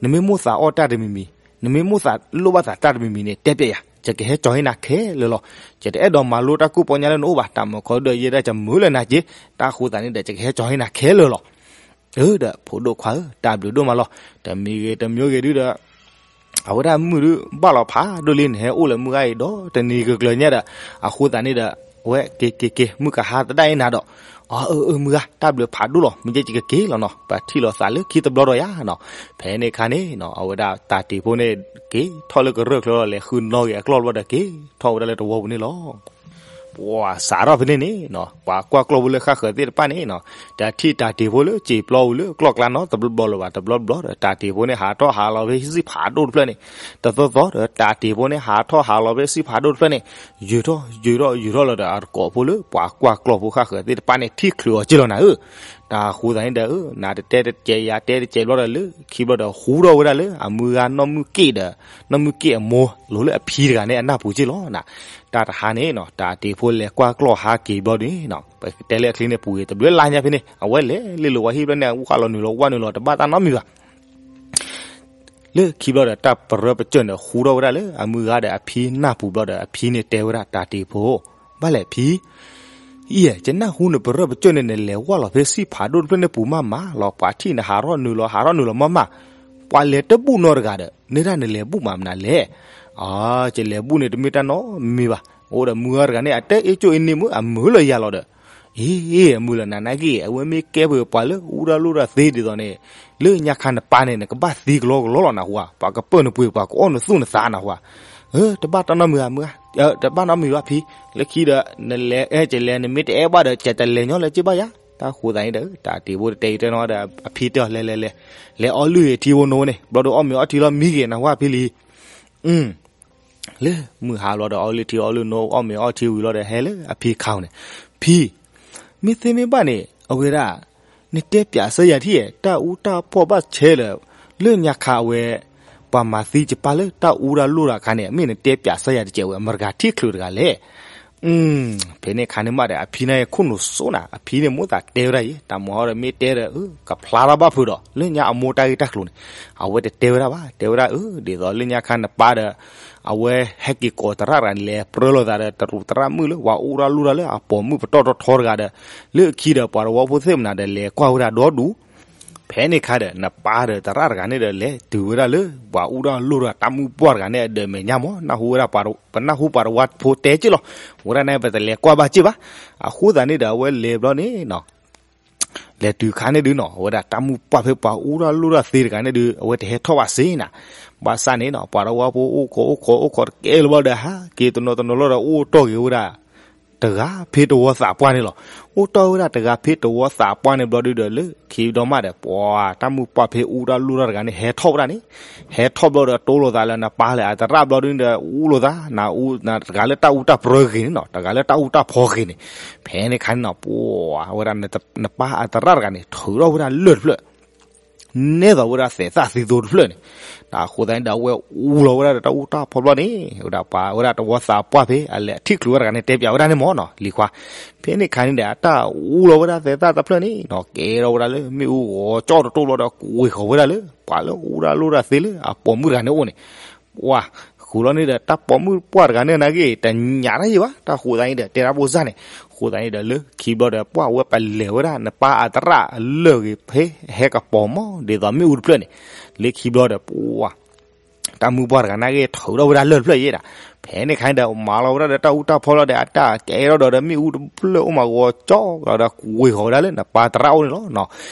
နမ့ၢ်မိၣ်သးအီၣ်တၢ်တမံၤမံၤ, နမ့ၢ်မိၣ်သးလိၣ်ဘၣ်သးတၢ်တမံၤမံၤန့ၣ် တဲပျဲယၤ, ယကဟဲကၠီၤဟ့နၤခဲလၢာ်လီၤ. ယတအဲၣ်ဒိးမၤလိတၢ်ကူၣ်ပီညါလၢနအိၣ်ဘၣ်, တၢ်မၢခီဒုးဒီး ယဲဒၣ်ယမုာ်လၢနၤက့, တၢ်ဃိသတးန့ၣ်ဒီး ယကဟဲကၠီၤဟ့နၤခဲလၢာ်လီၤ. အၢ ဒီးဖိဒိၣ်ခွါဧၢ, တၢ်ဘျုးဒိၣ်မးလီၤ. တမံၤဂ့ၤတမံၤဂ့ၤဒုးဒီး အဝဲဒၣ်မုၢ်ဒုး ဘၣ်လီၤဖးဒိၣ်လံ နဟဲအိၣ်လၢမုၢ်ဂၤအံၤဒီး တနံၤဂ့ၤကျၢၤညါဒီး အဃိသတးန့ၣ်ဒီး အဝဲက့ၤက့ၤက့ၤ မုၢ်ကဟါသဒၣ်အံၤနၤဒီး အၢ အၢ အၢ မုၢ်ဂၤ တၢ်ဘျုးဖးဒိၣ်လီၤ, မ့ၢ်ကဲယကက့ၤလီၤနီၤ, ပထံၣ်လိာ်သးလၢခံတဘျီဒီးယါနီၤ. ဖဲန့ၣ်အခါန့ၣ် အဝဲဒၣ်တၢ်တံၤဖိန့ၣ် က့ၤထီၣ်လၢကရၢၢ်ချၢလီၤ, လဲၤဃုနီၣ်ဂ့ၤအကျီၢ်တဘျီဒီး က့ၤထီၣ်ဝဲဒၣ်လၢတဝီပူၤန့ၣ်လီၤ. ပှၤစးထီၣ်ဖဲန့ၣ်န့ၣ် ပှၤကွၢ်ကျီၢ်ဖိလၢဃၣ်ဃၢၤသ့ၣ်တဖၣ်န့ၣ် တထံၣ်တၢ်တံၤဖိလၢစံာ်ပျီပူၤလၢကျီၢ်ကျါနီတဘျီဘျီလၢၤဘၣ်, တဘျီဘျီဒီး တၢ်တံၤဖိန့ၣ်ဟးထီၣ်ဟးလီၤဖဲစံာ်ဖးဒိၣ်တဖျၢၣ်န့ၣ်, တသီသီဒီး တၢ်တံၤဖိန့ၣ်ဟးထီၣ်ဟးလီၤဖဲစံာ်ဖးဒိၣ်တဖျၢၣ်န့ၣ်, ယုာ်ထီၣ်ယုာ်ထီၣ်ယုာ်ထီၣ်လီၤဒီး အတကိးဖိလၢပှၤကွၢ်ကျီၢ်ဖိဃၣ်ဃၢၤသ့ၣ်တဖၣ်န့ၣ် ထံၣ်ချုးအီၤက့လီၤနၤဧၢ. တၢ်ဃိသတးန့ၣ်ဒီး နၤတတဲတစဲးယၤတဲတစဲးဘျီဒီး လၢခံဘျီဒီး ဟူထီၣ်ဝဲဒၣ်လၢအမုၢ်ဂၤနီၢ်မုၢ်က့ၣ်ဒီး နီၢ်မုၢ်က့ၣ်အမိၢ် လိၤလၢအဖံတဂၤန့ၣ်အနၢ်ပူၤက့လီၤနၤ. တၢ်တဟါန့ၣ်နီၤ တၢ်တံၤဖိလဲၤကွၢ်ကျီၢ်ဟါက့ၤဘျီဒုးနီၤ ပတဲလၢအချံန့ၣ် ပူၤဂ့ၤတဘျုးလါညါဖဲန့ၣ် အဝဲလဲၤလ့လိာ်ဝဲဟံၣ်ဘျီန့ၣ် အဝဲဃၣ်လီၤနုာ်လီၤဝၣ်နုာ်လီၤ တဘၣ်တၢ်နီတမံၤဘၣ်. လၢခံဘျီဒီး တၢ်ပရၢပစၢၢ်န့ၣ် ဟူထီၣ်ဝဲဒၣ်လၢအမုၢ်ဂၤဒီးအဖံနၢ်ပူၤဘျီဒီး အဖံန့ၣ်တဲဝဲဒၣ်တၢ်တံၤဖိ, ဘၣ်လဲၣ်ဖံ, ယဲ ယနၢ်ဟူနပရၢပစၢၢ်န့ၣ် နလဲၤဝၣ်လီၤဖဲစံာ်ဖးဒိၣ်တဖျၢၣ်န့ၣ်ပူၤမးမးလီၤ, ပှၤထံၣ်နဟးထီၣ်နုာ်လီၤ ဟးထီၣ်နုာ်လီၤမးမး, ပှၤလဲၤတဘူၣ်နီတဂၤဒီး နဲဒၣ်နလဲၤဘူၣ်မးမနုၤလဲၣ်. အၢ ယလဲၤဘူၣ်န့ၣ်တမ့ၢ်တၢ်နီတမံၤဘၣ်, အိၣ်ဒီးမုၢ်ဂၤတဂၤန့ၣ် အတဲအ့ၣ်ကၠိၣ်အ့ၣ်န့ၢ်မုၢ် အမုာ်လၢယၤလီၤဒီး, အ့ အမုာ်လၢနၤနာ်က့ အဝဲမ့ၢ်ကဲပှၤလၢအူရၢလိာ်ရၢသ့ဒ်သိးန့ၣ်, လၢညါခါနပၢ်န့ၣ် နကဘၣ်သံကလီကလီလီၤနဟူဧါ, ပှၤကပၢၢ်နပှ့ၤ ပှၤကအိၣ်နသူၣ်နသးနဟူဧါ. အၢ တဘၣ်တၢ်နီတမံၤဧါမုၢ်ဧါ, တဘၣ်နီတမံၤဘၣ်ဖံ, လၢခံဒီး နလဲၤအဲၣ်ကလဲၤ နမ့ၢ်တအဲၣ်ဘၣ်ဒီး ကတလဲၤညီလၢၤက့ဘၣ်ယါ. တၢ်ဃိသတးန့ၣ်ဒီး တၢ်တံၤဖိတတဲအံၤတဲနီၤဒီး အဖံတဲအီၤ လဲၤလဲၤလဲၤ, လဲၤအီလုၢ်ဂ့ၤထံဖိနိန့ၣ် ဘျီဒီးအီၣ်မ့ၤအီထံလီၤမံဂ့ၤနဟူဧါဖံလံ. လၢမုၢ်ဟါလီၤဒီး အီလုၢ်ထံအီလုၢ်နိ အီၣ်မ့ၤအီထံဝံၤလီၤဒီး ဟဲလၢအဖံခါန့ၣ်, ဖံ, မ့ၢ်သ့မ့ၢ်ဘၣ်န့ၣ် အဝဲဒၣ် နတဲပျးစၢၤယၤထံၣ် တၢ်အူတၢ်ပီၢ်ဘၣ်ဆဲလၢာ်, လၢညါခါအဝဲ ပှၤမၤသံယပၢ်လၢတၢ်အူတၢ်လိၣ်တၢ်ခါန့ၣ် မ့ၢ်နတဲပျးစၢၤယၤတကဲးဝဲ မတၤဂၤထံၣ်ချုးတဂၤလဲၣ်. ဖဲန့ၣ်အခါန့ၣ်မးဒီး အဖံန့ၣ်ခိၣ်နူာ်စိနၤ, အဖံန့ၣ်မိၣ်သးတဲဝဲဒၣ်အံၤ တၢ်မုၢ်ဟါဒီးမ့ၢ်တဲဒီး ကဖျါထီၣ်ဘၣ်ဖုးဒီး လၢညါအမိၢ်တၢ်ဂ့ၢ်တၢ်ကျိၤန့ၣ် အဝဲတတဲဝဲဒၣ်ဘၣ်, တဲဝဲဒၣ်အၢ ဒ်သိးလၢညါခါနပၢ်ဒီး အဝဲဟဲက့ၤကိးသရၣ်တဂၤန့ၣ် လဲၤပြၢလိာ်သးဒီး တရူးသရၣ်မုၣ်လၢ ပှၤအူတၢ်လိၣ်တၢ်လၢအပိာ်မုၣ်ပတီၢ်ထီထီတဂၤဒီး လၢခံဒီးပှၤတဝီဖိသ့ၣ်မနၤဒီး လဲၤကွၢ်ဝဲဒၣ်ဒီဒူၣ် ဖဲန့ၣ်ခါဒီး နပၢ်ဒီးသရၣ်တဂၤန့ၣ်ဒီး လဲၤတုၤဝဲဒၣ်လၢ ပှၤအူတၢ်လိၣ်တၢ်တၢ်မုၢ်ပှၢ်တဂၤန့ၣ် အဒၢးမဲာ်ညါမး, နၢ်ဟူဝဲဒၣ်ပှၤ ပနၢ်ဟူပှၤတဝီဖိတဲက့လီၤ, ဝဲဒၣ်န့ၣ် ပတလဲၤကွၢ်ဘၣ်က့ဘၣ်. အဃိသတးန့ၣ်ဒီး အဝဲလဲၤဘျီန့ၣ် လဲၤတုၤခါန့ၣ်ဒုးနီၤ အဝဲဒၣ်တၢ်မုၢ်ပှၢ်ဖဲပှၤအူတၢ်လိၣ်တၢ်သ့တဂၤန့ၣ်ဒုး အဝဲတဟဲထီၣ်ဘၣ်စ့နၤ, ဘၣ်ဆၣ်န့ၣ်နီၤ ပှၤတဝီဖိအိၣ်ခိးအိၣ်ခိးအိၣ်ခိးတကဲလၢၤဘၣ်ဒီး ဟးက့ၤတနီၤတနီၤလီၤဒီး အိၣ်တီၢ်က့ၤဝဲဒၣ် တဂၤဖဲတဝီသးပှၢ်န့ၣ်လီၤ. အိၣ်တီၢ်ဝဲဒၣ်တဂၤဖဲတဝီသးပှၢ်န့ၣ်ဘျီဒုးဒီး လၢခံဒီးမးဒီး ပှၤတၢ်မုၢ်ပှၢ်ဖဲအူတၢ်လိၣ်တၢ်တဂၤန့ၣ် ဟဲထီၣ်ဝဲဒၣ်န့ၣ်, ဟဲထီၣ်ဘျီဒီး တိလိာ်သးလၢနပၢ်လၢအသရၣ်ဘျီဒုးဒီး အူလိာ်သး နတဂၤလၢတၢ်အူတၢ်ပြၢဂ့ၤန့ၣ်နီၤ တဂၤလၢတၢ်အူတၢ်ဖီဂ့ၤန့ၣ်, ဖဲန့ၣ်ခါန့ၣ်နီၤ ပှၤဝဲဒၣ် နပၢ်အသရၣ်တဂၤန့ၣ် ထုးထီၣ်ဝဲဒၣ်လၢၢ်တဖျၢၣ် နဲသိးဝဲဒၣ်သဲးသၣ်သံသိတဖျၢၣ်န့ၣ်, အဃိသတးန့ၣ်ဒီး အဝဲအူလီၤဝဲဒၣ်ဒီးတၢ်အူတၢ်ဖီဘျီန့ၣ် ဝဲဒၣ်ပှၤဝဲဒၣ်တဝီသးပှၢ်ဖဲ အလဲၤထံၣ်ချုးဝဲဒၣ်တဂၤန့ၣ် တဲပျးဝဲဒၣ်န့ၣ်မးနီၤ လံၤခွါ, ဖဲန့ၣ်ခါန့ၣ်ဒီး အတၢ်အူလီၤဝဲဒၣ်သဲးသၣ်တဖျၢၣ်န့ၣ်နီၤ ကဲထီၣ်ဝဲဒၣ်လၢမ့ၣ်အူဂီၤကၠီၣ်တတိၢ်ဘျီဒီး ကွံာ်ဃီၤဝဲဒၣ်လၢ ပှၤလၢအူတၢ်လိၣ်တၢ်သ့လၢအပိာ်မုၣ်တဂၤန့ၣ်အအိၣ်န့ၣ် ပှၤ ဃုာ်လီၤန့ၣ်ဒီး တၢ်ပိာ်မုၣ်ပှၢ်တဂၤန့ၣ်နာ်က့ တညးတၢ်ယံာ်ဘၣ် တၢ်ဃိသတးန့ၣ်ဒီး တဲတၢ်ဘိၣ်စၢ်န့ၣ်, ဃိသတးန့ၣ်ဒီး လၢခံဘျီဒီး ပှၤဝဲပလဲၤဝဲဒၣ် နပၢ်အသရၣ်လၢၢ်ဂ့ၤဖဲ ဟဲကပီၤမး ဒ်သိးမ့ၣ်အူတဖျၢၣ်န့ၣ်, လၢခံဘျီဒီး ပှၤ တၢ်မုၢ်ပှၢ်တဂၤန့ၣ်က့ၤထုးထီၣ်ဝဲဒၣ်လၢၢ်တဖျၢၣ်ယဲဒၣ်. ဖဲန့ၣ်ခါဒီး မၤလီၤဝဲဒၣ်ဒီးတၢ်အူတၢ်ဖီလီၤဒီး အတၢ်ကဲထီၣ်ဒီး မ့ၣ်အူတဖျၢၣ်အိၣ်မးဂီၤကၠီလီၤဒီး ကွံာ်ဃီၤဝဲဒၣ်လၢနပၢ်တရၣ်အိၣ်န့ၣ်လီၤ.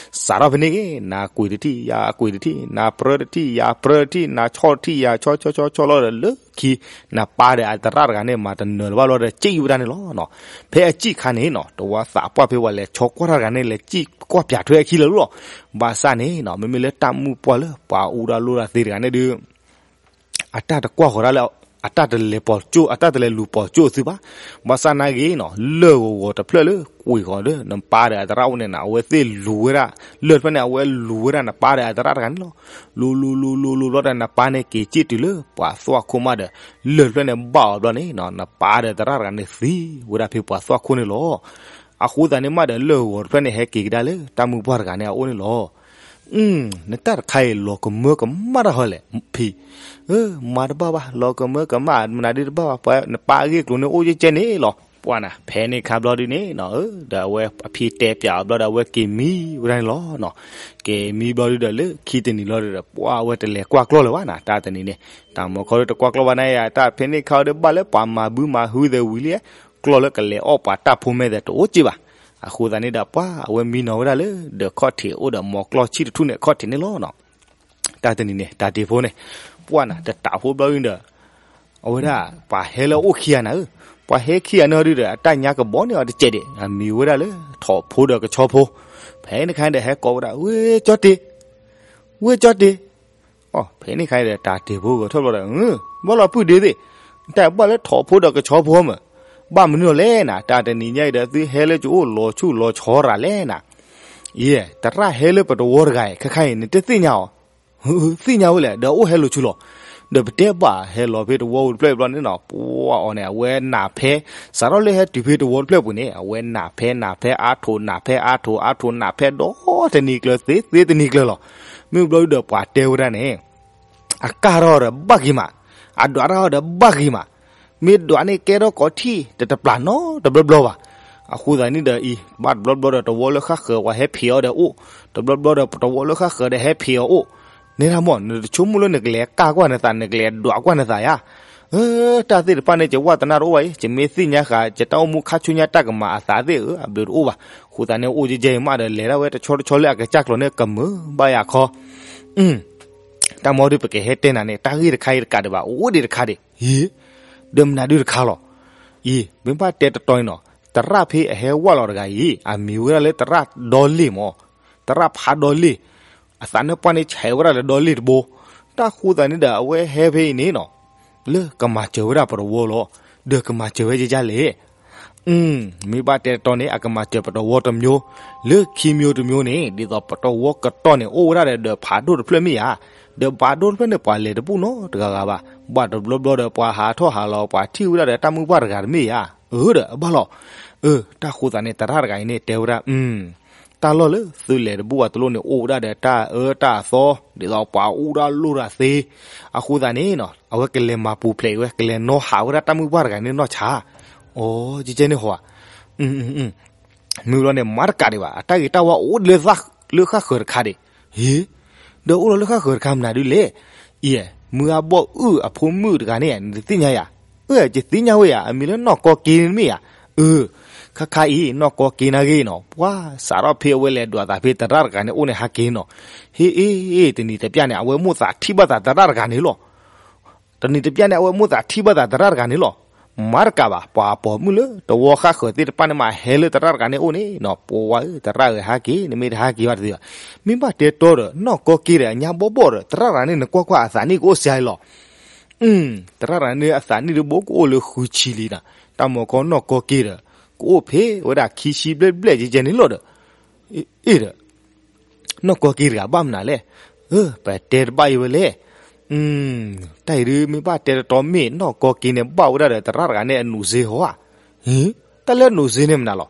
စးထီၣ်ဖဲန့ၣ်က့ၤ နကွံာ်တထံၣ်ယၤကွံာ်တထံၣ် နပြၢတထံၣ်ယၤပြၢတထံၣ် နဆီၣ်တထံၣ်ယၤဆီဆီဆီဆီလီၤဒီး လၢခံ နပၢ်ဒီးအတရၣ်တဂၤန့ၣ် မၤတနၢၤလၢၤဘၣ်လီၤဒီး စံၣ်ဝဲဒၣ်န့ၣ်လီၤ. ဖဲအစံၣ်ခါန့ၣ်နီၤ တဝီသးပှၢ်ဖဲပှၤလဲၤဆီကွၢ်တၢ်တဂၤန့ၣ် လဲၤစံၣ်ကွၢ်ပၠးထွဲအခံလၢာ်လီၤ. ဘၣ်ဆၣ်န့ၣ်နီၤ မ့မ့ၢ်လၢတၢ်မုၢ်ပှၢ်လၢပှၤအူတၢ်လိၣ်တၢ်သ့တဂၤန့ၣ်ဒုး အတၢ်တကွၢ်ဃီၤတၢ်လၢ အတၢ်တလဲၤပိာ်ကၠိ အတၢ်တလဲၤလူၤပိာ်ကၠိအသုဘၣ်. ဘၣ်ဆၣ်နာ်က့နီၤ လၢၢ်ဂီၤဂီၤတဖျၢၣ်လၢကွံာ်ဃီၤဒီး နပၢ်ဒီးအတရၣ်အိၣ်န့ၣ်နီၤ အဝဲသ့ၣ်လူၤဝဲဒၣ် လၢၢ်တဖျၢၣ်န့ၣ် အဝဲလူၤဝဲဒၣ်နပၢ်ဒီးအတရၣ်တဂၤန့ၣ်လီၤ. လူၤလူၤလူၤလူၤလူၤဘျီဒီး နပၢ်န့ၣ်က့ၤစံၣ်တုၤလၢပှၤသွၣ်ခိၣ်မးဒီး လၢၢ်တဖျၢၣ်န့ၣ်ဘၣ်အီၤဘျီန့ၣ်နီၤ နပၢ်ဒီးတရၣ်တဂၤန့ၣ်သံဝဲဒၣ်ဖဲပှၤသွၣ်ခိၣ်န့ၣ်လီၤ. အဃိသတးန့ၣ်မးဒီး လၢၢ်ဂီၤတဖျၢၣ်န့ၣ် ဟဲက့ၤကဒါလၢတၢ်မုၢ်ပှၢ်တဂၤန့ၣ်အအိၣ်န့ၣ်လီၤ. နတၢ်တခါအံၤ လီၤကမၢကမၣ်တၢ်ဟီလဲၣ် ဖံ, မၤတဘၣ်ဘၣ် လီၤကမၢကမၣ် မနုၤဒုတဘၣ်ဘၣ် ပှၤနပၢ်အဂ့ၢ်အကျိၤန့ၣ်အိၣ်ကဲကဲန့ၣ်လီၤ. ပှၢ်နၤ ဖဲန့ၣ်ခါဘျီဒုန့ၣ်နီၤ ဒီးအဝဲအဖံတဲပၠးအီၤဘျီဒီး အဝဲက့ၤမံဝဲဒၣ်န့ၣ်လီၤ. က့ၤမံဘျီဒုဒီး လၢခံတနံၤလီၤဒီး ပှၢ်အဝဲတလဲၤကွၢ်ကျီၢ်လၢၤဘၣ်နၤ တၢ်တနံၤန့ၣ် တၢ်မီၤခီဒီးတကွၢ်ကျီၢ်ဘၣ်န့ၣ်ယါ တၢ်ဖဲန့ၣ်ခါဒီးဘၣ်လၢပှၤမၤဘုမၤဟုသဲးဝံၤလံ ကျီၢ်လၢကလဲၤအီၣ်ပှၤတၢ်ဖိမဲသဲးတအိၣ်က့ဘၣ်. အဃိသတးန့ၣ်ဒီး ပှၢ်အဝဲမံနီၤဝဲဒၣ်လၢ ဒီးခီၣ်ထံးအိၣ်ဒီးမီၤကျီၢ်ဆံၣ်တထူၣ်န့ၣ် ခီၣ်ထံးန့ၣ်လီၤနီၤ. တၢ်တနံၤန့ၣ် တၢ်တ့ၢ်ဖိန့ၣ် ပှၢ်နၤ တတးဖိဘျီဒုဒီး အဝဲဒၣ် ပှၤဟဲလၢအအိၣ်ခံဂၤနၤဧၢ, ပှၤဟဲခံဂၤန့ၣ်ဟီဒုဒီး အတၢ်ညါကဘီန့ၢ်အီၤတစဲးဒံး အမံၤဝဲဒၣ်လၢ ထိးဖိဒီးကဆီဖိ, ဖဲန့ၣ်ခါဒီး ဟဲကိးဝဲဒၣ် ဝ့ၢ်ကၠီတ့ၢ်, ဝ့ၢ်ကၠီတ့ၢ်, အဖဲန့ၣ်ခါဒီး တၢ်တ့ၢ်ဖိဂဲၤထီၣ်ဘျီဒီး ဘၣ်လီၤပုၢ်ဒ့သ့ၣ်, တၢ်ဘၣ်လၢထိးဖိဒီးကဆီဖိမ့ၢ်, ဘၣ်မနုၤလဲၣ်နၤ, တၢ်တနံၤညါအံၤဒီး သုဟဲလၢကအိၣ်လီၤဆူၣ်လီၤဆီရၤလဲၣ်နၤ, ယဲ တရၣ်ဟဲလၢပတဝီတဂၤအံၤ ခဲခါအံၤ နတသ့ၣ်ညါအီၤ သ့ၣ်ညါဝဲလဲၣ်, ဒီးအိၣ်ဟဲလိာ်ဆူလီၤ, ဒီးပတဲဘၣ်ဟဲလီၤဖဲတဝီတဖျၢၣ်ဘျီန့ၣ်နီၤ, ပှၤအီၤန့ၣ် အဝဲနးဖဲ စးထီၣ်လၢဟဲတုၤဖဲတဝီတဖျၢၣ်ပူၤန့ၣ် အဝဲနးဖဲနးဖဲအါထိးနးဖဲအါထိးအါထိးနးဖဲဒီး တနံၤကျၢၤသ့သ့တနံၤကျၢၤလီၤ, မ့ၢ်ဘျီဒုဒီးပှၤတဲဝဲဒၣ်န့ၣ် အကၢ်ထီၣ်ဒီးဘၣ်ဂ့ၤမး, အဒွးထီၣ်ဒီးဘၣ်ဂ့ၤမး, မ့ၢ်ဒွးန့ၢ်ကဲထီၣ်ကိးထံၣ်တတပျၢ်နီတဘျီဘျီဘၣ်. အဃိသတးန့ၣ်ဒီးအံၤ ဘၣ်တဘျီဘျီဒီးတဝီလၢဃၣ်ဃၢၤပှၤဟဲဖံးအီၤဒီးအိၣ်, တဘျီဘျီဒီးတဝီလၢဃၣ်ဃၢၤဒီးဟဲဖံးအီၤအိၣ်, န့ၣ်ဒၣ်မ့ၢ် နတဆိကမိၣ်လၢနကလဲၤကၢ်ကွၢ်နသး နကလဲၤဒွးကွၢ်နသးယါ တၢ်သ့ၣ်တဖၣ်န့ၣ် ယဝၣ်သနာ်တအိၣ်ဘၣ်အံၤ, ယမ့ၢ်သ့ၣ်ညါဃာ် ယတၢ်အိၣ်မူခါဆူညါတၢ်ကမၤအသးသ့ၣ်ဧၢ အဘျုးတအိၣ်ဘၣ်. အဃိသတးန့ၣ် အိၣ်ယဲယဲအံၤမးဒီး လဲၤဒၣ်ဝဲတဆီတဆီလၢအကစၢ်ကျိၤန့ၣ် ကမၢဘၣ်ယၤခီ တၢ်မီဒုးပကဟဲတဲနၤန့ၣ် တၢ်ဂ့ၢ်တခါအံၤတကးဒံးဘၣ် အိၣ်ဒံးတခါဒံး, ယံၤ, ဒီးမနုၤဒုးတခါလီၤ. ယံၤ မ့ၢ်ဘၣ်တဲတတီၤန့ၣ်နီၤ, သရၣ်ဖဲအဟဲဝၣ်လီၤတဂၤအံၤ အမံၤဝဲဒၣ်လၢသရၣ်ဒီလ့ၣ်မး, သရၣ်ဖးဒီလ့ၣ်, အသးနၢၣ်ပှၢ်န့ၣ်ဆဲးဝဲဒၣ်လၢဒီလ့ၣ်တဘိ, တၢ်ဃိသးန့ၣ်ဒီး အဝဲဟဲဖဲအံၤန့ၣ်နီၤ, လၢကမၤစၢၤဝဲဒၣ်ပတဝီလီၤ, ဒီးကမၤစၢၤဝဲယဲယါလဲၣ် မ့ၢ်ဘၣ်တဲတတီၤန့ၣ် အကမၤစၢၤပတဝီတမျိုး, လၢခံမျိုးတမျိုးန့ၣ် ဒ်သိးပတဝီကတီၢ်န့ၣ် အိၣ်ဝဲဒၣ်ဒီး ဒီးဖးဒိၣ်တဖျၢၣ်မ့ၢ်ဧါ, ဒီးဖးဒိၣ်တဖျၢၣ်န့ၣ် ပှၤလဲၤတဘူၣ်နီတဂၤဂၤဘၣ်, ဘၣ်တဘျီဘျီဒီး ပှၤဟးထီၣ်ဟးလီၤ ပှၤထံၣ်ဝဲဒၣ်ဒီးတၢ်မုၢ်ပှၢ်တဂၤတမ့ၢ်ဧါ, အၢဒီးအဘၣ်လီၤ, အၢ တၢ်ဃိသးန့ၣ် သရၣ်တဂၤအံၤန့ၣ်တဲဝဲဒၣ် တၢ်လီၢ်လၢသုလဲၤတဘူၣ်ဘၣ်တလိၣ်န့ၣ် အိၣ်ဝဲဒၣ်ဒီးတၢ်အၢတၢ်အသီ, ဒ်သိးပှၤအူတၢ်လိၣ်တၢ်သ့, အဃိသတးန့ၣ်နီၤ အဝဲကလဲၤမၤပူၤဖျဲးအံၤဝဲ ကလဲၤနီၣ်ဟးဝဲဒၣ်တၢ်မုၢ်ပှၢ်တဂၤန့ၣ်နီၢ်ဆါ, အိ ကကဲန့ၣ်ဟီဧါ, မ့ၢ်ဘျီန့ၣ် မၤတကးဒံးဘၣ် အတၢ်ဂ့ၤတၢ်ဝါအိၣ်လၢ လၢဃၣ်ဃၢၤတခါဒံး, ဟ့, ဒီးအိၣ်လီၤလၢဃၣ်ဃၢၤတခါမနုၤဒ်လဲၣ်, အံၤ, မုၢ်အဘီၣ်အုၣ်အဖိမုၣ်တဂၤန့ၣ် နတသ့ၣ်ညါယၤ, အၢ ယသ့ၣ်ညါဝဲယၤ အမံၤလၢနီၢ်ကီက့န့ၣ်မ့ၢ်ဧါ, အၢ, ခါခါအံၤ နီၢ်ကီက့နာ်ဂ့ၤနီၤ ပှၤစးထီၣ်ဖဲအဝဲလဲၤဒွးသးဖဲသရၣ်တဂၤန့ၣ်အိၣ်န့ၣ်ဟးက့ၤနီၤ, ဟ့ အ့ တနံၤတပျၢ်န့ၣ် အဝဲမိၣ်သးထံၣ်ဘၣ်သးသရၣ်တဂၤန့ၣ်လီၤ တနံၤတပျၢ်န့ၣ် အဝဲမိၣ်သးထံၣ်ဘၣ်သးသရၣ်တဂၤန့ၣ်လီၤ. မၤတကးဘၣ် ပှၤပိာ်မုၣ်လၢတဝီဃၣ်ဃၢၤသ့ၣ်တဖၣ်န့ၣ်မး ဟဲလၢသရၣ်တဂၤန့ၣ်အိၣ်န့ၣ်နီၤ ပှၤဧၢ သရၣ်ဧၢ ဟးက့ၤ နမ့ၢ်တဟးက့ၤဘၣ်တသ့ဘၣ်. မ့ၢ်ဘၣ်တဲတီဒီး နီၢ်ကီက့ဒီး အညါဘီဘီဒီး သရၣ်တဂၤန့ၣ် နကွၢ်ကွၢ်အသးနံၣ်ကအိၣ်စှၤလီၤ. သရၣ်တဂၤန့ၣ် အသးနံၣ်တဘိကအိၣ်လၢဃုဆံလံနီၤ တၢ်မီၤကီနီၢ်ကီက့ဒီး ကအိၣ်ဖဲဝဲဒၣ်ခံဆံဘျဲၣ်ဘျဲၣ်ကဲကဲန့ၣ်လီၤဒီး အ့ၣ်ဒီး နီၢ်ကီက့တဂၤဘၣ်မနုၤလဲၣ်. ပတဲတဘၣ်အံၤဝဲလဲၣ်. တၢ်အံၤဒုး မ့ၢ်ဘၣ်တဲတတီမ့ၢ် နီၢ်ကီက့န့ၣ် ဘၣ်ဝဲဒၣ်ဒီးသရၣ်တဂၤန့ၣ် အနူးစ့ဟီဧါ. တၢ်လၢအနူးစ့န့ၣ်မနုၤလီၤ.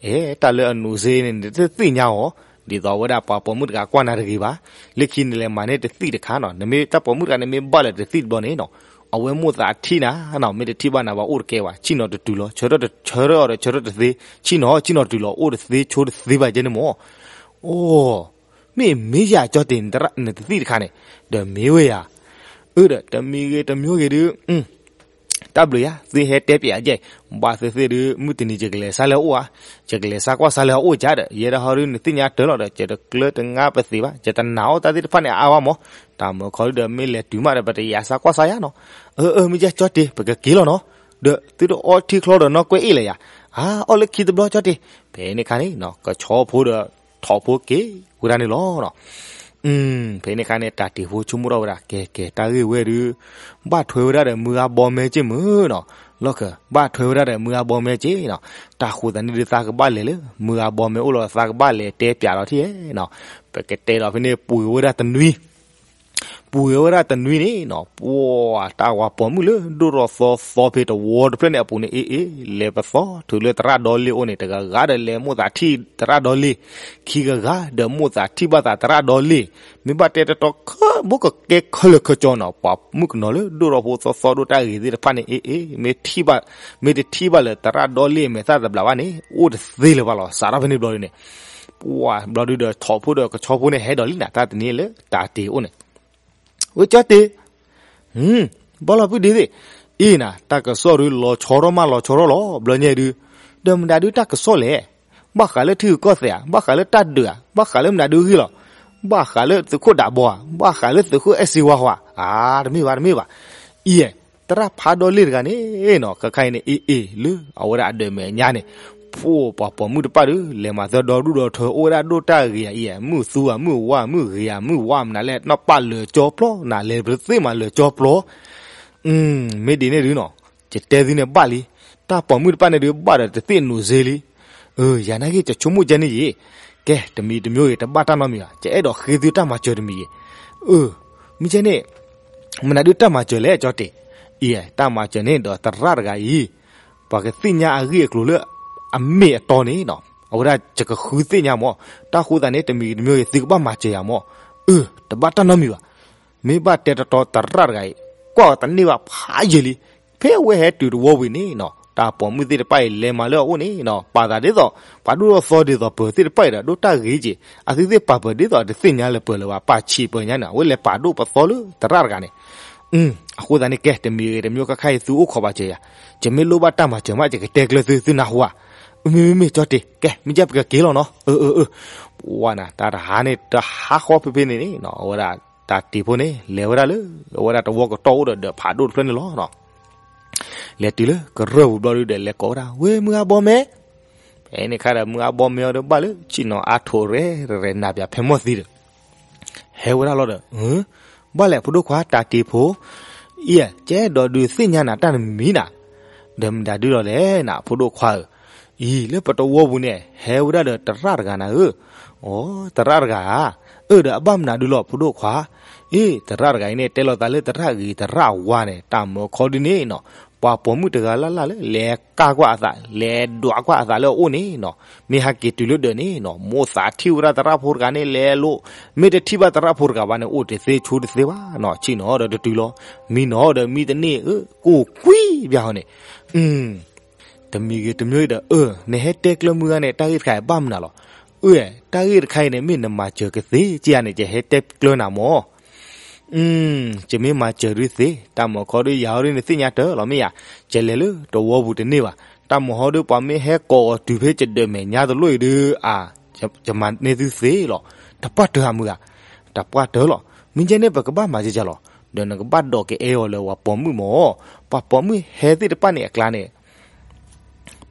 အဲ တၢ်လၢအနူးစ့န့ၣ် နတသ့ၣ်ညါအီၤ, ဒ်သိးဝဲဒၣ်ပှၤပိာ်မုၣ်တဂၤကွၢ်နၤတဂ့ၤဘၣ်. လၢခံနလဲၤမၤန့ၢ်တသံၣ်တခါနီၤ နမ့ၢ်တၢ်ပိာ်မုၣ်တဂၤန့ၣ်မ့ၢ်ဘၣ်လၢတသံၣ်တဘျီန့ၣ်နီၤ အဝဲမိၣ်သးထံၣ်နၤနီၤ မ့ၢ်တထံၣ်ဘၣ်နၤဘၣ်အိၣ်တကဲဘၣ် ဆ့ၣ်နီၤတတုၤလီၤ ဆၢထၢၣ်အီၤဒီးဆၢထၢၣ်တသ့ ဆ့ၣ်နီၤ ဆ့ၣ်နီၤတုၤလီၤ အိၣ်တသ့ဆိတသ့ဘၣ်ကဲန့ၣ်မၢ်. အိ မ့ၢ်မ့ၢ်ယၤကၠီတ့ၢ် နတသံၣ်တခါန့ၣ် ဒီးမ့ၢ်ဝဲယၤ အၢဒီး တမံၤဂ့ၤတမံၤဂ့ၤဒုး တၢ်ဘျုးယၤ သုဟဲတဲပၠးယဲၢ်, ဘၣ်သ့ၣ်သ့ၣ်ဒုး မုၢ်တနံၤယကလဲၤဆါလၢအအိၣ်ဧါ, ယကလဲၤဆါကွၢ်ဆါလၢအအိၣ်ဧါဒီး ယဲဒၣ်ဟီဒုးနသ့ၣ်ညါတၢ်လီၤဒီး ယတကျၢတငါပသ့ဘၣ်, ယတနာ်အီၣ်တၢ်သ့ၣ်တဖၣ်န့ၣ်အါအါဘၣ်မး, တၢ်မၢခီဒုးဒီး မ့ၢ်လဲၤတုၤမးဒီး ပတယၤဆါကွၢ်ဆါယၤနီၤ, အၢ အၢ မ့ၢ်ကၠီတဲ ပကက့ၤလီၤနီၤ, ဒီးသုတအီထံချီဒီးနီၢ်ကွဲအ့ၣ်လၢၤယၤ, အါ အီၣ်လၢခံတဘျီကၠီတဲ, ဖဲန့ၣ်ခါန့ၣ် ကဆီဖိဒီး ထိးဖိက့ၤဝဲဒၣ်န့ၣ်လီၤ. ဖဲန့ၣ်ခါန့ၣ် တၢ်တ့ၤဖိဆိကမိၣ်ထီၣ်ဝဲဒၣ် ကဲ ကဲ တၢ်ဂ့ၢ်ဝဲဒုး ဘၣ်ထွဲဝဲဒၣ်ဒီးမုၢ်ဂၤဘီမဲက့ၢ်မုၢ်နီၤ, လီၢ်ခၢၣ် ဘၣ်ထွဲဝဲဒၣ်ဒီးမုၢ်ဂၤဘီမဲက့ၢ်နီၤ, တၢ်ဃိသးန့ၣ်ဒုး သးကဘၣ်လဲၤလၢ မုၢ်ဂၤဘီမဲအိၣ်လီၤ သးကဘၣ်လဲၤတဲပၠးလီၤထံၣ်နီၤ, ပကတဲဒီးဖဲန့ၣ် ပှ့ၤဝဲဒၣ်တနွံ ပှ့ၤဝဲဒၣ်တနွံန့ၣ်နီၤ, ပှၤတၢ်ဝၤပိာ်မုၣ်လၢဒိၣ်ထီၣ်သီသီဖဲတဝီတဖျၢၣ်န့ၣ်အပူၤန့ၣ် အ့ၣ်အ့ၣ် လဲၤပသီထုးလၢသရၣ်ဒီလ့ၣ်အိၣ်န့ၣ် တဂၤဂၤဒီးလဲၤမိၣ်သးထံၣ်သရၣ်ဒီလ့ၣ်, ခံဂၤဂၤဒီးမိၣ်သးထံၣ်ဘၣ်သးသရၣ်ဒီလ့ၣ်, မ့ၢ်ဘၣ်တဲတတီခၢဘိကကဲခဲလၢာ်ခဲဆ့နီၤ, ပှၤမုၣ်ကနီၤလၢဒိၣ်ထီၣ်ဖိသီသီဒိၣ်တၢ်ဂ့ၤသ့ၣ်တဖၣ်န့ၣ် အ့ၣ်အ့ၣ် မ့ၢ်တထံၣ်ဘၣ်လၢသရၣ်ဒီလ့ၣ်အမဲာ်သၣ်တဘျးဘၣ်န့ၣ် အိၣ်တသ့လၢၤဘၣ်လီၤ, စးထီၣ်ဖဲန့ၣ်ဘျီဒုးန့ၣ် ပှၤဘျီဒုးဒီးထိးဖိဒီးကဆီဖိန့ၣ် ဟဲဒီးလံနၤ တၢ်တနံၤလၢတၢ်တ့ၤအိၣ်န့ၣ် ဝဲကၠီတဲ, ဘၣ်လီၤပုၢ်ဒ့သ့ၣ်, အ့ၣ်နၤ တၢ်ကစီၣ်ဒုးလီၤဆီထီၣ်မးလီၤဆီထီၣ်လီၤ ဘျီညါဒုး, ဒီးမတၤဒုးတၢ်ကစီၣ်လဲၣ်, ဘၣ်ဃးလၢထံဂုၤကီၢ်သဲးဧါ, ဘၣ်ဃးလၢတၢ်ဒုးဧါ, ဘၣ်ဃးလၢမတၤဒုးဂ့ၢ်လီၤ, ဘၣ်ဃးလၢသုးခိၣ်ဒးဘီဧါ, ဘၣ်ဃးလၢသုးခိၣ်အဲၣ်စ့ဝါဟီဧါ, အါ တမ့ၢ်ဘၣ် တမ့ၢ်ဘၣ်, အံၤ သရၣ်ဖးဒီလ့ၣ်တဂၤန့ၣ်နီၤ ခဲခါအံၤန့ၣ် အ့ၣ်အ့ၣ် လၢအဝဲဒၣ်အဒၢးမဲာ်ညါန့ၣ် ဖိပှၤပိာ်မုၣ်တဖၣ်ဒုး လဲၤမၤသၢဒီဒူၣ်ဒီထၢ အိၣ်ဝဲဒၣ်ဒိၣ်တၢ်ဂ့ၤဧါအံၤ မုၢ်သူဧါ မုၢ်ဝါ မုၢ်ဂ့ၤဧါ မုၢ်ဝါမနုၤလဲၣ် နီၢ်ပၢ်လၢာ်ကၠီပျီ နၤလဲၤပသ့ၣ်မးလၢာ်ကၠီပျီ မ့ၢ်ဒ်န့ၣ်ဒုးနီၤ ယတဲသုန့ၣ်ဘၣ်လံ, တၢ်ပိာ်မုၣ်တဖၣ်န့ၣ်ဒုး ဘၣ်ဒီးတသ့ၣ်နူာ်စ့လံ, ယၤနာ်က့ ယဆိကမိၣ်ကဲန့ၣ်ယံၤ, ကဲ တမံၤတမံၤဂ့ၤ တဘၣ်တၢ်နီတမံၤဘၣ်, ယအဲၣ်ဒိးဃ့သုတၢ်မၤစၢၤတမံၤဂ့ၤ, မ့ၢ်ကဲန့ၣ် မနုၤဒုးတၢ်မၤစၢၤလဲၣ် ကၠီတဲာ်, အံၤ တၢ်မၤစၢၤန့ၣ်ဒီးသရၣ်တဂၤအံၤ ပှၤကသ့ၣ်ညါအဂ့ၢ်အကျိၤလၢ အမ့ၢ်အတီန့ၣ်နီၤ အဝဲဒၣ်ယကဃုသ့ၣ်ညါမး, တၢ်ဃိသတးန့ၣ် တမံၤတမံၤဂ့ၤ သုကဘၣ်မၤစၢၤယၤမး, အၢ တဘၣ်တၢ်နီတမံၤဘၣ်, မ့ၢ်ဘၣ်တဲတတီသရၣ်တဂၤအံၤ ကွၢ်တန့ၢ်ဘၣ်ဖးယံာ်လံ, ဖဲအဝဲဟဲတုၤတဝီဝံၤန့ၣ်နီၤ တၢ်ပိာ်မုၣ်သ့ၣ်တဖၣ်အံၤ လဲၤမၤလၢအအိၣ်န့ၣ်နီၤ ပာ်သးဒ်သိး ပှၤဒိၣ်ထီၣ်သီဒ်သိးပၢၤသ့ၣ်တဖၣ်အံၤဒီး ဒိၣ်တၢ်ဂ့ၤက့ၤ အသုသ့ၣ်ပာ်ပၢၤဒ်သိးတသ့ၣ်ညါလၢၤပၢၤလၢၤဘၣ် ပာ်ဆံးပၢၤညါန့ၣ် အဝဲလဲၤပာ်ဒိၣ်ပသီလၢသရၣ်တဂၤန့ၣ်, အဃိသတးန့ၣ် ကဲ တမံၤဂ့ၤတမံၤ ခဲခါအံၤ သုအိၣ်ခိးဘၣ်စၢၤယၤ, ယမ့ၢ်လိၣ်ဘၣ်တၢ်မၤစၢၤမး ယကတဲကျၢၤသု သုနၢ်ဟူဧါ, မ့မ့မ့ၢ် ကၠီတဲာ် ကဲ မ့ၢ်ကဲပကက့ၤလီၤနီၤ, အၢ အၢ အၢ, ပှၤနၤ တၢ်တဟါန့ၣ် တဟါဃီဖဲဖဲန့ၣ်န့ၣ်နီၤ အဝဲဒၣ် တၢ်တ့ၤဖိန့ၣ် လဲၤဝဲဒၣ်လၢ အဝဲဒၣ်တဝီကတီၢ်အိၣ်ဒီး ဒီးဖးဒိၣ်တဖျၢၣ်န့ၣ်လီၤနီၤ လဲၤတုၤလၢကရၢၢ်ပူၤဘျီဒုးဒီး လဲၤကိးဝဲဒၣ် ဝဲမုၢ်ဂၤဘီမဲ, ဖဲန့ၣ်ခါဒီး မုၢ်ဂၤဘီမဲအံၤဒီး ဘၣ်လၢဆ့ၣ်နီၤအါထိးရဲၣ်ရဲၣ် နၤပၠးဖဲမီၢ်သံဒီး ဟဲဝဲဒၣ်လီၤဒီး ဘၣ်လဲၣ်ဖိဒိၣ်ခွါ တၢ်တ့ၤဖိ, အံၤ ကဲဒီးဒုးသ့ၣ်ညါနၤတၢ်တမံၤနၤ, ဒီးမတၤဒုးလီၤလဲၣ်နၤ ဖိဒိၣ်ခွါဧၢ, အံၤ လၢပတဝီပူၤန့ၣ် ဟဲဝဲဒၣ်ဒီးသရၣ်တဂၤနၤဧၢ, အိ သရၣ်တဂၤဧါ, အၢ ဒီးအဘၣ်မနုၤဒုးလီၤ ဖိဒိၣ်ခွါ, အ့ သရၣ်တဂၤအံၤန့ၣ် တဲလီၤသးလၢသရၣ်ဂ့ၤသရၣ်ဝါန့ၣ် တၢ်မၢခီဒုးန့ၣ်နီၤ ပှၤပိာ်မုၣ်တဂၤလၢ်လၢ်လၢ လဲၤကၢ်ကွၢ်အသး လဲၤဒွးကွၢ်အသးလၢအအိၣ်န့ၣ်နီၤ, မ့ၢ်ဟဲက့ၤတုၤလၢဒၢးန့ၣ်နီၤ မိၣ်သးထံၣ်ဝဲဒၣ်သရၣ်ဖိတဂၤန့ၣ် လဲၤလိာ်, မ့ၢ်တထံၣ်ဘၣ်သရၣ်ဖိတဂၤဘၣ်န့ၣ် အိၣ်တသ့ဆိတသ့ဘၣ်နီၤ ဆ့ၣ်နီၤဒီးတတုၤလီၤ, မံနီၤဒီးမံတန့ၢ် အၢ ကိၢ်ကွံာ်ပၠးဟီန့ၣ် တမံၤဂ့ၤတမံၤဂ့ၤဒီး အၢ နဟဲတဲကျၢၤမုၢ်ဂၤန့ၣ် တၢ်ဂ့ၢ်တခါအံၤဘၣ်မနုၤလီၤ, အၢ တၢ်ဂ့ၢ်တခါအံၤန့ၣ် မ့ၢ်နမၤစၢၤကသ့ ကယၤန့ၣ် ယဟဲတဲကျၢၤနၤမၢ် ယမ့ၢ်မၤစၢၤဒုးသ့, တၢ်မၢခီဒုးယၤဟီဒုးနသ့ၣ်ညါတၢ်လီၤမ့ၢ်ယၤ, ယလဲၤလၢတဝီပူၤတန့ၢ်ဘၣ်, တၢ်မၢဟီဒုးပှၤမ့ၢ်ဟဲကိးအီၤတုၤဖဲယဒၢးမဲာ်ညါတလိၣ်အံၤဒုး အါ ယမၤန့ၢ်သုသ့လီၤ, တပှၢ်တၢၢ်ဧါမုၢ်ဧါ, တပှၢ်တၢၢ်လီၤ, မ့ၢ်ကဲန့ၣ် ပကဘၣ်မၤကကလီၤ, ဒီးနကဘၣ်ဒိးကအဲၣ်အီၤလၢပှၤပိာ်မုၣ်မၢ်, ပှၤပိာ်မုၣ်ဟဲသ့ၣ်တဖၣ်န့ၣ်အကျါန့ၣ်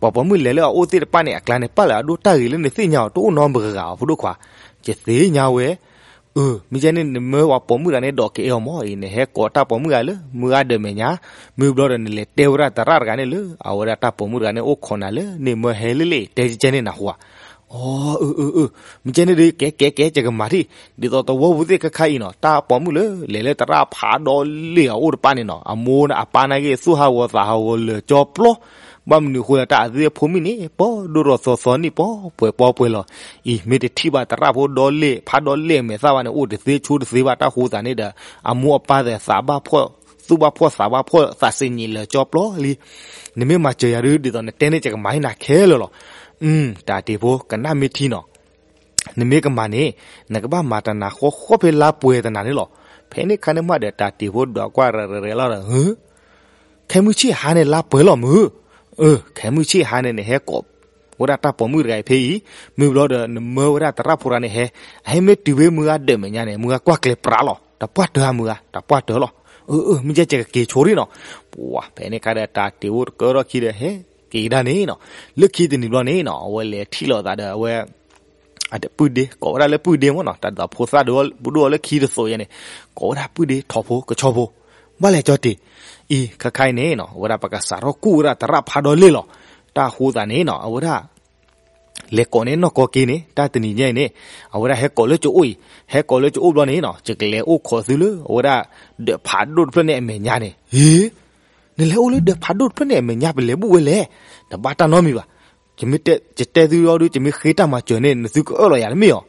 ပှၤပိာ်မုၣ်လဲၤလၢအအိၣ်သ့ၣ်တဖၣ်န့ၣ်အကျါန့ၣ် ပာ်လၢအဒိၣ်တၢ်ဂ့ၤလၢနသ့ၣ်ညါအီၤ တအိၣ်နီတဂၤအီၤဖိဒိၣ်ခွါ, ယသ့ၣ်ညါဝဲ, အၢ မ့ၢ်ကဲန့ၣ် နမၢပှၤပိာ်မုၣ်တဂၤန့ၣ် ဒိးကအဲၣ်အီၤမၢ်အံၤ နဟဲကိးတၢ်ပိာ်မုၣ်ဂၤလၢ မုၢ်ဂၤဒၢးမဲာ်ညါ, မ့ၢ်ဘျီဒီးနလဲၤတဲဝဲဒၣ်သရၣ်တဂၤန့ၣ်လၢ အဝဲဒၣ်တၢ်ပိာ်မုၣ်တဂၤန့ၣ် အိၣ်ခိးနၤလၢန့ၣ်မၢဟဲလံလံ တဲကဲန့ၣ်နဟူဧါ, အၢ အၢ အၢ မ့ၢ်ကဲန့ၣ်ဒုး ကဲ ကဲ ကဲ ယကမၤထံၣ်, ဒ်သိးသဝီပူၤသ့ၣ်ခဲခါအံၤနီၤ တၢ်ပိာ်မုၣ်လၢ လဲၤလၢသရၣ်ဖးဒီလ့ၣ်အအိၣ်တဖၣ်န့ၣ်နီၤ အမိၢ်အပၢ်နာ်က့ သူၣ်ဟးဂီၤသးဟးဂီၤလၢာ်ကၠီပျီ, ဘၣ်မနုၤဃိလၢတၢ်အသုအဖိမုၣ်န့ၣ် ပှၤဒိၣ်ထီၣ်သီသီန့ၣ် ပှၤပှဲၤပှဲၤလီၤ, အံၤ မ့ၢ်တထံၣ်ဘၣ်သရၣ်ဖိဒီလ့ၣ် ဖးဒီလ့ၣ်အမဲာ်သၣ်ဘၣ်န့ၣ် အိၣ်တသ့ဆိတသ့ဘၣ် တၢ်ဃိသးန့ၣ်ဒီး အမိၢ်အပၢ်သးဘၣ်ဖှီၣ် သူၣ်ဘၣ်ဖှီၣ်သးဘၣ်ဖှီၣ်သးစ့ၢ်ကီးလၢာ်ကၠီပျီလံ, နမ့ၢ်မၤစၢၤယၤဒုး ဒ်သိးနတဲန့ၣ် ယကမၤဟ့ၣ်နၤခဲလၢာ်လီၤ, တၢ်တ့ဖိ ကနၣ်မ့ၢ်ထံနီၤ နမ့ၢ်ကမၤန့ၣ် နကဘၣ်မၤတနၤဃီဃီဖဲလါပှဲၤတနၤန့ၣ်လီၤ, ဖဲန့ၣ်ခါန့ၣ်မးဒီး တၢ်တ့ၢ်ဖိဒွးကွၢ်ရဲၣ်ရဲၣ်ရဲၣ်လီၤဒီး ဟၢ ခဲမုၢ်ဆ့ၣ်ဟါန့ၣ် လါပှဲၤလီၤမုၢ်ဧၢ, အၢ ခဲမုၢ်ဆ့ၣ်ဟါန့ၣ် နဟဲကိးဝဲဒၣ်တၢ်ပိာ်မုၣ်တဂၤအံၤဖဲအံၤ, မုၢ်ဘျီဒီး နမၢဝဲဒၣ်သရၣ်ဖိတဂၤန့ၣ်ဟဲ, အဟဲမ့ၢ်တုၤဖဲမုၢ်ဂၤဒၢးမဲာ်ညါန့ၣ် မုၢ်ဂၤကွၢ်ကျဲၤပြးလီၤ, တပှၢ်တၢၢ်မုၢ်ဂၤ တပှၢ်တၢၢ်လီၤ, အၢ အၢ မ့ၢ်ကဲကက့ၤဆိရံနီၤ, ပှၤ ဖဲန့ၣ်ခါဒီးတၢ်တ့ၢ်ဖိတကၢထီၣ်ခံဒီးဟဲက့ၤကဒါန့ၣ်နီၤ, လၢခံတနံၤဘျီန့ၣ်နီၤ အဝဲလဲၤထံၣ်လိာ်သးဒီးအဝဲ အပုၢ်ဒ့ ကိးဝဲဒၣ်လၢပုၢ်ဒ့မ့ၢ်နီၤ, တၢ်ဒ်သိးဖိသၣ်ဒိၣ်ဒိၣ်အီၤလၢခံတသိးယဲန့ၣ်, ကိးဝဲဒၣ်ပုၢ်ဒ့ ထိးဖိ ကဆီဖိ, ဘၣ်လဲၣ်ကၠီတ့ၢ်, အံၤ ခဲခါအံၤန့ၣ်နီၤ အဝဲဒၣ်ပကစးထီၣ်ကူၣ်ဝဲဒၣ်သရၣ်ဖးဒီလ့ၣ်လီၤ, တၢ်ဃိသးန့ၣ်နီၤ အဝဲဒၣ် လဲၤကိးန့ၢ်နီၢ်ကီၢ်က့ၤန့ၣ် တၢ်တနံၤညါအံၤန့ၣ်, အဝဲဒၣ်ဟဲကိးလၢကအိၣ်အံၤ, ဟဲကိးလၢကအိၣ်ဘျီန့ၣ်နီၤ ယကလဲၤအိၣ်ခိးသုလၢ အဝဲဒၣ် ဒၢးဖးဒိၣ်တဖျၢၣ်န့ၣ်အမဲာ်ညါန့ၣ်, ဟ့ နလဲၤအိၣ်လၢဒၢးဖးဒိၣ်တဖျၢၣ်န့ၣ်အမဲာ်ညါ ပလဲၤဘူၣ်ဝဲလဲၣ်, တဘၣ်တၢ်နီတမံၤဘၣ်, ယတဲသုအီၤဒီး ယမ့ၢ်ဃ့တၢ်မၤစၢၤန့ၣ် နသုကအၢၣ်လီၤယၤတမ့ၢ်အီၤ,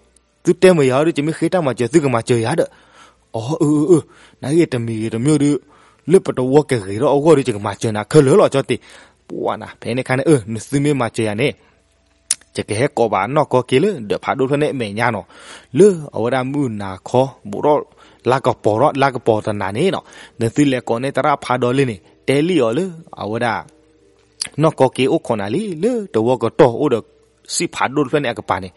သုတဲမုာ်ယၤအီၤဒီး ယမ့ၢ်ဃ့တၢ်မၤစၢၤသုကမၤစၢၤယၤဒီး, အၢ အၢ အၢ နဂ့ၢ်တမံၤဂ့ၤတမံၤဒီး လၢပတဝီကဂ့ၤထီၣ်အဂီၢ်ဒီး ယကမၤစၢၤနၤခဲလၢာ်လီၤ ကၠီတ့ၢ်, ပှၤနၤ ဖဲန့ၣ်ခါန့ၣ် အၢ နသုမ့ၢ်မၤစၢၤယၤန့ၣ် ယကဟဲကိးဘၣ်နီၢ်ကီၢ်က့ၤလၢ ဒၢးဖးဒိၣ်တဖျၢၣ်န့ၣ်အမဲာ်ညါနီၤ, လၢအဝဲဒၣ်မုၢ်နၤခီ ဘူးထီၣ်လါကပီၤထီၣ် လါကပီၤတနၤန့ၣ်နီၤ, နသုလဲၤကိးန့ၢ်သရၣ်ဖးဒီလ့ၣ်န့ၣ် တဲလံအီၤလၢ အဝဲဒၣ် နီၢ်ကီၢ်က့ၤအိၣ်ခိးနၤလံ လၢတဝီကတီၢ်အိၣ်ဒီး စံၣ်ဖးဒိၣ်တဖျၢၣ်န့ၣ်အကပၤန့ၣ်,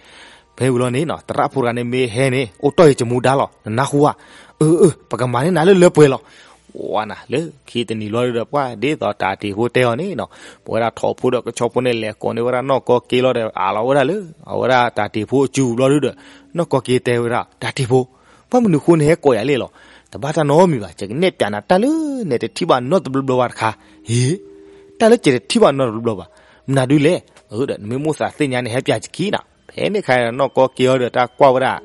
ဖဲဝံၤလီၤန့ၣ်နီၤ သရၣ်ဖိတဂၤန့ၣ်မ့ၢ်ဟဲန့ၣ် အိၣ်တီၢ်ယံၤကမူဒါလီၤ နနၢ်ဟူဧါ, အၢ အၢ ပကမၤန့ၢ်နၤလၢလၢပှဲၤလီၤ, ပှၤနၤ လၢခံတနံၤလီၤဒီး ပှၤဒ်သိးတၢ်တ့ၢ်ဖိတဲအီၤန့ၣ်နီၤ, ပဝဲဒၣ်ထိးဖိဒီးကဆီဖိန့ၣ် လဲၤကိးန့ၢ်ဝဲဒၣ်နီၢ်ကီၢ်က့ၤလီၤဒီး အးလီၤဝဲဒၣ်လၢ အဝဲဒၣ်တၢ်တ့ၢ်ဖိအစုပူၤဘျီဒုဒီး နီၢ်ကီၢ်က့ၤတဲဝဲဒၣ် တၢ်တ့ၢ်ဖိ, ဘၣ်မနုၤဃိနဟဲကိးယၤလံလီၤ, တဘၣ်တၢ်နီတမံၤဘၣ်, ယကနဲၣ်ပၠးနၤတၢ်လၢနဲတထံၣ်ဘၣ်နီတဘျီဘျီဘၣ်တခါ, ဟ့ တၢ်လၢယတထံၣ်ဘၣ်နီတဘျီဘျီဘၣ်, မနုၤဒုလဲၣ်, အၢ ဒီးနမ့ၢ်မိၣ်သးသ့ၣ်ညါန့ၣ် ဟဲပၠးယခံနၤ, ဖဲန့ၣ်ခါနီၢ်ကီၢ်က့ၤအီၤဒီးတၢ်ကွၢ်ဝဲဒၣ်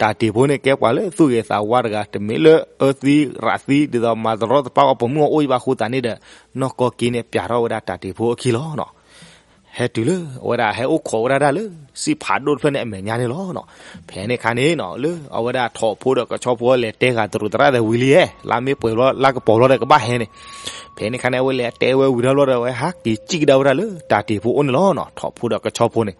တၢ်တ့ၢ်ဖိန့ၣ်ကဲပှၤလၢသူၣ်ဂ့ၤသးဝါတဂၤ, တမ့ၢ်လၢအၢသံရးသံ ဒ်သိးမၤတရီတပါအီၤပိာ်မုၣ်အီၤအိၣ်အံၤဘၣ်အဃိသတးန့ၣ်ဒီး နီၢ်ကီၢ်က့ၤန့ၣ် ပၠးထီၣ်ဝဲဒၣ်တၢ်တ့ၢ်ဖိအခံလီၤနီၤ. ဟဲတုၤလၢအဝဲဒၣ်ဟဲအိၣ်ခိးဝဲဒၣ်တၢ်လၢ စံၣ်ဖးဒိၣ်တဖျၢၣ်န့ၣ်အမဲာ်ညါန့ၣ်လီၤနီၤ. ဖဲန့ၣ်ခါန့ၣ်နီၤ လၢအဝဲဒၣ်ထိးဖိဒီးကဆီဖိလဲၤတဲဂၤတရူးသရၣ်သဲးဝံၤလံဧါ, လါမ့ၢ်ပှဲၤဘျီ လါကပီၤဘျီဒီးကဘၣ်ဟဲန့ၣ်, ဖဲန့ၣ်ခါန့ၣ် အဝဲလဲၤတဲဝဲဝံၤဒီးဘျီဒီး အဝဲဟးက့ၤစံၣ်ကဒါဝဲဒၣ်လၢတၢ်တ့ၢ်ဖိအိၣ်န့ၣ်လီၤနီၤ. ထိးဖိဒီးကဆီဖိန့ၣ်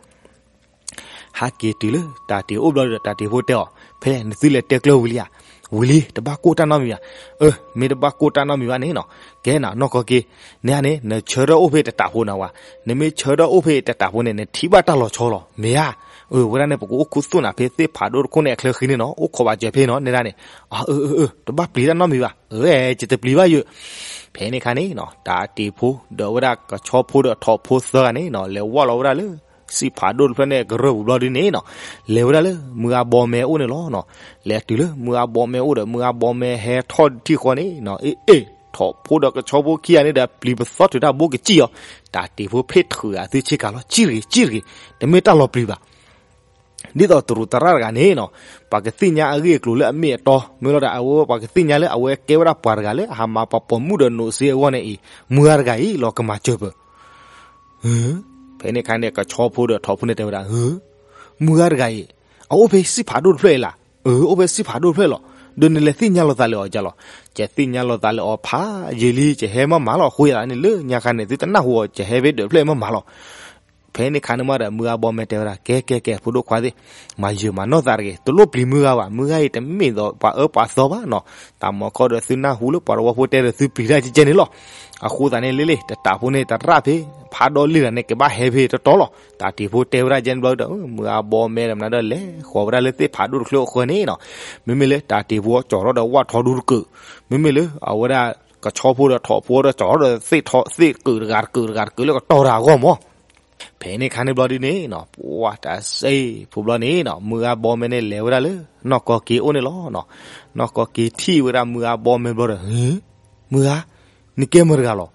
ဟးက့ၤတုၤလၢတၢ်တ့ၢ်အိၣ်ဘျီဒီး တၢ်တ့ၢ်ဖိတဲအီၤ, ဖဲနသုလဲၤတဲကျၢၤဝံၤလံဧါ, ဝံၤလံ တဘၣ်ကိၢ်တၢ်နီတမံၤဘၣ်. အၢ မ့ၢ်တဘၣ်ကိၢ်တၢ်နီတမံၤဘၣ်န့ၣ်နီၤ, ကဲနၤနီၢ်ကီၢ်က့ၤ, နန့ၣ် နဆၢထၢၣ်အိၣ်ဖဲတၢ်တ့ၢ်ဖိနၤဝဲ, နမ့ၢ်ဆၢထၢၣ်အိၣ်ဖဲတၢ်တ့ၢ်ဖိန့ၣ် နထံၣ်ဘၣ်တၢ်လီၤဆီလီၤ မ့ၢ်ဧါ. အၢ ဝဲဒၣ်န့ၣ် ပကအိၣ်ခူသူၣ်နၤဖဲသ့ၣ်ဖးဒိၣ်တခိၣ်န့ၣ်အချၢဃံန့ၣ်နီၤ, အိၣ်ခိးဘၣ်စၢၤဖဲနီၤ နဲဒၣ်န့ၣ်, အၢ အၢ အၢ တဘၣ်ပျံၤတၢ်နီတမံၤဘၣ်, အၢ ယတပျံၤဘၣ်ယိာ်. ဖဲန့ၣ်ခါန့ၣ်နီၤ တၢ်တ့ၢ်ဖိ ဒီးဝဲဒၣ်ကဆီဖိဒီးထိးဖိသၢဂၤန့ၣ်နီၤ လဲၤဝဲလီၤဝဲဒၣ်လၢ စံၣ်ဖးဒိၣ်တဖျၢၣ်န့ၣ်ကရၢၢ်ပူၤဘျီဒုန့ၣ်နီၤ, လဲၤဝဲဒၣ်လၢမုၢ်ဂၤဘီမဲအအိၣ်န့ၣ်လီၤနီၤ. လဲၤတုၤလၢမုၢ်ဂၤဘီမဲအအိၣ်ဒီး မုၢ်ဂၤဘီမဲဟဲထီၣ်ထံၣ်ဃီန့ၣ်နီၤ, အ့ အ့ ထိးဖိဒီးကဆီဖိခံဂၤန့ၣ်ဒီး ပျံၤပသီထုးတၢ်ဘိကစံၣ်အီၤ, တၢ်တ့ၢ်ဖိဖ့ၣ်ထုးဂၤသုဆ့ကၤလီၤ စံၣ်တဂ့ၤ စံၣ်တဂ့ၤ, တမ့ၢ်တၢ်လီၤပျံၤဘၣ်. ဒ်သိးတရူးသရၣ်တဂၤန့ၣ်နီၤ, ပှၤကသ့ၣ်ညါအဂ့ၢ်အကျိၤလၢအမ့ၢ်အတီ, မ့ၢ်လီၤဒီးအဝဲ ပှၤကသ့ၣ်ညါလၢအဝဲကဲဝဲဒၣ်ပှၤတဂၤလၢအဟးမၤပှၤပိာ်မုၣ်ဒီးနိးစ့အဂီၢ်န့ၣ်အံၤ, မုၢ်ဂၤတဂၤအံၤလီၤကမၤစၢၤပၢၤ. ဖဲန့ၣ်ခါန့ၣ် ကဆီဖိဒီးထိးဖိန့ၣ်တဲဝဲဒၣ်, မုၢ်ဂၤတဂၤအံၤ အအိၣ်ဖဲစံၣ်ဖးဒိၣ်တဖျၢၣ်အံၤလၢ, အၢ အိၣ်ဖဲစံၣ်ဖးဒိၣ်တဖျၢၣ်လီၤ. ဒီးနလဲၤသ့ၣ်ညါလိာ်သးလၢအီၤကလီၤ. ယသ့ၣ်ညါလိာ်သးလၢအီၤဖးယံာ်လံ ယဟဲမ့ၢ်မၤလီၤ. အဃိသတးန့ၣ် လၢညါခါန့ၣ် သုတနၢ်ဟူအီၤ ယဟဲဖဲဒၢးဖျၢၣ်မ့ၢ်မၤလီၤ. ဖဲန့ၣ်ခါန့ၣ်မးဒီး မုၢ်ဂၤဘီမဲတဲဝဲဒၣ်, ကဲ ကဲ ကဲ ဖိဒိၣ်ခွါသ့ၣ်, မၤယၢၤမၤနီၢ်သးတဂ့ၤ, တလိၣ်ပျံၤမုၢ်ဂၤဘၣ်, မုၢ်ဂၤအံၤတမ့ၢ်ဒီးပှၤအၢပှၤသီဘၣ်နီၤ. တၢ်မၤခီဒီးသုနၢ်ဟူလၢပှၤတဝီဖိတဲဒီးသုပျံၤတၢ်ကဲကဲန့ၣ်လီၤ. အဃိသတးန့ၣ် လ့လ့ တၢ်တ့ၢ်ဖိန့ၣ် သရၣ်ဖဲ ဖးဒီလ့ၣ်တဂၤန့ၣ် ကဘၣ်ဟဲဖဲတတီၤလီၤ. တၢ်တ့ၢ်ဖိတဲဝဲဒၣ်ကဲန့ၣ်ဘျီဒီး မုၢ်ဂၤဘီမဲဒီးမနုၤဒီးလဲၤဃီၤဝဲဒၣ်လၢသ့ၣ်ဖးဒိၣ်တဖျၢၣ်အဃၢၤန့ၣ်နီၤ. မ့မ့ၢ်လၢတၢ်တ့ၢ်ဖိအီၤကၠီၤထီၣ်ဒီးဝၣ်ထီဒူတကုာ်, မ့မ့ၢ်လၢအဝဲဒၣ်ကဆီဖိဒီးထိးဖိဒီးကၠီၤထီၣ်ဒီးသ့ၣ်ထီၣ်သ့ၣ်ကုာ်တဂၤတကုာ်တဂၤတကုာ်လၢကတီၤတၢ်အဂီၢ်မး. ဖဲန့ၣ်ခါန့ၣ်ဘျီဒုန့ၣ်နီၤ ပှၤတၢ်စ့ဖိဘျီန့ၣ်နီၤ မုၢ်ဂၤဘီမဲန့ၣ်လဲၤဝဲဒၣ်လၢ နီၢ်ကီၢ်က့ၤအိၣ်န့ၣ်လီၤ. နီၢ်ကီၢ်က့ၤထံၣ်ဝဲဒၣ်မုၢ်ဂၤဘီမဲဘျီဒီး မုၢ်ဂၤ, နကဲမတၤတဂၤလီၤ.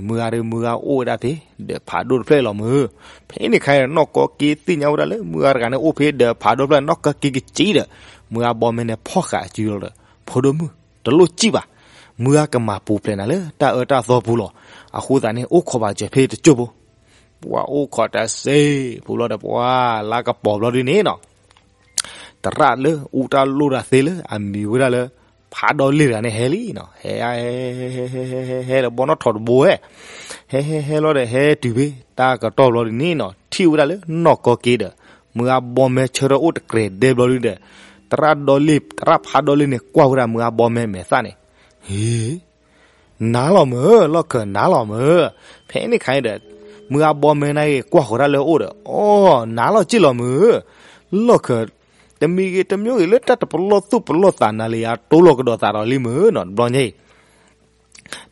မုၢ်ဂၤဒီး မုၢ်ဂၤအိၣ်ဝဲဒၣ်ဖဲ ဒီးဖးဒိၣ်တဖျၢၣ်လီၤမုၢ်. ဖဲန့ၣ်ခါနီၢ်ကီၢ်က့ၤသ့ၣ်ညါဝဲဒၣ်လၢ မုၢ်ဂၤတဂၤန့ၣ်အိၣ်ဖဲဒီးဖးဒိၣ်တဖျၢၣ် နီၢ်ကီၢ်က့ၤကစံဒီး မုၢ်ဂၤဘီမဲန့ၣ်ဖီၣ်ဃာ်အစုလီၤဒီး ဖိဒိၣ်မုၣ် တလိၣ်စံၣ်ဘၣ်. မုၢ်ဂၤကမၤပူၤဖျဲးနၤလၢတၢ်အၢတၢ်သီပူၤလီၤ. အဃိသတးန့ၣ် အိၣ်ခိးဘၣ်စၢၤဖဲတကၠိၢ်ဖိ ပှၤအိၣ်ခိးတၢ်စ့ဖိဘျီဒီး ပှၤလါကပီၤဘျီဒုန့ၣ်နီၤ သရၣ်လၢအူတၢ်လိၣ်တၢ်သ့လၢအမံၤဝဲဒၣ်လၢ ဖးဒီလ့ၣ်တဂၤန့ၣ်ဟဲလံနီၤ. ဟဲ ဟဲ ဟဲ ဟဲ ဟဲ ဟဲလၢဘီနီၣ်ထိးတဘိဝဲ ဟဲ ဟဲ ဟဲလီၤဒီး ဟဲတုၤဖဲတၢ်ကတီၢ်ဘျီဒုန့ၣ်နီၤ ထံၣ်ဝဲဒၣ်လၢနီၢ်ကီၢ်က့ၤဒီး မုၢ်ဂၤဘီမဲဆၢထၢၣ်အိၣ်တကြဲးဒဲဘျီဒုဒီး သရၣ်ဒီလ့ၣ် သရၣ်ဖးဒီလ့ၣ်န့ၣ် ကွၢ်ဝဲဒၣ်မုၢ်အါဘီမဲမဲာ်သၣ်န့ၣ်, ဟ့ နၤလီၤမုၢ်, လီၢ်ခၢၣ်နၤလီၤမုၢ်. ဖဲန့ၣ်ခါအံၤဒီး မုၢ်အါဘီမဲန့ၣ်ကွၢ်ဃီၤတၢ်လၢအအိၣ်ဒီး အိ နၤလီၤက့ၢ်လီၤမုၢ်, လီၢ်ခၢၣ် တမံၤဂ့ၤတမံၤဂ့ၤလၢတၢ်တပလီၢ်သူၣ်ပလီၢ်သးနၤလၢယၤ တိလီၤကဒီးသးဒီးလံမုၢ်နီၤ တဘျီညါအံၤ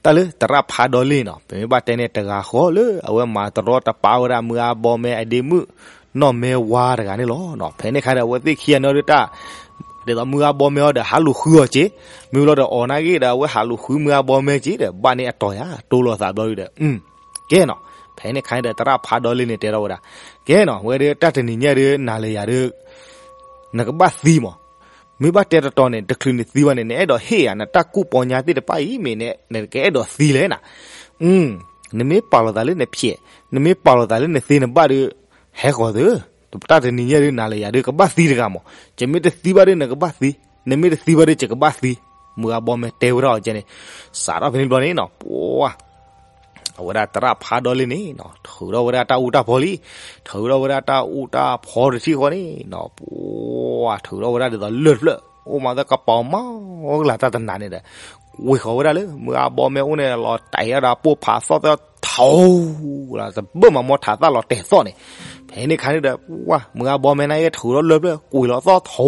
တၢ်လၢသရၣ်ဖးဒီလ့ၣ်နီၤ ပမ့ၢ်ဘၣ်တဲန့ၣ် တဂၤဃီလၢအဝဲမၤတရီတပါဝဲဒၣ်မုၢ်အါဘီမဲအဒ့မုၣ် နီၢ်မဲဝါတဂၤန့ၣ်လီၤ. ဖဲန့ၣ်ခါဒီး အဝဲသ့ၣ်ခံဂၤန့ၣ်ဒုးတၢ် ဒ်သိးမုၢ်အါဘီမဲအီၤဒီး ဟးလူၤဃုအီၤက့ၤ, မ့ၢ်လီၤဒီးအီၤနာ်က့ဒီး အဝဲဟးလူၤဃုမုၢ်အါဘီမဲက့ၤဒီး ဘၣ်န့ၢ်အတီၤယၤ တိလီၤသးဘျီဒုးဒီး ကဲနီၤ. ဖဲန့ၣ်ခါဒီး သရၣ်ဖးဒီလ့ၣ်န့ၣ် တဲထီၣ်ဝဲဒၣ်, ကဲနီၤ ဝဲဒၣ်တၢ်တနံၤညါဒုး နၤလၢယၤဒုး နကဘၣ်သံမး, မ့ၢ်ဘၣ်တဲတတီၤန့ၣ် တချုးနသံဘၣ်န့ၣ် နအဲၣ်ဒိးဟ့ၣ်ယၤ နတၢ်ကူၣ်ပီညါသ့ၣ်တဖၣ်အံၤ မ့ၢ်နကအဲၣ်ဒိးသံလဲၣ်နၤ. နမ့ၢ်ပာ်လီၤသးလၢနဖျဲး, နမ့ၢ်ပာ်လီၤသးလၢနသ့နဘၣ်ဒီး ဟဲဃီၤသု, တၢ်တနံၤညါဒုး နၤလၢယၤဒုး ကဘၣ်သံတဂၤမး, ယမ့ၢ်တသံဘၣ်ဒီး နကဘၣ်သံ, နမ့ၢ်တသံဘၣ်ဒီး ယကဘၣ်သံ. မုၢ်အါဘီမဲတဲဝဲဒၣ်အီၤကဲန့ၣ်, စးထီၣ်ဖဲန့ၣ်ဘျီန့ၣ်နီၤ ပှၤ အဝဲဒၣ်သရၣ်ဖးဒီလ့ၣ်န့ၣ်နီၤ ထုးထီၣ်ဝဲဒၣ်တၢ်အူတၢ်ဖီလံ, ထုးထီၣ်ဝဲဒၣ်တၢ်အူတၢ်ဖီတထံၣ်ဃီန့ၣ်နီၤ ပှၤထုးထီၣ်ဝဲဒၣ်ဒ်သိးလၢၢ်တဖျၢၣ် အိၣ်မးသၢကပီၤမး ကလၤတၢ်တနၤန့ၣ်ဒီး ကွံာ်ဃီၤဝဲဒၣ်လၢမုၢ်အါဘီမဲအိၣ်န့ၣ် လီၤတဲာ်ဒီးပိၢ်ဖးသီၣ်သီၣ်ထီ တဘၢၣ်မးမီထးသၣ်လီၤတဲာ်သီၣ်န့ၣ်, ဖဲန့ၣ်ခါန့ၣ်ဒီး ပှၤ မုၢ်အါဘီမဲန့ၣ်က့ ထုးထီၣ်လၢၢ်ဖျၢၣ် ကွံာ်လီၤသီၣ်ထီ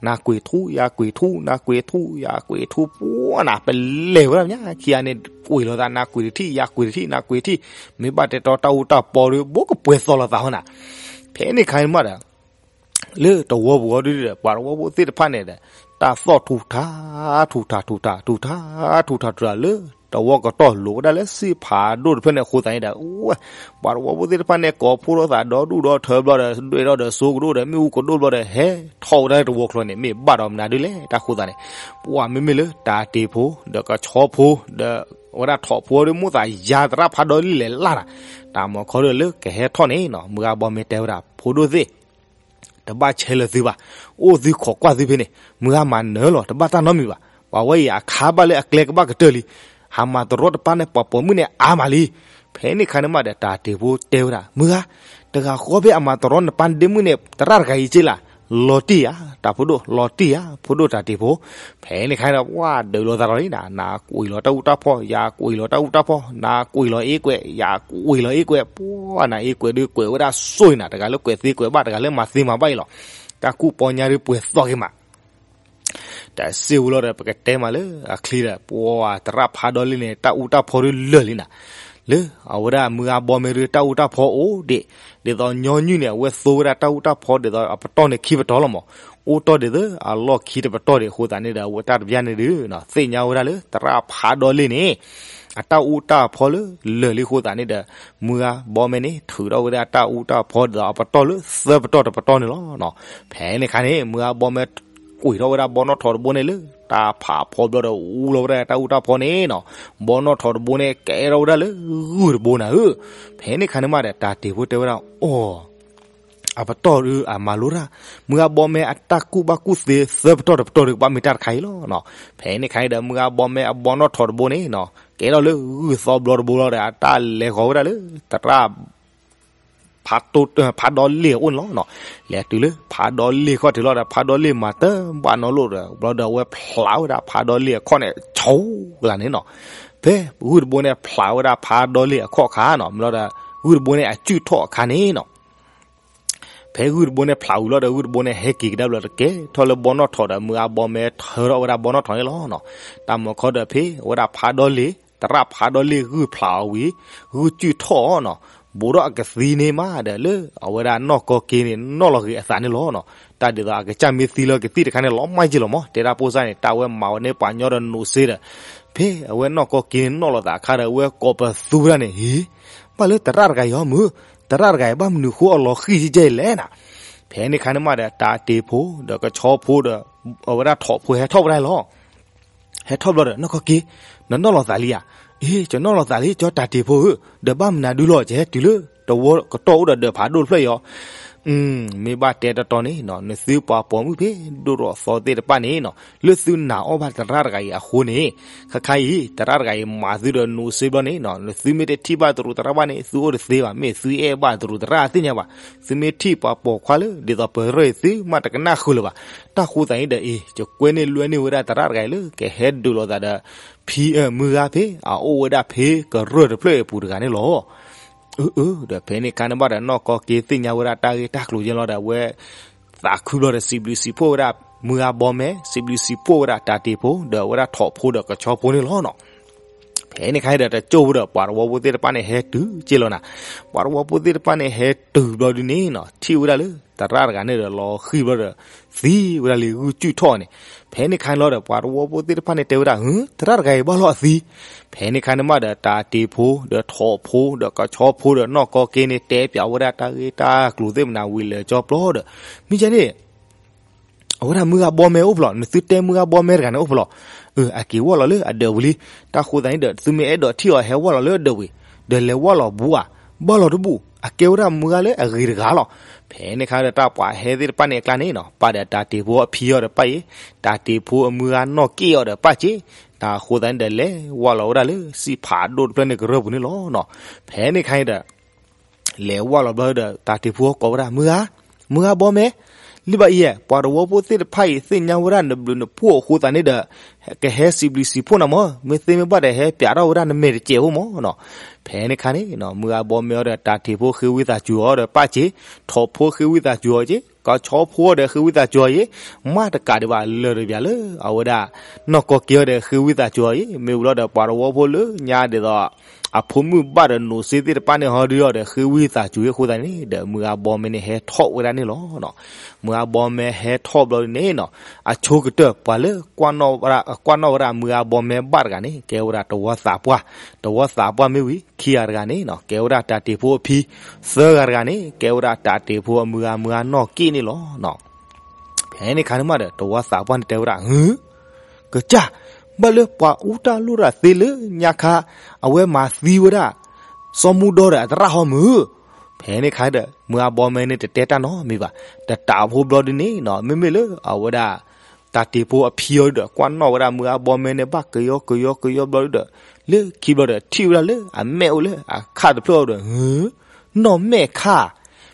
နၤကွံာ်ထူ ယၤကွံာ်ထူ နၤကွံာ်ထူ ယၤကွံာ်ထူ ပှၤနၤပလဲၤဝဲဒၣ်ညါခံဂၤန့ၣ် ကွံာ်လီၤသး နၤကွံာ်တထံၣ် ယၤကွံာ်တထံၣ် နၤကွံာ်တထံၣ်, မ့ၢ်ဘၣ်တဲတီတၢ်အူတၢ်ဖီဒီး ဘိကပှဲၤသီၣ်လီၤသးဟီနၤ. ဖဲန့ၣ်ခါန့ၣ်မးဒီး လၢတဝီပူၤအီၤဒုဒီး ပှၤတဝီဖိသ့ၣ်တဖၣ်န့ၣ်ဒီး တၢ်သီၣ်ထူထး ထူထး ထူထး ထူထး ထူထးထူထးလၢ တဝီကတီၢ်လိာ်ဝဲဒၣ်လၢစံၣ်ဖးဒိၣ်တဖျၢၣ်န့ၣ်အဃိသတးန့ၣ်ဒီး ပှၤတဝီဖိသ့ၣ်တဖၣ်န့ၣ် ကိးဖှိၣ်ထီၣ်သးဒီဒူၣ်ဒီထၢဘျီဒီး ဒွဲၣ်ထီၣ်ဒီးစိကဒိၣ်ဒီး မ့ၣ်အူကဒိၣ်ဘျီဒီး ဟဲထီၣ်ဝဲဒၣ်တဝီချီန့ၣ် မ့ၢ်ဘၣ်ဒီးမနုၤဒုလဲၣ် တၢ်ဃိသတးန့ၣ်, ပှၤမ့မ့ၢ်လၢတၢ်တ့ၢ်ဖိ ဒီးကဆီဖိ ဒီး အဝဲဒၣ်ထိၣ်ဖိဒီး မိၣ်သးယါသရၣ်ဖးဒီလ့ၣ်လဲၤလၢ်နၤ, တၢ်မၤခီဒီးလၢကဟဲထီၣ်န့ၣ်နီၤ မုၢ်အါဘီမဲတဲဝဲဒၣ် ဖိဒိၣ်သ့ၣ် တဘၣ်ဆဲးလၢာ်သုဘၣ်, အိၣ်သုခိးကွၢ်သုဖဲန့ၣ် မုၢ်ဂၤမၤနၢၤလီၤ တဘၣ်တၢ်နီတမံၤဘၣ်, ပှၤဝဲအံၤအခါဘၣ်လၢအကျဲကဘၣ်ကတၢၢ်လံ, ဟးမၤတရီတပါန့ၣ် ပှၤပိာ်မုၣ်န့ၣ်အါမးလံ. ဖဲန့ၣ်ခါန့ၣ်မးဒီး တၢ်တ့ၢ်ဖိတဲဝဲဒၣ် မုၢ်ဂၤ, တဂၤဃီဖဲအမၤတရီနပၢ်ဒ့မုၣ်န့ၣ် သရၣ်တဂၤအံၤက့လၢ်, လီၤတံၢ်ယၤ တၢ်ဖိဒိၣ် လီၤတံၢ်ယၤ ဖိဒိၣ်တၢ်တ့ၢ်ဖိ. ဖဲန့ၣ်ခါန့ၣ် ပှၤဒုးလိာ်သးလီၤလံနၤ, နကွံာ်လီၤတၢ်အူတၢ်ဖီ ယကွံာ်လီၤတၢ်အူတၢ်ဖီ, နကွံာ်လီၤအ့ကွဲး ယကွံာ်လီၤအ့ကွဲး, ပှၤနၤအ့ကွဲးဒုးကွဲးဝဲဒၣ်စိၢ်အံၤနၤ, တဂၤလၢကွဲးသ့ကွဲးဘၣ် တဂၤလၢမၤသ့မၤဘၣ်အံၤလီၤ. တၢ်ကူၣ်ပီညါဒုးပှဲၤသီၣ်က့ၤမး တၢ်စံးဝဲလီၤဒီး ပကတဲမးလၢအချံဒီး ပှၤသရၣ်ဖးဒီလ့ၣ်န့ၣ် တၢ်အူတၢ်ဖီဒုးလၢာ်လံနၤ, လၢအဝဲဒၣ်မုၢ်ဂၤဘီမဲဒုး တၢ်အူတၢ်ဖီအိၣ်ဒံး, ဒ်သိးညီနုၢ်န့ၣ် အဝဲသိဝဲဒၣ်တၢ်အူတၢ်ဖီ ဒ်သိးအပတီၢ်န့ၣ်ခံပတီၢ်လီၤမး, အိၣ်တီၢ်ဒ်သိးအလီၢ်ခံတပတီၢ်ဒံးအဃိသတးန့ၣ်ဒီး အဝဲတၢ်တပျၢ်န့ၣ်ဒုး သ့ၣ်ညါဝဲဒၣ်လၢသရၣ်ဖးဒီလ့ၣ်န့ၣ် အတၢ်အူတၢ်ဖီလၢလၢာ်လံအဃိသတးန့ၣ်ဒီး မုၢ်ဂၤဘီမဲန့ၣ် ထုးထီၣ်ဝဲဒၣ်တၢ်အူတၢ်ဖီဒ်သိးအပတီၢ်လၢသၢပတီၢ်တပတီၢ်န့ၣ်လီၤ. ဖဲန့ၣ်ခါန့ၣ် မုၢ်ဂၤဘီမဲ ကွံာ်ထီၣ်ဝဲဒၣ်ဘီနီၣ်ထိးတဘိန့ၣ်လၢ တၢ်ဖးဖီဘျီဒီး အူလီၤဝဲဒၣ်တၢ်အူတၢ်ဖီန့ၣ်နီၤ, ဘီနီၣ်ထိးတဘိန့ၣ် ကဲထီၣ်ဝဲဒၣ်လၢဂုၢ်တဘိနၤဧၢ. ဖဲန့ၣ်ခါန့ၣ်မးဒီး တၢ်တ့ၢ်ဖိတဲဝဲဒၣ် အိၣ် အပတီၢ်ဒုးအမၤလိတၢ်, မုၢ်ဂၤဘီမဲအတၢ်ကူၣ်ဘၣ်ကူၣ်သ့သၢပတီၢ်တပတီၢ်ဒုး ကဘၣ်မ့ၢ်တၢ်တခါအံၤလီၤ. ဖဲန့ၣ်ခါအံၤဒီး မုၢ်ဂၤဘီမဲအဘီနီၣ်ထိးတဘိန့ၣ်နီၤ ကဲထီၣ်လၢဂုၢ်သီဘျီတဘိလီၤဒီး အတၢ်လဲၤဃီၤဝဲဒၣ်လၢ သရၣ် ဖးဒီလ့ၣ်အအိၣ်န့ၣ်လီၤ. လဲၤတုၤလၢဖးဒီလ့ၣ်ခီၣ်ထံးလီၤဒီး ဖးဒီလ့ၣ်မၤတဘၣ်နီတဘျီဒီး ဘျီဒီးအဝဲဖျးဝဲဒၣ်ဖးဒီလ့ၣ်အခီၣ်န့ၣ် ဆိးကလၤန့ၣ်နီၤ. ဖဲဂုၢ်တဘိန့ၣ်ဖျးဝဲဒၣ်ဖးဒီလ့ၣ်အခီၣ်အခါနီၤ ဘျီဒီး ဂုၢ်တဘိန့ၣ်အစုၣ်ထီၣ်အခါန့ၣ်နီၤ ဖဲဂုၢ်တဘိန့ၣ်ဖျးဝံၤလီၤဒီး ဂုၢ်တဘိန့ၣ်ဟဲက့ၤကဒါဘျီ တကဲထီၣ်လၢဘီနီၣ်ထိးဒီး မုၢ်ဂၤဘီမဲထၢထီၣ်ဝဲဒၣ်ဘီနီၣ်ထိးန့ၣ်လီၤ. တၢ်မၤခီဒီးဖဲဝဲဒၣ်ဖးဒီလ့ၣ် သရၣ်ဖးဒီလ့ၣ်ဂုၢ်ဖျးအီၤဝံၤ ဂုၢ်စုၣ်ထီၣ်နီၤ ဘူးထီၣ်အကသံန့ၣ်မးဒီး လၢအဝဲဒၣ်နီၢ်ကီၢ်က့န့ၣ် နီၣ်လီၤဂ့ၤအသးန့ၣ်လီၤ. တၢ်ဒ်သိးအကစၢ်မ့ၢ်သံလၢကသံၣ်တခါန့ၣ် လီၤမၢ်ယ့ၢ်လီၤမး တဲဒၣ်ဖိစၢ်န့ၣ် တၢ်ဝဲမၤဝဲန့ၣ်ပှၤညီဒီးနိးစ့ဒီး ဖဲအဝဲနီၢ်ကီၢ်က့န့ၣ် နီၣ်လီၤသးအခါဒီး အဝဲကိးပသူဝဲဒၣ်န့ၣ် ဟ့ ဘၣ်လၢသရၣ်တဂၤအံၤအီၤမုၢ်, သရၣ်တဂၤအံၤ ဘၣ်မနုၤဃိအလီၤဃံၢ်ကဲလဲၣ်နၤ. ဖဲန့ၣ်ခါန့ၣ်မးဒီး တၢ်တ့ၢ်ဖိဒီးကဆီဖိဒီး အဝဲဒၣ်ထိၣ်ဖိဟဲထီၣ်ဝဲဒၣ်လီၤ. ဟဲထီၣ်ဘျီဒီး နီၢ်ကီၢ်က့ နနီၣ်လီၤသးလံဧါ. အ့ ကနီၣ်လီၤသးလံ ကၠီတၢ်တ့ၢ်ဖိဧၢ, ဒီးဘၣ်မနုၤဒုလီၤ ကဟဲတုၤလၢတဝီကတီၢ်အိၣ်ဒီးဒၢးဖးဒိၣ်တဖျၢၣ်အံၤအီၤ မ့ၢ်ဘၣ်တဲတီတီန့ၣ်နီၤ, နသုပှၤပိာ်မုၣ်ဖဲဒိၣ်ထီၣ်သီသ့ၣ်တဖၣ်န့ၣ်နီၤ, လၢသုနာ်အီၣ်ဘၣ်သရၣ်တဂၤအံၤအဃိန့ၣ်, ခါခါအံၤ သရၣ်တဂၤအံၤမၤသုဒီးနိးစ့ဘျီန့ၣ်နီၤ, နသုမ့ၢ်တထံၣ်ဘၣ်တရူးသရၣ်ဘၣ်န့ၣ် သုအိၣ်တသ့ဘၣ်, မ့ၢ်သုအဲၣ်ဘၣ်တရူးသရၣ်သ့ၣ်ညါဘၣ်, သုမ့ၢ်ထံၣ်ပှၤပိာ်ခွါလၢ ဒ်သိးပရၢၢ်အံၤ သုမ့ၢ်တကနၣ်ဃုာ်လၢၤဘၣ်. တၢ်ဃိသတးန့ၣ်ဒီးအံၤ ယကွဲန့ၢ်လွဲန့ၢ်ဝဲဒၣ်သရၣ်တဂၤအံၤလၢ ကဟဲဒုးလိာ်သးဒီး ဖံအမုၢ်ဂၤဖဲ အအိၣ်ဝဲဒၣ်ဖဲကရၢၢ်တဖျၢၣ်အပူၤတဂၤန့ၣ်လီၤ. အၢ အၢ ဒီးဖဲန့ၣ်ခါန့ၣ်မးဒီး နီၢ်ကီၢ်က့သ့ၣ်ညါဝဲဒၣ်တၢ်ဂ့ၢ်တၢ်ကျိၤယဲလီၤဒီး အဝဲသးခုဘျီဒီး စံးဘျုးစံးဖှိၣ်ဝဲဒၣ် မုၢ်ဂၤဘီမဲ စံးဘျုးစံးဖှိၣ်ဝဲဒၣ်တၤတံၤဖိ ဒီးဝဲဒၣ်ထိးဖိဒီးကဆီဖိန့ၣ်လီၤနီၤ. ဖဲန့ၣ်ခါဒီး တကၠိၢ်ဖိဒီး ပှၤသဝီဖိသ့ၣ်တဖၣ်န့ၣ် ဟဲတုၤက့လီၤနၤ. ပှၤသဝီဖိသ့ၣ်တဖၣ်န့ၣ် ဟဲတုၤဘျီဒုန့ၣ်နီၤ, ထံၣ်ဝဲဒၣ်လၢ သရၣ်တဂၤန့ၣ်ဒီး လီၤဃံၢ်ဘျီဒီး သံဝဲဒၣ်လံ ဂုၢ်ကၠုၣ်ထီၣ်န့ၣ်. ဖဲန့ၣ်ခါန့ၣ်လီၤဒီး ပှၤသဝီဖိသ့ၣ်တဖၣ်န့ၣ် တဲဝဲဒၣ် ဟု သရၣ်တဂၤအံၤဘၣ်လီၤအသံ. ဖဲန့ၣ်ခါန့ၣ်မးဒီး တၤတံၤဖိ ဒီးထိးဖိ ဒီးကဆီဖိ ဒီးနီၢ်ကီၢ်က့န့ၣ် တဲပၠးဝဲဒၣ်တၢ်ဂ့ၢ်တၢ်ကျိၤသ့ၣ်မနၤဝံၤလၢာ်ကၠီပျီဒီး မ့ၢ်ကန့ၣ် အဝဲဒၣ်မုၢ်ဂၤဘီမဲအိၣ်ဖျိး, နသုတဲမုၢ်ဂၤဘီမဲတဂၤန့ၣ်အိၣ်ဖျိး, အက့ၤဝီၢ်လီၤလၢအဒၢးပူၤလံ. တၢ်ဃိသတးန့ၣ်ဒီး သုမ့ၢ်အဲၣ်ဒိးထံၣ်အီၤ ဟဲဝီၢ်လီၤလၢအဒၢးပူၤ, ဒီးလဲၤဝီၢ်လီၤဘူးဧါ, ဘၣ်လီၤတဘူၣ်, အကဲဝဲဒၣ်မုၢ်ဂၤလၢအဂ့ၤတဂၤလီၤ. ဖဲန့ၣ်ခါဒီး တၢ်ပှၤဟဲသ့ၣ်တဖၣ်န့ၣ်အကျါန့ၣ်နီၤ, ပၢ်ဒီးတၤတံၤဖိအဖံအီၤဒီးပၢ်အံၤ, တၤတံၤဖိအမုၢ်ဂၤနီၢ်က့ၣ်အီၤဒီးပၢ်က့, တၢ်ဃိသတးန့ၣ်ဒီး လဲၤဝီၢ်လီၤဝဲဒၣ်လၢ စံးဖးဒိၣ်တဖျၢၣ်န့ၣ်ကရၢၢ်ပူၤန့ၣ်လီၤနီၤ. ဖဲန့ၣ်ခါန့ၣ်ဒီး လဲၤဝီၢ်လီၤဘျီဒီး တၤတံၤဖိကိးဝဲဒၣ် မုၢ်ဂၤ, မုၢ်ဂၤဘီမဲ, လံဘၣ်အံၤ, ပှၤသဝီဖိသ့ၣ်တဖၣ်အံၤ သ့ၣ်ညါဝဲဒၣ်နဘျုးနဖှိၣ်အဃိသတးန့ၣ်ဒီး ကဟဲစံးဘျုးစံးဖှိၣ်နၤမး, မ့ၢ်သ့မ့ၢ်ဘၣ်ဒီး ဟဲပၠးထီၣ်ဝဲဒၣ်နမဲာ်တစဲးဖိမးနီၤ. ဖဲန့ၣ်ခါန့ၣ် မုၢ်ဂၤဘီမဲအီၤဒီး တၤတံၤဖိဃ့ဝံသးစူၤအီၤဒီးပၢ်က့, ထိးဖိဃ့ဝံသးစူၤအီၤက့, ကဆီဖိဒီးဃ့ဝံသးစူၤအီၤက့, မ့ၢ်တကးဒံးဘၣ်လၢာ်တဘျီလၢ အဝဲဒၣ် နီၢ်ကီၢ်က့အီၤဒီးဃ့ဝံသးစူၤအီၤအံၤ, မ့ၢ်ဝံၤလီၤဒီး ပှၤသဝီဖိလၢညါဒ်သိး အဖိမုၣ်ဘၣ်ဒီးနိးစ့သ့ၣ်တဖၣ်န့ၣ် ဟီဒုအီၤဒီးဃ့ဝံသးစူၤအံၤအဃိသတးန့ၣ်ဒီး မုၢ်ဂၤဘီမဲန့ၣ်ဟဲထီၣ်ဝဲဒၣ်န့ၣ်လီၤ. မုၢ်ဂၤဘီမဲဟဲထီၣ်ဘျီန့ၣ်နီၤ, အဆိကတၢၢ် ပှၤလၢ ကွၢ်နီၣ်ဝဲဒၣ်မုၢ်ဂၤဘီမဲဘၣ်တဂၤန့ၣ် ကဲဝဲဒၣ်တဝီသးပှၢ်, တဝီသးပှၢ်မ့ၢ်ဝံၤ ခံဂၤတဂၤန့ၣ်နီၤ ကဲဝဲဒၣ်တၤတံၤဖိအဖံ, သၢဂၤတဂၤန့ၣ် ကဲဝဲဒၣ်တၤတံၤဖိအမုၢ်ဂၤ မုၢ်ဂၤနီၢ်က့ၣ်န့ၣ်လီၤ. ဖဲန့ၣ်ခါန့ၣ်မးဒီး တဝီသးပှၢ်န့ၣ်တဲဝဲဒၣ် ဟု ကစၢ်, ဘၣ်လၢပှၤအူတၢ်လိၣ်တၢ်သ့လၢညါခါ အဝဲမၤသံဝဲဒၣ် စီၤမူဒီဒီးအသရၣ်ဟီမုၢ်. ဖဲန့ၣ်ခါဒီး မုၢ်ဂၤဘီမဲန့ၣ်တတဲတၢ်နီတမံၤဘၣ်. တတးဖိဘျီဒုန့ၣ်နီၤ မ့မ့ၢ်လၢအဝဲဒၣ် တၢ်တ့ၢ်ဖိအဖံအီၤဒီး ကွၢ်နီၣ်ဝဲဒၣ်မုၢ်ဂၤဘီမဲန့ၣ် ဘၣ်ကယီကယီကယီဘျီဒုဒီး လၢခံဘျီဒီး ထံၣ်ဝဲဒၣ်လၢအမဲာ်အိၣ်လၢအခၣ်တဖျၢၣ်အီၤဒီး နီၢ်မဲာ်ခၣ်.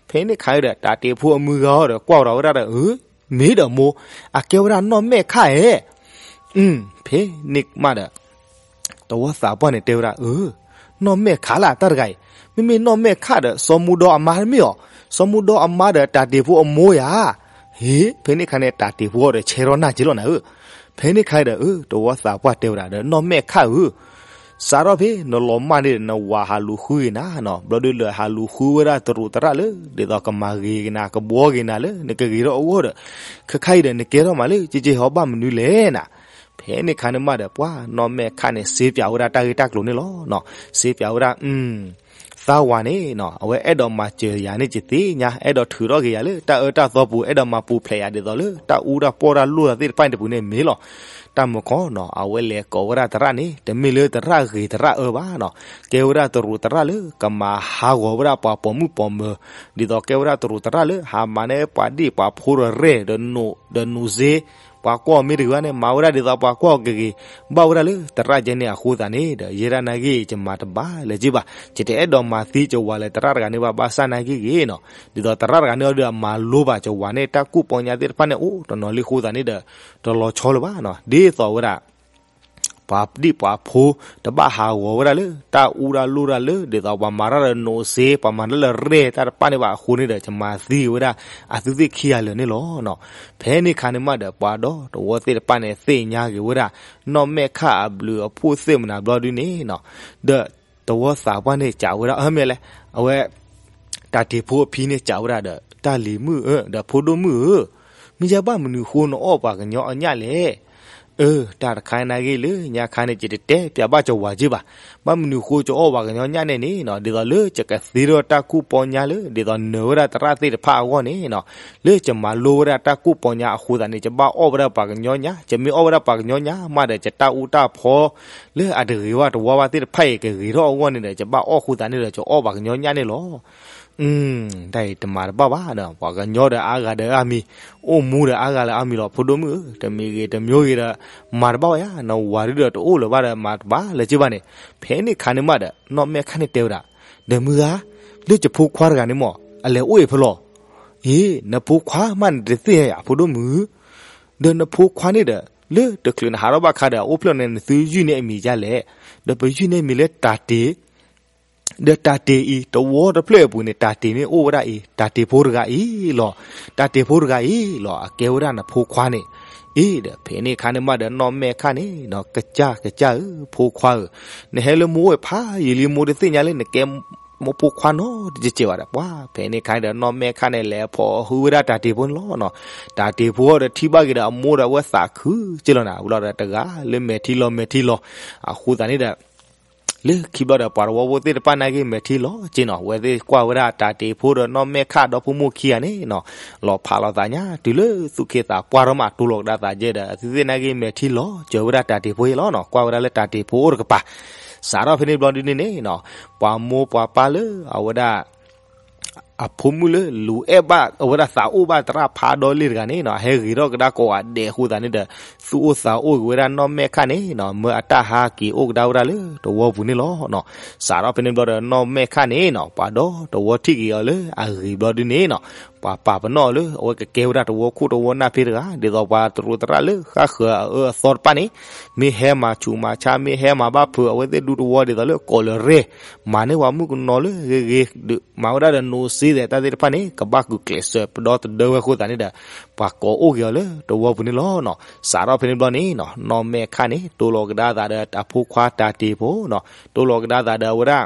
ဖဲန့ၣ်ခါဒီး တၢ်တ့ၢ်ဖိအမုၢ်ဂၤအီၤဒီး ကွၢ်ဒီးဝဲဒၣ်ဒီး အၢ မ့ၢ်ဒီးမိၢ်, အကဲဝဲဒၣ်နီၢ်မဲာ်ခၣ်ဧါ. ဖဲန့ၣ်မးဒီး တဝီသးပှၢ်န့ၣ်တဲဝဲဒၣ် အၢ နီၢ်မဲာ်ခၣ်လၢတၢ်တဂၤအံၤ, မ့မ့ၢ်နီၢ်မဲာ်ခၣ်ဒီး စီၤမူဒီအမါတမ့ၢ်အီၤ, စီၤမူဒီအမါဒီးတၢ်တ့ၢ်ဖိအမိၢ်ယၤ. ဟ့ ဖဲန့ၣ်ခါန့ၣ် တၢ်တ့ၢ်ဖိအီၤဒီး ဆဲထီၣ်နၢ်က့လီၤနၤဧၢ. ဖဲန့ၣ်ခါဒီး အၢ တဝီသးပှၢ်တဲဝဲဒၣ်ဒီး နီၢ်မဲာ်ခၣ်ဧၢ စးထီၣ်ဖဲနလီၤမၢ်န့ၣ်ဒီး နဝၤဟးလူၤဃုဂ့ၤနၤနီၤ, ဘျီဒုလၢဟးလူၤဃုဝဲဒၣ်တရူးသရၣ်လၢ ဒ်သိးကမၤဂ့ၤက့ၤနၤ ကဘှီက့ၤနၤလၢ နကဂ့ၤထီၣ်အဂီၢ်ဒီး ခဲခါအံၤဒီး နကဲထီၣ်မးလၢ ကကဲဟီဘၣ်မနုၤလဲၣ်နၤ. ဖဲန့ၣ်ခါန့ၣ်မးဒီး ပှၤနီၢ်မဲာ်ခၣ်န့ၣ် စ့ပၠးဝဲဒၣ်တၢ်ဂ့ၢ်တၢ်ကျိၤန့ၣ်လီၤ. စ့ပၠးဝဲဒၣ် သးဝၤန့ၣ်နီၤ အဝဲအဲၣ်ဒိးမၤစၢၤယၤန့ၣ်ကသ့ၣ်ညါ, အဲၣ်ဒိးထုးထီၣ်က့ၤယၤလၢ တၢ်အၢတၢ်သီပူၤ, အဲၣ်ဒိးမၤပူၤဖျဲးယၤဒ်သိးလၢ တၢ်အူတၢ်ပီၢ်တၢ်လိၣ်တၢ်သ့ၣ်တဖၣ်န့ၣ်တပူၤန့ၣ်မ့ၢ်လီၤ. တၢ်မုၢ်ခီနီၤ အဝဲလဲၤကိးဝဲဒၣ်သရၣ်န့ၣ် တမ့ၢ်လၢသရၣ်ဂ့ၤသရၣ်အၢဘၣ်နီၤ, ကဲဝဲဒၣ်တရူးသရၣ်လၢ ကမၤဟးဂီၤဝဲဒၣ်ပှၤပိာ်မုၣ်ပိာ်မၢၤ, ဒ်သိးကဲဝဲဒၣ်တရူးသရၣ်လၢ ဟးမၤန့ၢ်ပှၤဒံၣ်ပှၤဖိဒီးရဲၣ်ဒီး ဒီးနူးစ့ ပှၤကွၢ်မ့ၢ်တဂ့ၤဘၣ်န့ၣ် မၤဝဲဒၣ်ဒ်သိးပှၤကွၢ်အီၤကဂ့ၤ, ဘၣ်ဝဲဒၣ်လၢသရၣ်ကဲန့ၣ်အဃိသတးန့ၣ်ဒီး ယဲဒၣ်နာ်က့ ယမၤတဘၣ်လၢၤက့ဘၣ်, ယတအဲၣ်ဒိးမၤသံယဝၤလၢသရၣ်တဂၤန့ၣ်ဘၣ်, ဘၣ်ဆၣ်နာ်က့ဂ့ၤနီၤ, ဒ်သိးသရၣ်တဂၤန့ၣ်ဒီး အမၤလိဘၣ်ယဝၤန့ၣ် တၢ်ကူၣ်ပီညါသ့ၣ်တဖၣ်န့ၣ် အိၣ်တနီၤလံအဃိသတးန့ၣ်ဒီး တလီၤဆီလၢၤဘၣ်နီၤ, ဒ်သိးဝဲဒၣ် ပှၤဒံၣ်ပှၤဖိ တဘၣ်ဟးဂီၤဝဲဒၣ်လၢ တၢ်အူတၢ်လိၣ်တၢ်လၢ ဒ်သိးပှၤမၤတၢ်လၢနူးစ့ ပှၤမၤတၢ်လၢရဲၣ်တၢ်တဖၣ်န့ၣ်ဘၣ်အဃိန့ၣ်ဒီး ယမၤသံဝဲဒၣ် အသုသ့ၣ်ခံဂၤလၢာ်န့ၣ်လီၤ. ဖဲန့ၣ်ခါန့ၣ်မးဒီး ပှၤဒီးသဝီသ့ၣ်တဖၣ်န့ၣ် သ့ၣ်ညါက့ၤဝဲဒၣ် နီၢ်မဲာ်ခၣ်အဘျုးအဖှိၣ်သ့ၣ်မနၤဘျီဒုန့ၣ်နီၤ, ဒီးသဝီသးပှၢ်န့ၣ် စံးဝဲဒၣ် အၢ မ့ၢ်လဲၣ်, အဝဲ တၢ်တ့ၢ်ဖိအဖံန့ၣ်စံးဝဲဒၣ်ဒီး တၢ်လံၤမုၣ်ဧၢ ဒီးဖိဒိၣ်မုၣ်ဧၢ, မ့ၢ်ယဲဘၣ်မနုၤဃိနအီၣ်ပှၤကညီအညၣ်လဲၣ်. အၢ တၢ်တခါနာ်က့လၢညါခါန့ၣ် ယတတဲပၠးဘၣ်ယဝၤက့ဘၣ်, ဘၣ်မနုၤဃိယအီၣ်ပှၤကညီညၣ်န့ၣ်န့ၣ်နီၤ, ဒ်သိးလၢယကသ့ထီၣ်တၢ်ကူၣ်ပီညါလၢ ဒ်သိးနၢၤဝဲဒၣ်သရၣ်သ့ၣ်တဖၣ်အဂီၢ်န့ၣ်နီၤ, လၢယမၤလိဝဲဒၣ်တၢ်ကူၣ်ပီညါအဃိသတးန့ၣ် ယဘၣ်အီၣ်ဝဲဒၣ်ပှၤကညီညၣ်, ယမ့ၢ်အီၣ်ဝဲဒၣ်ပှၤကညီညၣ်မးဒီး ယတၢ်အူတၢ်ဖီ လၢအတဂ့ၤဘၣ်တဝါဘၣ်သ့ၣ်တဖၣ်အံၤ ကဂ့ၤထီၣ်အဂီၢ်န့ၣ်ဒီး ယဘၣ်အီၣ်ဃိသတးန့ၣ်ဒီး ယအီၣ်ပှၤကညီညၣ်န့ၣ်လီၤ. အတၢ်အံၤတမၤတဘၣ်ဘၣ်ဒီး ပှၤကညီဒီးအါဂၤဒီးအါမံၤ, အိၣ်မူဒီးအါဂၤလၢအါမံၤလီၤ ဖိဒိၣ်မုၣ်ဧၢ, တမံၤဂ့ၤတမံၤဂ့ၤဒီး မၤတဘၣ်ဝဲယါ, နဝၤဒုဒီးတအိၣ်လၢၤဘၣ်ဒီး မၤတဘၣ်လၢၤက့ဘၣ်န့ၣ်, ဖဲန့ၣ်အခါန့ၣ်မးဒီး နီၢ်မဲာ်ခါန့ၣ်တဲဝဲဒၣ်, ဒီးမုၢ်ဂၤ, လၢယဖိခွါတဂၤန့ၣ်မး အလဲၤအိၣ်အံၤဖဲလဲၣ်, အ့ နဖိခွါမးန့ၣ်တသ့ၣ်ညါယၤ ဖိဒိၣ်မုၣ်ဧၢ, ဒီးနဖိခွါန့ၣ်ဒီး လၢတချုးနဟးထီၣ်ဘၣ်ခါဒီး အအိၣ်ဖျဲၣ်န့ၣ် နသုယုၢ်န့ၢ်အမံၤဒ်လဲၣ်, ဒီးပယုၢ်န့ၢ်မံၤလၢတၢ်တ့ၢ် ဒီးတၢ်တ့ၢ်အံၤ တဝီတဖျၢၣ်အပူၤန့ၣ် တၢ်တ့ၢ်န့ၣ်အိၣ်ဝဲဒၣ်အံၤ တၢ်တ့ၢ်ဖိတဂၤအံၤလီၤ, တၢ်တ့ၢ်ဖိတဂၤအံၤလီၤ အကဲဝဲဒၣ်နဖိခွါန့ၣ်, အ့ ဒီးဖဲန့ၣ်အခါန့ၣ်မးဒီး နီၢ်မဲာ်ခါန့ၣ်ဒီး ကစၢ်ကစၢ်ဧၢ ဖိခွါဧၢ, နဟဲလၢမိၢ်ဝဲဖးယံာ်လံ မိၢ်တသ့ၣ်ညါလၢနကဲ မိၢ်ဖိခွါနီတကဲးဘၣ်ဒီး ပှၤဖဲန့ၣ်အခါန့ၣ်ဒီး နီၢ်မဲာ်ခါန့ၣ် လဲၤဖီၣ်ဟုဝဲဒၣ်တၢ်တ့ၢ်ဖိန့ၣ်လီၤနီၤ, တၢ်တ့ၢ်ဖိဒီးထံၣ်ဘၣ်က့ၤဒီး အမိၢ်ဒီးအဝဲသးခုက့လီၤနၤ, ဝံၤလီၤဒီးတဂၤလၢမဲာ်ထံလီၤမဲာ်ထံလီၤ, အဃိသတးန့ၣ်ဒီး လၢခံဘျီဒီး ပှၤတဝီဖိသ့ၣ်တဖၣ်နာ်က့ မဲာ်ထံလီၤက့နီၤ, အဝဲသ့ၣ်ကွၢ်ဝဲဒၣ်တၢ်တ့ၢ်ဖိဒီးနီၢ်မဲာ်ခါဒီဖိမိၢ်ခံဂၤန့ၣ်နီၤ, လီၤဖးလီၤသးညါ တုၤလၢသူၣ်က့သးပှၢ်ထီၣ်မး တိၢ်လီၤကဒါသးယဲဒီး အဝဲသ့ၣ်နာ်က့ မဲာ်ထံလီၤက့ၤဝဲဒၣ်တၢ်တ့ၢ်ဖိအံၤလီၤနီၤ, ကွၢ်ဝဲဒၣ်လၢတၢ်တ့ၢ်ဖိအိၣ်တကပၤ, စးထီၣ်ဖဲန့ၣ်ဘျီဒုန့ၣ်န့ၣ်နီၤ, ပှၤမိၢ်ပှၤပၢ်လၢအဝဲဒၣ် အဖိမုၣ်လၢလူၤအဲၣ်ဘၣ် အဝဲဒၣ်သးအိၣ်ဘၣ်သရၣ်ဖးဒိၣ်လံတဂၤန့ၣ်နီၤ, ဟဲဂ့ၤထီၣ်ကဒါကိးဂၤဒဲးအဃိသတးန့ၣ်ဒီး သူၣ်အိၣ်သးအိၣ်က့ၤဝဲဒၣ်နီၢ်မဲာ်ခါန့ၣ်နီၤ, မၢအတၢ်ဟးက့ၤအိၣ်ကဒါဝဲဒၣ်လၢတဝီပူၤန့ၣ်လီၤနီၤ, စးထီၣ်ဖဲန့ၣ်ဘျီဒီး နီၢ်မဲာ်ခါန့ၣ်နီၤ ပှၤဒီတဝီထံၣ်က့ၤအီၤလၢအဂ့ၤဘျီဒုန့ၣ်နီၤ, ပှၤပာ်ပနီၣ်အီၤလၢအဝဲကကဲဝဲဒၣ်တဝီခိၣ်တဝီနၢ်ဖဲတဂၤ ဒ်သိးပှၤတရူးသရၣ်လၢဃၣ်ဃၢၤအအၢအသီတဖၣ်န့ၣ်, မ့ၢ်ဟဲမၤဆူးမၤဆါ မ့ၢ်ဟဲမၤဘၣ်ဖုး အဝဲသ့ၣ်ဒူတဝီဒ်သိးလၢကိးလၢရဲၣ် မၤန့ၢ်ပှၤမုၣ်ကနီၤလၢဂ့ၤဂ့ၤ ဒုးမၤဝဲဒၣ်ဒီး နိးစ့သဲး တၢ်သ့ၣ်တဖၣ်န့ၣ် ကဘၣ်ကုာ်ကျဲးစၢးပဒီတဒၢဝဲအဃိသတးန့ၣ်ဒီး ပှၤကိးအိၣ်က့ၤအီၤလၢတဝီပူၤန့ၣ်လီၤနီၤ, စးထီၣ်ဖဲန့ၣ်ဘျီန့ၣ်နီၤ နီၢ်မဲာ်ခါန့ၣ် တိၢ်လီၤကဒါသးဒီးအဖိခွါတၢ်တ့ၢ်ဖိနီၤ, တိၢ်လီၤကဒါသးဒီးအဝဲဒၣ်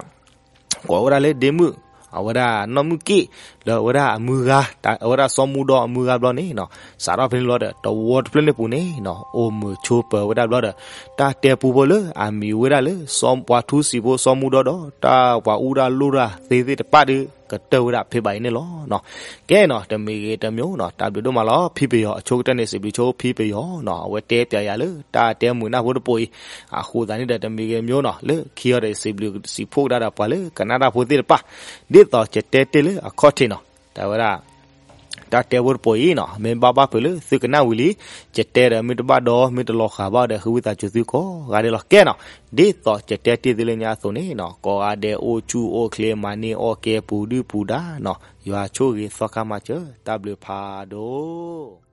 ကိးဝဲဒၣ်လၢဒ့မုၣ် အဝဲဒၣ်နီၢ်မုၢ်က့ၣ် ဒီးအဝဲဒၣ်အမုၢ်ဂၤ အဝဲဒၣ်စီၤမူဒီအမုၢ်ဂၤဘျီန့ၣ်နီၤ, စးထီၣ်ဖဲန့ၣ်ဘျီဒီး တဝီတဖျၢၣ်န့ၣ်ပူၤန့ၣ်နီၤ အိၣ်မုာ်ဆိးပၢၤဝဲဒၣ်ဘျီဒီး တၢ်တဲပူဖိလၢအမံၤဝဲဒၣ်လၢ စီၤပှၤထူစံာ်ဖိစီၤမူဒီဒီး တၢ်ပှၤအူတၢ်လိၣ်တၢ်သ့သ့ၣ်တဖၣ်ဒီး ကတၢၢ်ဝဲဒၣ်ဖဲဘၣ်အံၤန့ၣ်လီၤနီၤ, ကဲနီၤ တမံၤဂ့ၤတမံၤနီၤ တၢ်ဘျုးဒိၣ်မးလီၤ ဖံပယီၤအဆိကတၢၢ်န့ၣ် စံးဘျုးဆိဖံပယီၤနီၤ အဝဲတဲပၠးယၤလၢတၢ်တဲမုာ်နၢ်ဖိတပိၤအံၤ, အဃိသတးန့ၣ်ဒီး တမံၤဂ့ၤတမံၤနီၤ လၢခံအီၤဒီး စံးဘျုးစံးဖှိၣ်ကဒါဒီးပှၤလၢကနၣ်တၢ်ဖိသ့ၣ်တဖၣ်, ဒ်သိးယတဲတ့ၢ်လၢအခီၣ်ထံးနီၤ တၢ်ဝဲဒၣ် တၢ်တဲဖိတပိၤအံၤနီၤ မ့ၢ်ဘၣ်ဘၣ်ဖုးလၢသုကနၣ်ဝံၤလံ, ယတဲဒီးမ့ၢ်တဘၣ်ဒီး မ့ၢ်တလီၤဃာ်ဘၣ်ဒီး ဃ့ဝံသးစူၤသုကိးဂၤဒဲးလီၤ ကဲနီၤ, ဒ်သိးယတဲတ့ၢ်သုလၢညါအသိးန့ၣ်နီၤ ကိးဂၤဒဲးအိၣ်ဆူၣ်အိၣ်ချ့ မၤန့ၢ်အီၣ်ကဲပူၤဒုၣ်ပူၤဒါနီၤ, ယွၤဆိၣ်ဂ့ၤသီခါမၤစၢၤ တၢ်ဘျုးဖးဒိၣ်